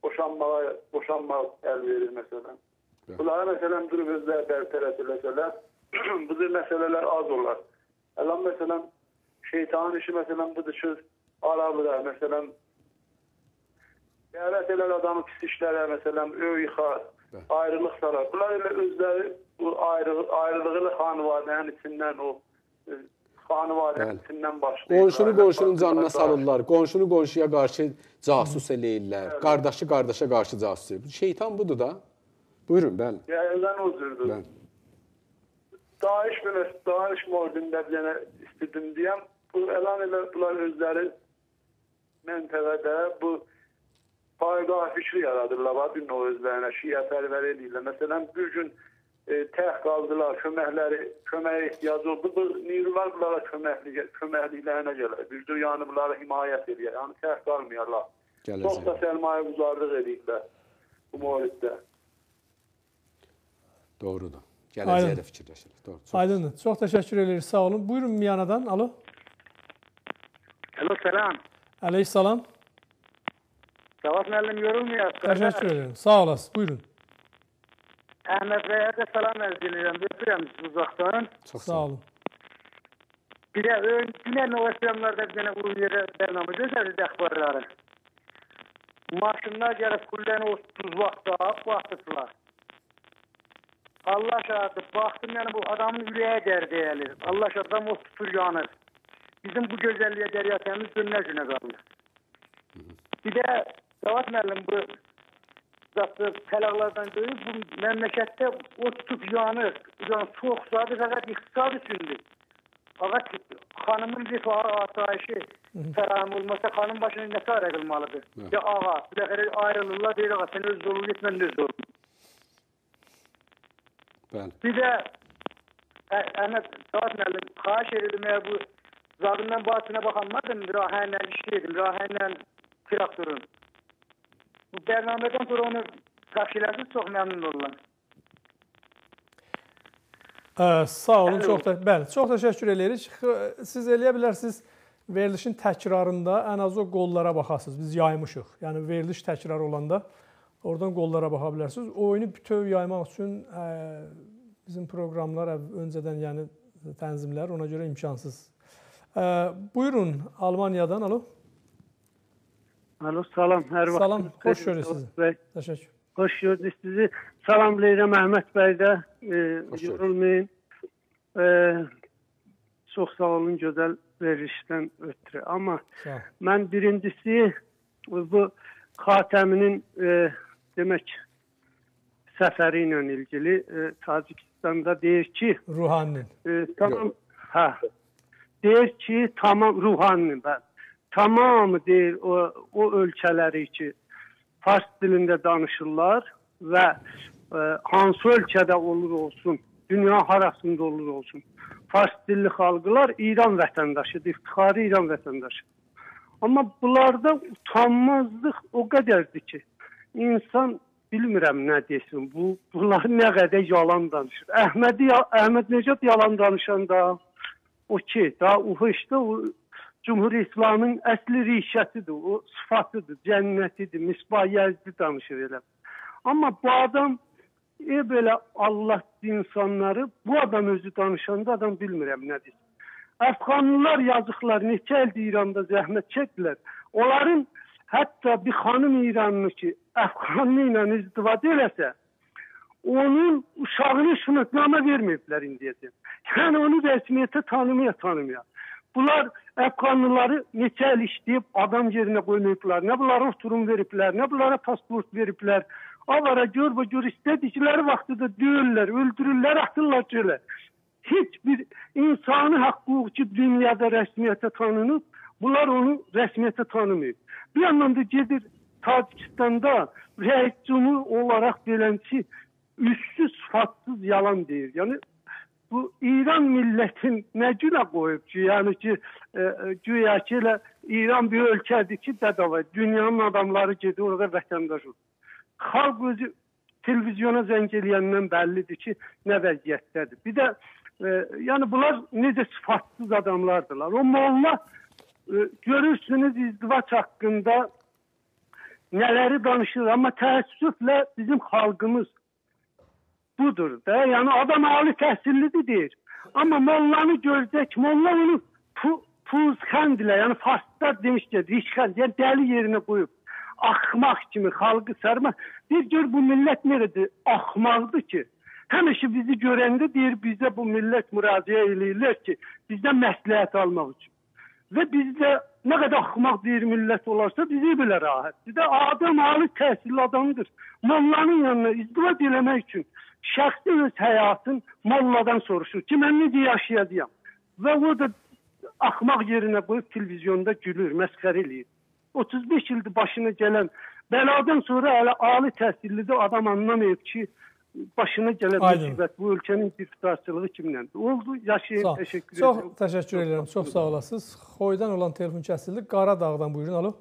boşanma əl verir məsələn. Bunlara məsələn durub özləri bərtərəf eləsələr, bu cür məsələlər az olar. Əlan məsələn Şeytanın işi məsələn budur ki, ara vurar, məsələn, dəvət elər adamı pis işlərə, məsələn, öy yıxar, ayrılıq salar. Bunlar elə özləri bu ayrılığı ilə xanivadənin içindən, o xanivadənin içindən başlayırlar. Qonşunu qonşunun canına salırlar, qonşunu qonşuya qarşı casus eləyirlər, qardaşı qardaşa qarşı casus eləyirlər. Şeytan budur da. Buyurun, bəli. Dəqiqən o cürdür. Daesh mövzusunda bir dənə istedim deyəm. Bu elan elə bunlar özləri məntəqədə bu payqah fikri yaradırlar. Bir növ özlərinə şiə pərvər eləyirlər. Məsələn, bir gün tək qaldılar, köməyə ehtiyacı oldu. Bu nirular bunlara köməkliklərinə gəlir. Bir cür yəni bunlara himayət edir. Yəni tək qalmayarlar. Çox da sərmayə quzarlıq edirlər bu mövzuda. Doğrudur. Gələcəyə də fikirləşirik. Doğru. Aydındır. Çox təşəkkür edirik. Sağ olun. Buyurun Miyanadan. Alo. Alo, salam. Əleyhissalam. Cavad müəllim, yorulmayasınız. Təşəkkür edirəm. Sağ olasınız. Buyurun. Əhməd bəyə də salam ərz edirəm. Öpürəm sizi uzaqdan. Çox sağ olun. Bir də dünən o əsramlarda bir dənə Urmiyədə bərnamə gözəldir əxbarları. Maşınlar gəlib kulləni o tuzvaqda baxdılar. Allah şahidi, baxdım yəni bu adamın ürəyə dərdi gəlir. Allah şahidi, adam o tutur yanır. Bizim bu gözəlliyə dəryatəmiz gündən günə qalır. Bir də Cavad müəllim bu zatı təlaqlardan görür, bu məmləkətdə o tutub yanır. Yəni çox sadə fəqət iqtisad üçündür. Ağa xanımın rifahı, asayişi fərahım olmasa xanım başını nə çarə qılmalıdır? Ya ağa, bir dəfə ayrılırlar, deyir ağa, sən öz yolunu get, mən öz yolunu. Bəli. Bir də Əhməd Cavad müəllim, xahiş edirdim, əgər bu zadından batına baxanlardım, rahənlə işləyirdim, rahənlə traktorun. Bu bərnamədən sonra onu təxş elərsiniz, çox məmnun olurum. Sağ olun, bəli, çox təşəkkür edirik. Siz eləyə bilərsiniz, verilişin təkrarında ən az o qollara baxasınız. Biz yaymışıq. Yəni veriliş təkrarı olanda oradan qollara baxa bilərsiniz. Oyunu bütöv yaymaq üçün bizim proqramlar öncədən yəni tənzimlər ona görə imkansız. Buyurun Almaniyadan, alo. Alo, salam. Hər vaxt. Salam, xoş görürük sizi. Bəy. Təşəkkür. Xoş gördük sizi. Salamlayıram Əhməd bəy də. Yorulmayın. Çox sağ olun gözəl verilişdən ötürü. Amma mən birincisi bu Xatəminin demək səfəri ilə ilgili Tacikistanda deyir ki Ruhaninin. Tamam, hə. Deyir ki, tamam Ruhaninin, bəli. Tamamı deyir o ölkələri ki, fars dilində danışırlar və hansı ölkədə olur olsun, dünya harasında olur olsun, fars dilli xalqlar İran vətəndaşıdır, iftixari İran vətəndaşıdır. Amma bunlarda utanmazlıq o qədərdir ki, insan bilmirəm nə desin, bunlar nə qədər yalan danışır. Əhməd Necad yalan danışanda o ki, daha o işte o Cumhur İslamın əsli rişətidir, o sıfatıdır, cənnətidir, Misbah Yəzdi danışır elə. Amma bu adam, belə Allah insanları, bu adam özü danışanda adam bilmirəm nə desin. Əfqanlılar yazıqlar neçə ildir İranda zəhmət çəkdilər. Onların hətta bir xanım İranlı ki, Əfqanlı ilə izdivac eləsə, onun uşağını şınıtnamə verməyiblər indiyəcək. Yəni onu rəsmiyyətə tanımaya. Bunlar Əfqanlıları neçə il işləyib adam yerinə qoymayıblar, nə bunlara oturum veriblər, nə bunlara pasport veriblər. Avara gör bu gör istədikləri vaxtı da döyürlər, öldürürlər, atırlar çölə. Heç bir insani haqqı ki dünyada rəsmiyyətə tanınıb, bunlar onu rəsmiyyətə tanımayıb. Bir yandan da gedir Tacikistanda rəis cumhur olaraq belənçi üstsüz, sıfatsız yalan deyir. Yəni bu İran millətin nə günə qoyub ki, yəni ki, güya ki, elə İran bir ölkədir ki, bedava, dünyanın adamları gedir orada vətəndaş olur. Xalq özü televizyona zəng eləyəndən bəllidir ki, nə vəziyyətdədir. Bir də, yəni bunlar necə sıfatsız adamlardılar. O molla, görürsünüz izdivac haqqında nələri danışır, amma təəssüflə bizim xalqımız budur da. Yəni adam ali təhsillidir deyir. Amma mollanı görəcək, molla onu Puzxənd ilə, yəni farslar demiş ki, rişxənd, yəni dəli yerinə qoyub axmaq kimi xalqı sarma. Bir gör bu millət nerədir? Axmaqdır ki, həmişə bizi görəndə deyir, bizə bu millət müraciə eləyirlər ki, bizdən məsləhət almaq üçün. Və bizdə nə qədər axmaq deyir millət olarsa, bizi belə rahat. Bizdə adam ali təhsilli adamdır. Mollanın yanına izdivac eləmək üçün şəxsi öz həyatın molladan soruşur ki, mən necə yaşayacağam? Və o da axmaq yerinə qoyub televizyonda gülür, məsxərə eləyir. 35 ildir başına gələn bəladan sonra hələ ali təhsillidir adam anlamayıb ki, başına gələn müsibət bu ölkənin giriftarçılığı kimləndir. Oldu, yaşayın, təşəkkür edirəm. Çox təşəkkür edirəm, çox sağ olasınız. Xoydan olan telefon kəsildi. Qaradağdan buyurun, alo.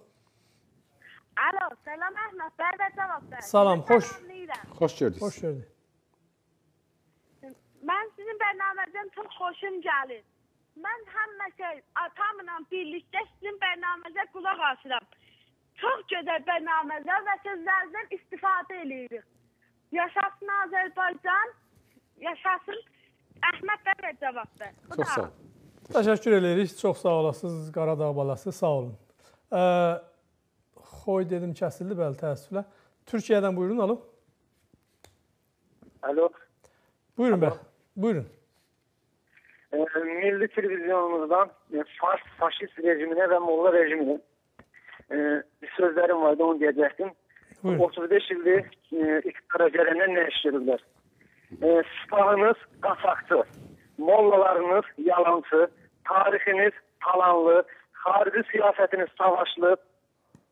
Alo, salam Əhməd bəy və Cavad bəy. Salam, xoş. Xoş gördük. Xoş gördük. Mən sizin bərnamədən çox xoşum gəlir. Mən həmişə atamla birlikdə sizin bərnaməzə qulaq asıram. Çox gözəl bərnaməzə və sözlərinizdən istifadə edirik. Yaşasın Azərbaycan, yaşasın Əhməd bəy və Cavad bəy. Çox sağ olun. Təşəkkür edirik. Çox sağ olasınız Qaradağ balası. Sağ olun. Xoy dedim kəsildi, bəli, təəssüflə. Türkiyədən buyurun, alo. Alo. Buyurun, bəli. Buyurun. Milli televizyonumuzdan Fars faşist rejiminə və molla rejiminə bir sözlərim vardı, onu deyəcəkdim. Buyurun. 35 ildir iktidara gələnlər nə iş görürlər? Sipahınız qaçaqçı, mollalarınız yalancı, tarixiniz talanlı, xarici siyasətiniz savaşlı,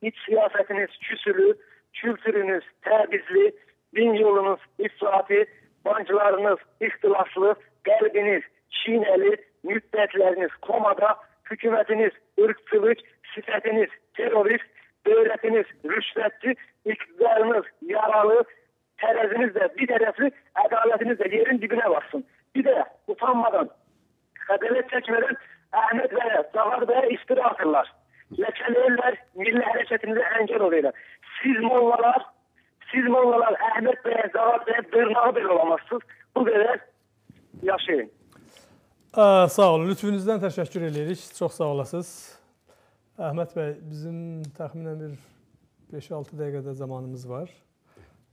iç siyasətiniz küsülü, kültürünüz təbizli, din yolunuz ifrati, bancılarınız ixtilaslı, qəlbiniz çiğnəli, müddətləriniz komada, hökumətiniz ırkçılık, sifətiniz terörist, dövlətiniz rüşvətçi, iktidarınız yaralı, tərəziniz də bir tərəfli, ədalətiniz də yerin dibinə bassın. Bir də utanmadan, xəcalət çəkmədən Əhməd bəyə, Cavad bəyə iftira atırlar. Ləkələyirlər, milli hərəkətimizə əngəl olurlar. Siz mollalar Əhməd bəyə, Cavad bəyə dırnağı belə olamazsınız. Bu qədər yaşayın. Sağ olun. Lütfünüzdən təşəkkür edirik. Çox sağ olasınız. Əhməd bəy, bizim təxminən bir 5-6 dəqiqədə zamanımız var.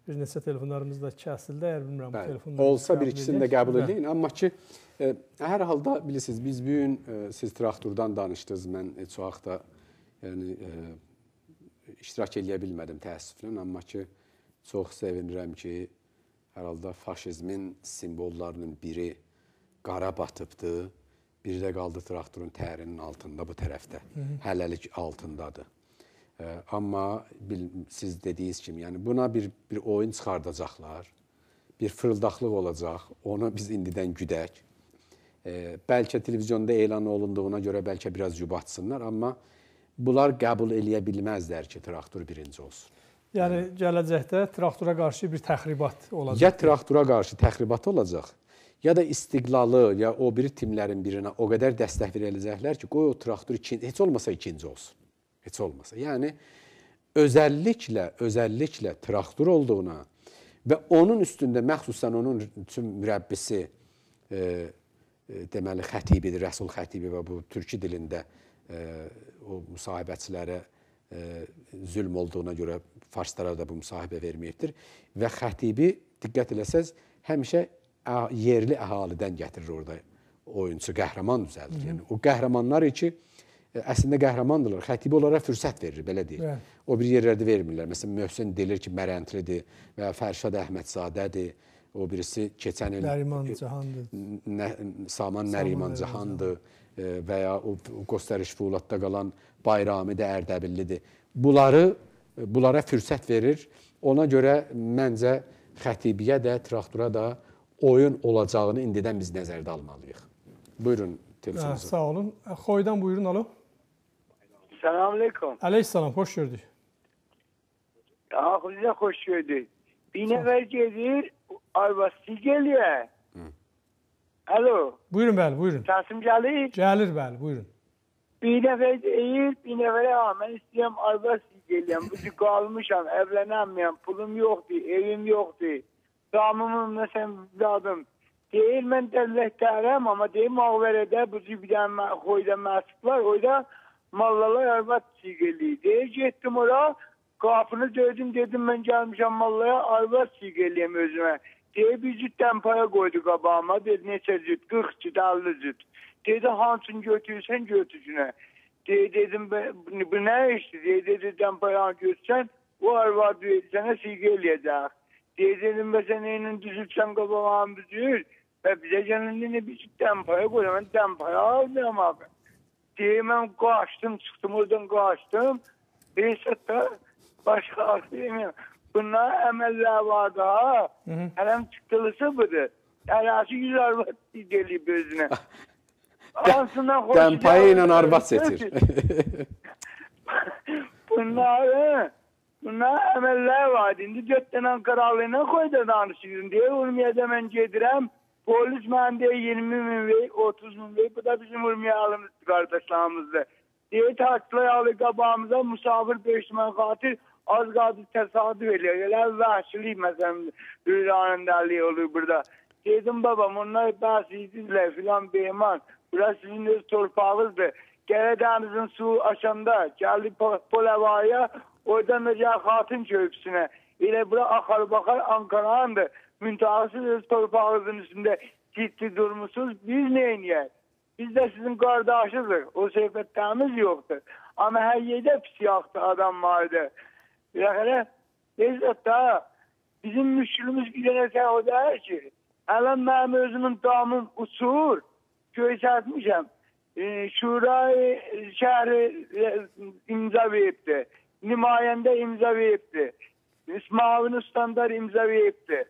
Bir neçə telefonlarımız da kəsildi. Əgər bilmirəm, bu telefonları olsa bir ikisini də qəbul edin. Amma ki, hər halda bilirsiniz, biz bu gün siz traktordan danışdınız. Mən heç vaxt da yəni, iştirak eləyə bilmədim təəssüflə. Amma ki, çox sevinirəm ki, hər halda faşizmin simvollarının biri qara batıbdır. Bir də qaldı traktorun təyərinin altında bu tərəfdə. Hələlik altındadır. Amma siz dediyiniz kimi, yəni buna bir oyun çıxardacaqlar, bir fırıldaqlıq olacaq, onu biz indidən güdək. Bəlkə televizyonda elan olunduğuna görə bəlkə biraz yubatsınlar, amma bunlar qəbul eləyə bilməzlər ki, traktor birinci olsun. Yəni gələcəkdə traktora qarşı bir təxribat olacaq. Ya traktora qarşı təxribat olacaq, ya da İstiqlalı, ya o biri timlərin birinə o qədər dəstək veriləcəklər ki, qoy o traktor heç olmasa ikinci olsun. Heç olmasa. Yəni, özəlliklə traktor olduğuna və onun üstündə, məxsusən onun üçün mürəbbisi, deməli, Xətibidir, Rəsul Xətibi və bu türkü dilində o müsahibəçilərə zülm olduğuna görə farslara da bu müsahibə verməyibdir. Və Xətibi, diqqət eləsəz, həmişə yerli əhalidən gətirir orada oyunçu, qəhrəman düzəldir. Yəni, o qəhrəmanlar ki, əslində qəhrəmandırlar. Xətibi onlara fürsət verir, belə deyir. Evet. O bir yerlərdə vermirlər. Məsələn, Möhsün deyilir ki, Mərəntlidir və Fərşad Əhmədzadədir. O birisi keçən il Nəriman Cahandır. Saman Nəriman Cahandır və ya o Qostəriş Fuladda qalan Bayrami də Ərdəbillidir. Bunlara fürsət verir. Ona görə məncə Xətibiyə də, traktora da oyun olacağını indidən biz nəzərdə almalıyıq. Buyurun telefonunuzu. Sağ olun. Xoydan buyurun, alo. Selamünaleyküm. Aleykümselam, hoş gördük. Bizə hoş gördük. Bir nəfər gedir, Ayvazçı geliyor. Alo. Buyurun bəli, buyurun. Səsim gəlir? Gəlir bəli, buyurun. Bir nəfər deyir, bir nəfərə, mən istəyirəm Ayvazçı geliyəm. Bu cür qalmışam, evlənəməyəm, pulum yoxdur, evim yoxdur. Damımım, məsələn, zadım. Deyir, mən dərləkdərəm, amma deyir, Mağvərədə bu cür bir dənə xoyda məscid var, orada mallalar arvad siğə eləyir. Deyir, getdim ora, qapını döydüm, dedim, mən gəlmişəm mallaya, arvad siğə eləyəm özümə. Deyir, bir cüt dəmpaya qoydu qabağıma, dedi, neçə cüt, 40 cüt, 50 cüt. Dedi, hansını götürürsən, götürsünə. Deyir, dedim, bu nə işdir? Deyir, dedi, dəmpayanı götürsən, o arvadı sənə siğə eləyəcək. Deyir, dedim, və sən neyin düzübsən qabağımı düzür və bizə gələndə nə bir dəmpaya qoyuram, mən dəmpaya almıram abi. Deyir, mən qaçdım, çıxdım, oradan qaçdım. Heç hatta başqa artıq bunlar əməllər vardı ha. Hələm çıxdılısı budur. Hələsi 100 arvad gelib özünə. Dəmpaya ilə arvad seçir. Bunlar əməllər vardı. İndi 4 dənə Ankaralıyla qoyda danışırım. Deyir, Urmiyədə mən gedirəm. Polis mən deyir 20 min ver, 30 min ver. Bu da bizim Urmiyalımız, qardaşlarımızdır. Deyir, taksilər alır qabağımıza, musafir 5 min xatir az qaldı təsadüf eləyir. Elə vəhşilik məsələn, ürəyindəliyi olur burada. Dedim, babam, onlar bəsidirlər filan beyman. Burası sizin öz torpağınızdır. Gələ dənizin suyu aşanda, gəldi Poləvaya, oradan da gəl Xatun köprüsünə. Elə bura axar baxar Ankarandır. Müntahasız öz torpağınızın üstündə ciddi durmuşsunuz. Biz neyniyək? Biz də sizin qardaşızıq. O söhbətlərimiz yoxdur. Amma hər yerdə pis yaxdı adam vardı. Biləxərə, heç da bizim müşkülümüz bir dənə tək o deyir ki, əlan mənim özümün damım uçur, göysətmişəm. Şurayı şəhəri imza veribdi. Nümayəndə imza veribdi. Mavin Standar imza veribdi.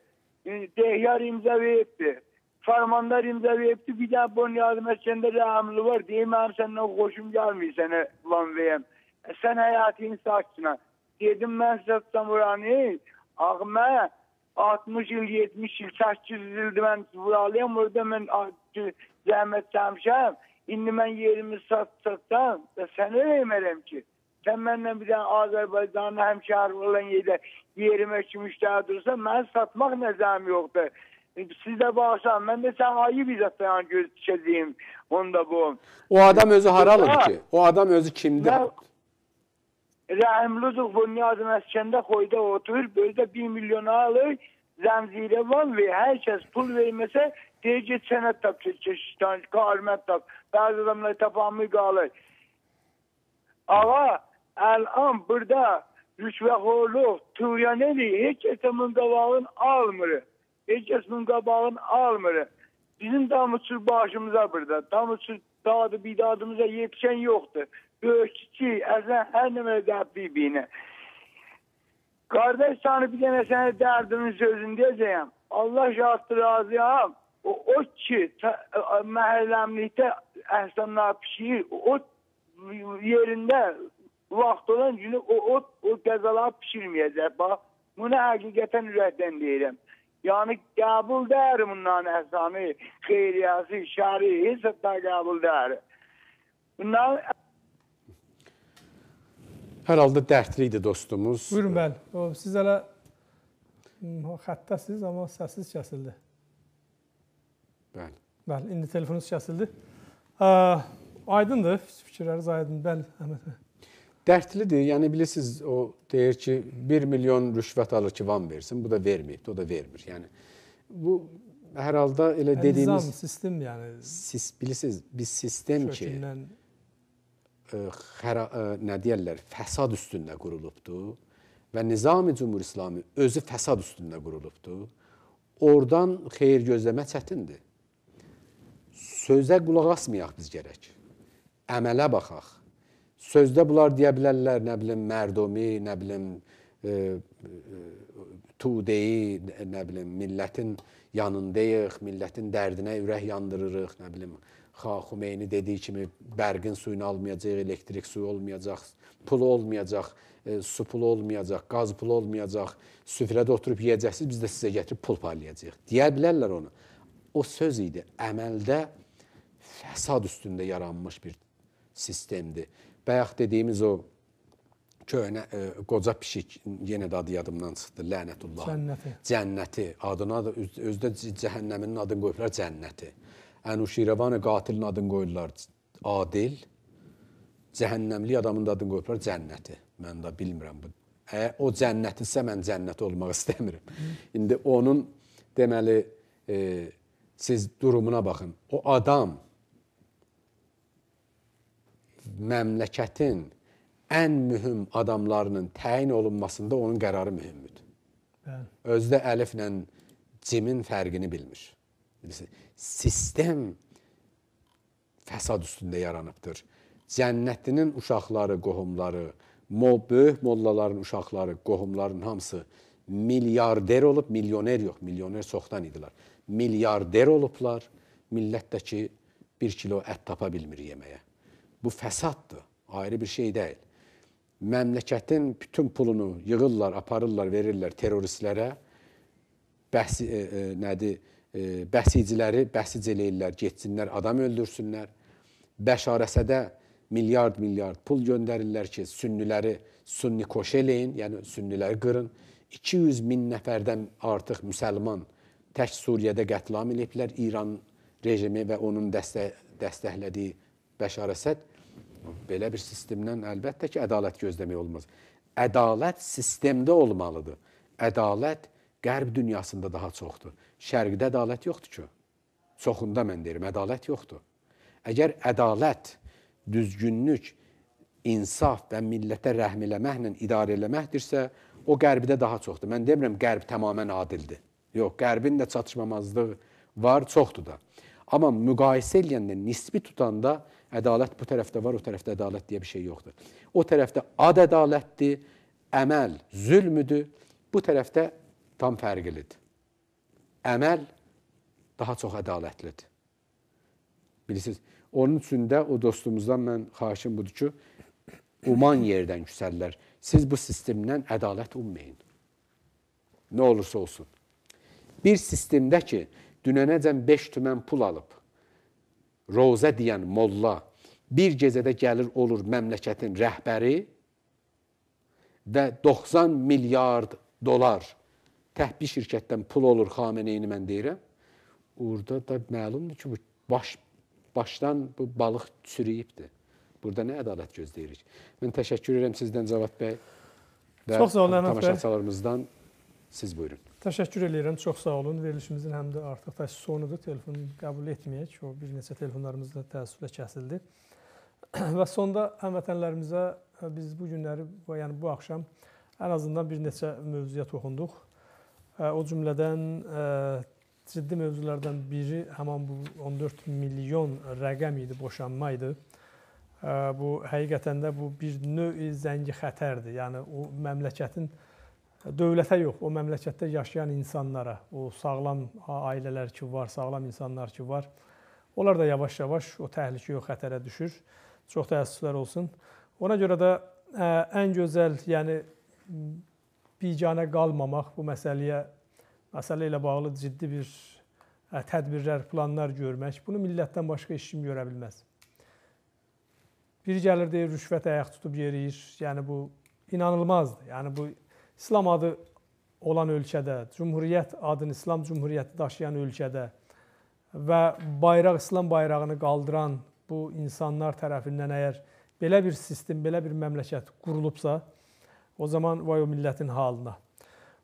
Dehyar imza veribdi. Farmandar imza veribdi. Bir də Bunyad Məskəndə rəhimli var. Deyir, mənim səndən xoşum gəlmir sənə lan verəm. Sən həyatını saçına. Dedim, mən satsam oranı. Axı mən 60 il, 70 il, 800 ildir mən buralıyam. Orada mən zəhmət çəkmişəm. İndi mən yerimi satsam, sən öyrənmərəm ki. Sən mənlə bir dənə Azərbaycanın həmşəhər olan yerdə yerimə ki, müştəri durursan, mən satmaq nəzərim yoxdur. Siz də bağışlayın, mən də sən ayıb izatlayan göz düşəcəyim onda bu. O adam özü haralıdır ki? O adam özü kimdir? Rəhimlidir, Bunyad Məskəndə xoyda oturur, böyle də 1 milyona alır, zəmzirə var və hər kəs pul verməsə, deyir ki, sənət tap, keşişdən, karmət tap, bəzi adamlar tapamı qalır. Ağa, əlan burada rüşvəxorluq, tuğyan edir, heç kəs bunun qabağını almır. Heç kəs bunun qabağını almır. Bizim damıçır başımıza burada, damıçır dadı, bidadımıza yetişən yoxdur. Böyük, kiçik, əslən hər nə belə bir-birinə. Qardaş, sana bir dənə sənə dərdimin sözünü deyəcəyəm. Allah şahitdir, razıyam. O ki, məhəlləmlikdə əhsanlar pişirir, o yerində vaxt olan günü o qəzalar pişirməyəcək. Bax, bunu həqiqətən ürəkdən deyirəm. Yəni, qəbul deyir bunların əhsanı, xeyriyyəsi, şəri, heç hatta qəbul deyir. Bunların... Hər halda dərdli idi dostumuz. Buyurun, bəli. Siz hələ xəttəsiniz, amma səsiz kəsildi. Bəli. Bəli, indi telefonunuz kəsildi. Aydındır, fikirləriniz aydın. Bəli, Əhməd bəy. Dərdlidir. Yəni, bilirsiniz, o deyir ki, 1 milyon rüşvət alır ki, van versin. Bu da verməyib, o da vermir. Yəni, bu hər halda elə dediyimiz... Nizam, sistem yəni. Bilirsiniz, biz sistem ki, nə deyərlər, fəsad üstündə qurulubdur və Nizam-ı Cumhur İslami özü fəsad üstündə qurulubdur. Oradan xeyir gözləmə çətindir. Sözə qulaq asmayaq biz gərək. Əmələ baxaq. Sözdə bunlar deyə bilərlər, nə bilim, mərdumi, nə bilim, tudeyi, nə bilim, millətin yanındayıq, millətin dərdinə ürək yandırırıq, nə bilim, Xümeyni dediyi kimi bərqin suyunu almayacaq, elektrik suyu olmayacaq, pulu olmayacaq, su pulu olmayacaq, qaz pulu olmayacaq, süfrədə oturub yeyəcəksiniz, biz də sizə gətirib pul paylayacağıq. Deyə bilərlər onu. O söz idi, əməldə fəsad üstündə yaranmış bir sistemdir. Bayaq dediyimiz o Köhnə, qoca pişik, yenə də adı yadımdan çıxdı, lənətullah. Cənnəti. Cənnəti. Adına da, özdə cəhənnəminin adını qoyublar, cənnəti. Ənuşirəvanı qatilin adını qoyurlar, adil. Cəhənnəmli adamın da adını qoyublar, cənnəti. Mən də bilmirəm bu. Əgər o cənnətisə, mən cənnəti olmaq istəmirəm. İndi onun, deməli, siz durumuna baxın. O adam məmləkətin ən mühüm adamlarının təyin olunmasında onun qərarı mühümdür. Bəli. Özü də əliflə cimin fərqini bilmir. Bilirsiniz, sistem fəsad üstündə yaranıbdır. Cənnətinin uşaqları, qohumları, böyük mollaların uşaqları, qohumların hamısı milyarder olub, milyoner yox, milyoner çoxdan idilər. Milyarder olublar, millət də ki, 1 kilo ət tapa bilmir yeməyə. Bu fəsaddır, ayrı bir şey deyil. Məmləkətin bütün pulunu yığırlar, aparırlar, verirlər terroristlərə, bəsiciləri bəsic eləyirlər, getsinlər, adam öldürsünlər. Bəşar Əsədə milyard-milyard pul göndərirlər ki, sünniləri sünni koş eləyin, yəni sünniləri qırın. 200 min nəfərdən artıq müsəlman tək Suriyədə qətlam eləyiblər. İran rejimi və onun dəstəklədiyi Bəşar Əsəd. Belə bir sistemdən əlbəttə ki, ədalət gözləmək olmaz. Ədalət sistemdə olmalıdır. Ədalət qərb dünyasında daha çoxdur. Şərqdə ədalət yoxdur ki. Çoxunda mən deyirəm, ədalət yoxdur. Əgər ədalət, düzgünlük, insaf və millətə rəhm eləməklə idarə eləməkdirsə, o qərbdə daha çoxdur. Mən demirəm, qərb tamamən adildir. Yox, qərbin də çatışmamazlığı var, çoxdur da. Amma müqayisə eləyəndə, nisbi tutanda ədalət bu tərəfdə var, o tərəfdə ədalət deyə bir şey yoxdur. O tərəfdə ad ədalətdir, əməl zülmüdür, bu tərəfdə tam fərqlidir. Əməl daha çox ədalətlidir. Bilirsiniz, onun üçün də o dostumuzdan mən xahişim budur ki, uman yerdən küsərlər. Siz bu sistemdən ədalət ummayın. Nə olursa olsun. Bir sistemdə ki, dünənəcən 5 tümən pul alıb, rozə deyən molla bir gecədə gəlir olur məmləkətin rəhbəri və 90 milyard dolar təhbi şirkətdən pul olur Xameneyini mən deyirəm. Orada da məlumdur ki, bu başdan bu balıq çürüyübdür. Burada nə ədalət gözləyirik? Mən təşəkkür edirəm sizdən Cavad bəy və çox sağ olun, tamaşaçılarımızdan. Siz buyurun. Təşəkkür eləyirəm, çox sağ olun. Verilişimizin həm də artıq da sonudur. Telefonu qəbul etməyək. O bir neçə telefonlarımız da təəssüflə kəsildi. Və sonda həmvətənlərimizə biz bu günləri, yəni bu axşam ən azından bir neçə mövzuya toxunduq. O cümlədən ciddi mövzulardan biri həman bu 14 milyon rəqəm idi, boşanma idi. Bu həqiqətən də bu bir növ zəngi xətərdir. Yəni o məmləkətin dövlətə yox, o məmləkətdə yaşayan insanlara, o sağlam ailələr ki var, sağlam insanlar ki var, onlar da yavaş-yavaş o təhlükəyə, o xətərə düşür. Çox təəssüflər olsun. Ona görə də ən gözəl, yəni biganə qalmamaq bu məsələyə, məsələ ilə bağlı ciddi bir tədbirlər, planlar görmək, bunu millətdən başqa heç kim görə bilməz. Biri gəlir deyir, rüşvət ayaq tutub yeriyir. Yəni bu inanılmazdır. Yəni bu İslam adı olan ölkədə, Cumhuriyyət adını, İslam Cumhuriyyəti daşıyan ölkədə və bayraq, İslam bayrağını qaldıran bu insanlar tərəfindən əgər belə bir sistem, belə bir məmləkət qurulubsa, o zaman vay o millətin halına.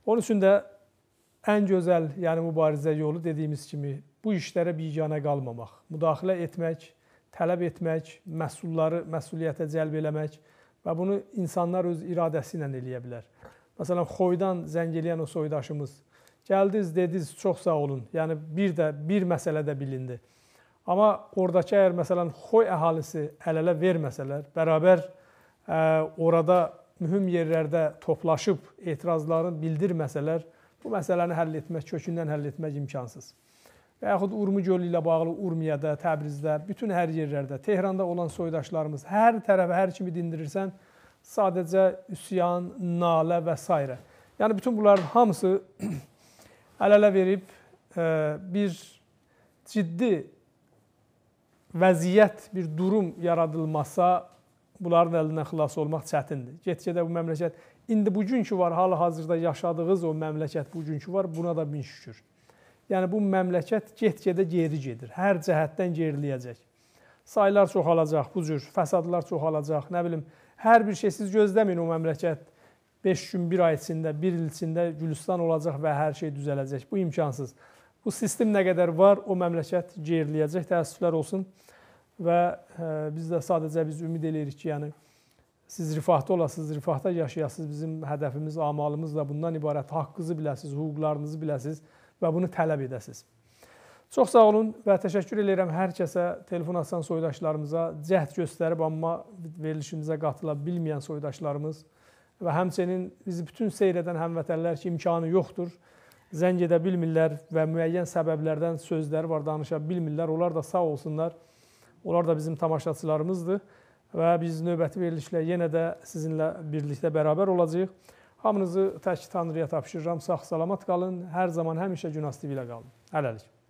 Onun üçün də ən gözəl, yəni mübarizə yolu dediyimiz kimi bu işlərə biganə qalmamaq, müdaxilə etmək, tələb etmək, məsulları məsuliyyətə cəlb eləmək və bunu insanlar öz iradəsi ilə eləyə bilər. Məsələn, Xoydan zəng eləyən o soydaşımız, gəldiniz, dediniz, çox sağ olun. Yəni, bir məsələ də bilindi. Amma oradakı əgər, məsələn, Xoy əhalisi əl-ələ verməsələr, bərabər orada mühüm yerlərdə toplaşıb etirazlarını bildirməsələr, bu məsələni həll etmək, kökündən həll etmək imkansız. Və yaxud Urmu gölü ilə bağlı Urmiyada, Təbrizdə, bütün hər yerlərdə, Tehranda olan soydaşlarımız hər tərəfə, hər kimi dindirirsən, sadəcə üsyan, nalə və s. Yəni, bütün bunların hamısı əl-ələ verib bir ciddi vəziyyət, bir durum yaradılmasa, bunların əlindən xilas olmaq çətindir. Get-gedə bu məmləkət, indi bugünkü var, hal-hazırda yaşadığınız o məmləkət bugünkü var, buna da min şükür. Yəni bu məmləkət get-gedə geri gedir. Hər cəhətdən geriləyəcək. Saylar çoxalacaq, bu cür fəsadlar çoxalacaq, nə bilim, hər bir şey siz gözləməyin o məmləkət 5 gün, 1 ay içində, 1 il içində Gülüstan olacaq və hər şey düzələcək. Bu imkansız. Bu sistem nə qədər var, o məmləkət geriləyəcək, təəssüflər olsun. Və biz də sadəcə biz ümid eləyirik ki, yəni siz rifahda olasınız, rifahda yaşayasınız. Bizim hədəfimiz, amalımız da bundan ibarət. Haqqınızı biləsiniz, hüquqlarınızı biləsiniz və bunu tələb edəsiniz. Çox sağ olun və təşəkkür eləyirəm hər kəsə, telefon açan soydaşlarımıza, cəhd göstərib, amma verilişimizə qatıla bilməyən soydaşlarımız və həmçinin bizi bütün seyr edən həmvətənlər ki, imkanı yoxdur, zəng edə bilmirlər və müəyyən səbəblərdən sözləri var, danışa bilmirlər. Onlar da sağ olsunlar. Onlar da bizim tamaşaçılarımızdır və biz növbəti verilişlə yenə də sizinlə birlikdə bərabər olacağıq. Hamınızı tək Tanrıya tapşırıram. Sağ salamat qalın. Hər zaman həmişə Günas TV ilə qalın. Hələlik.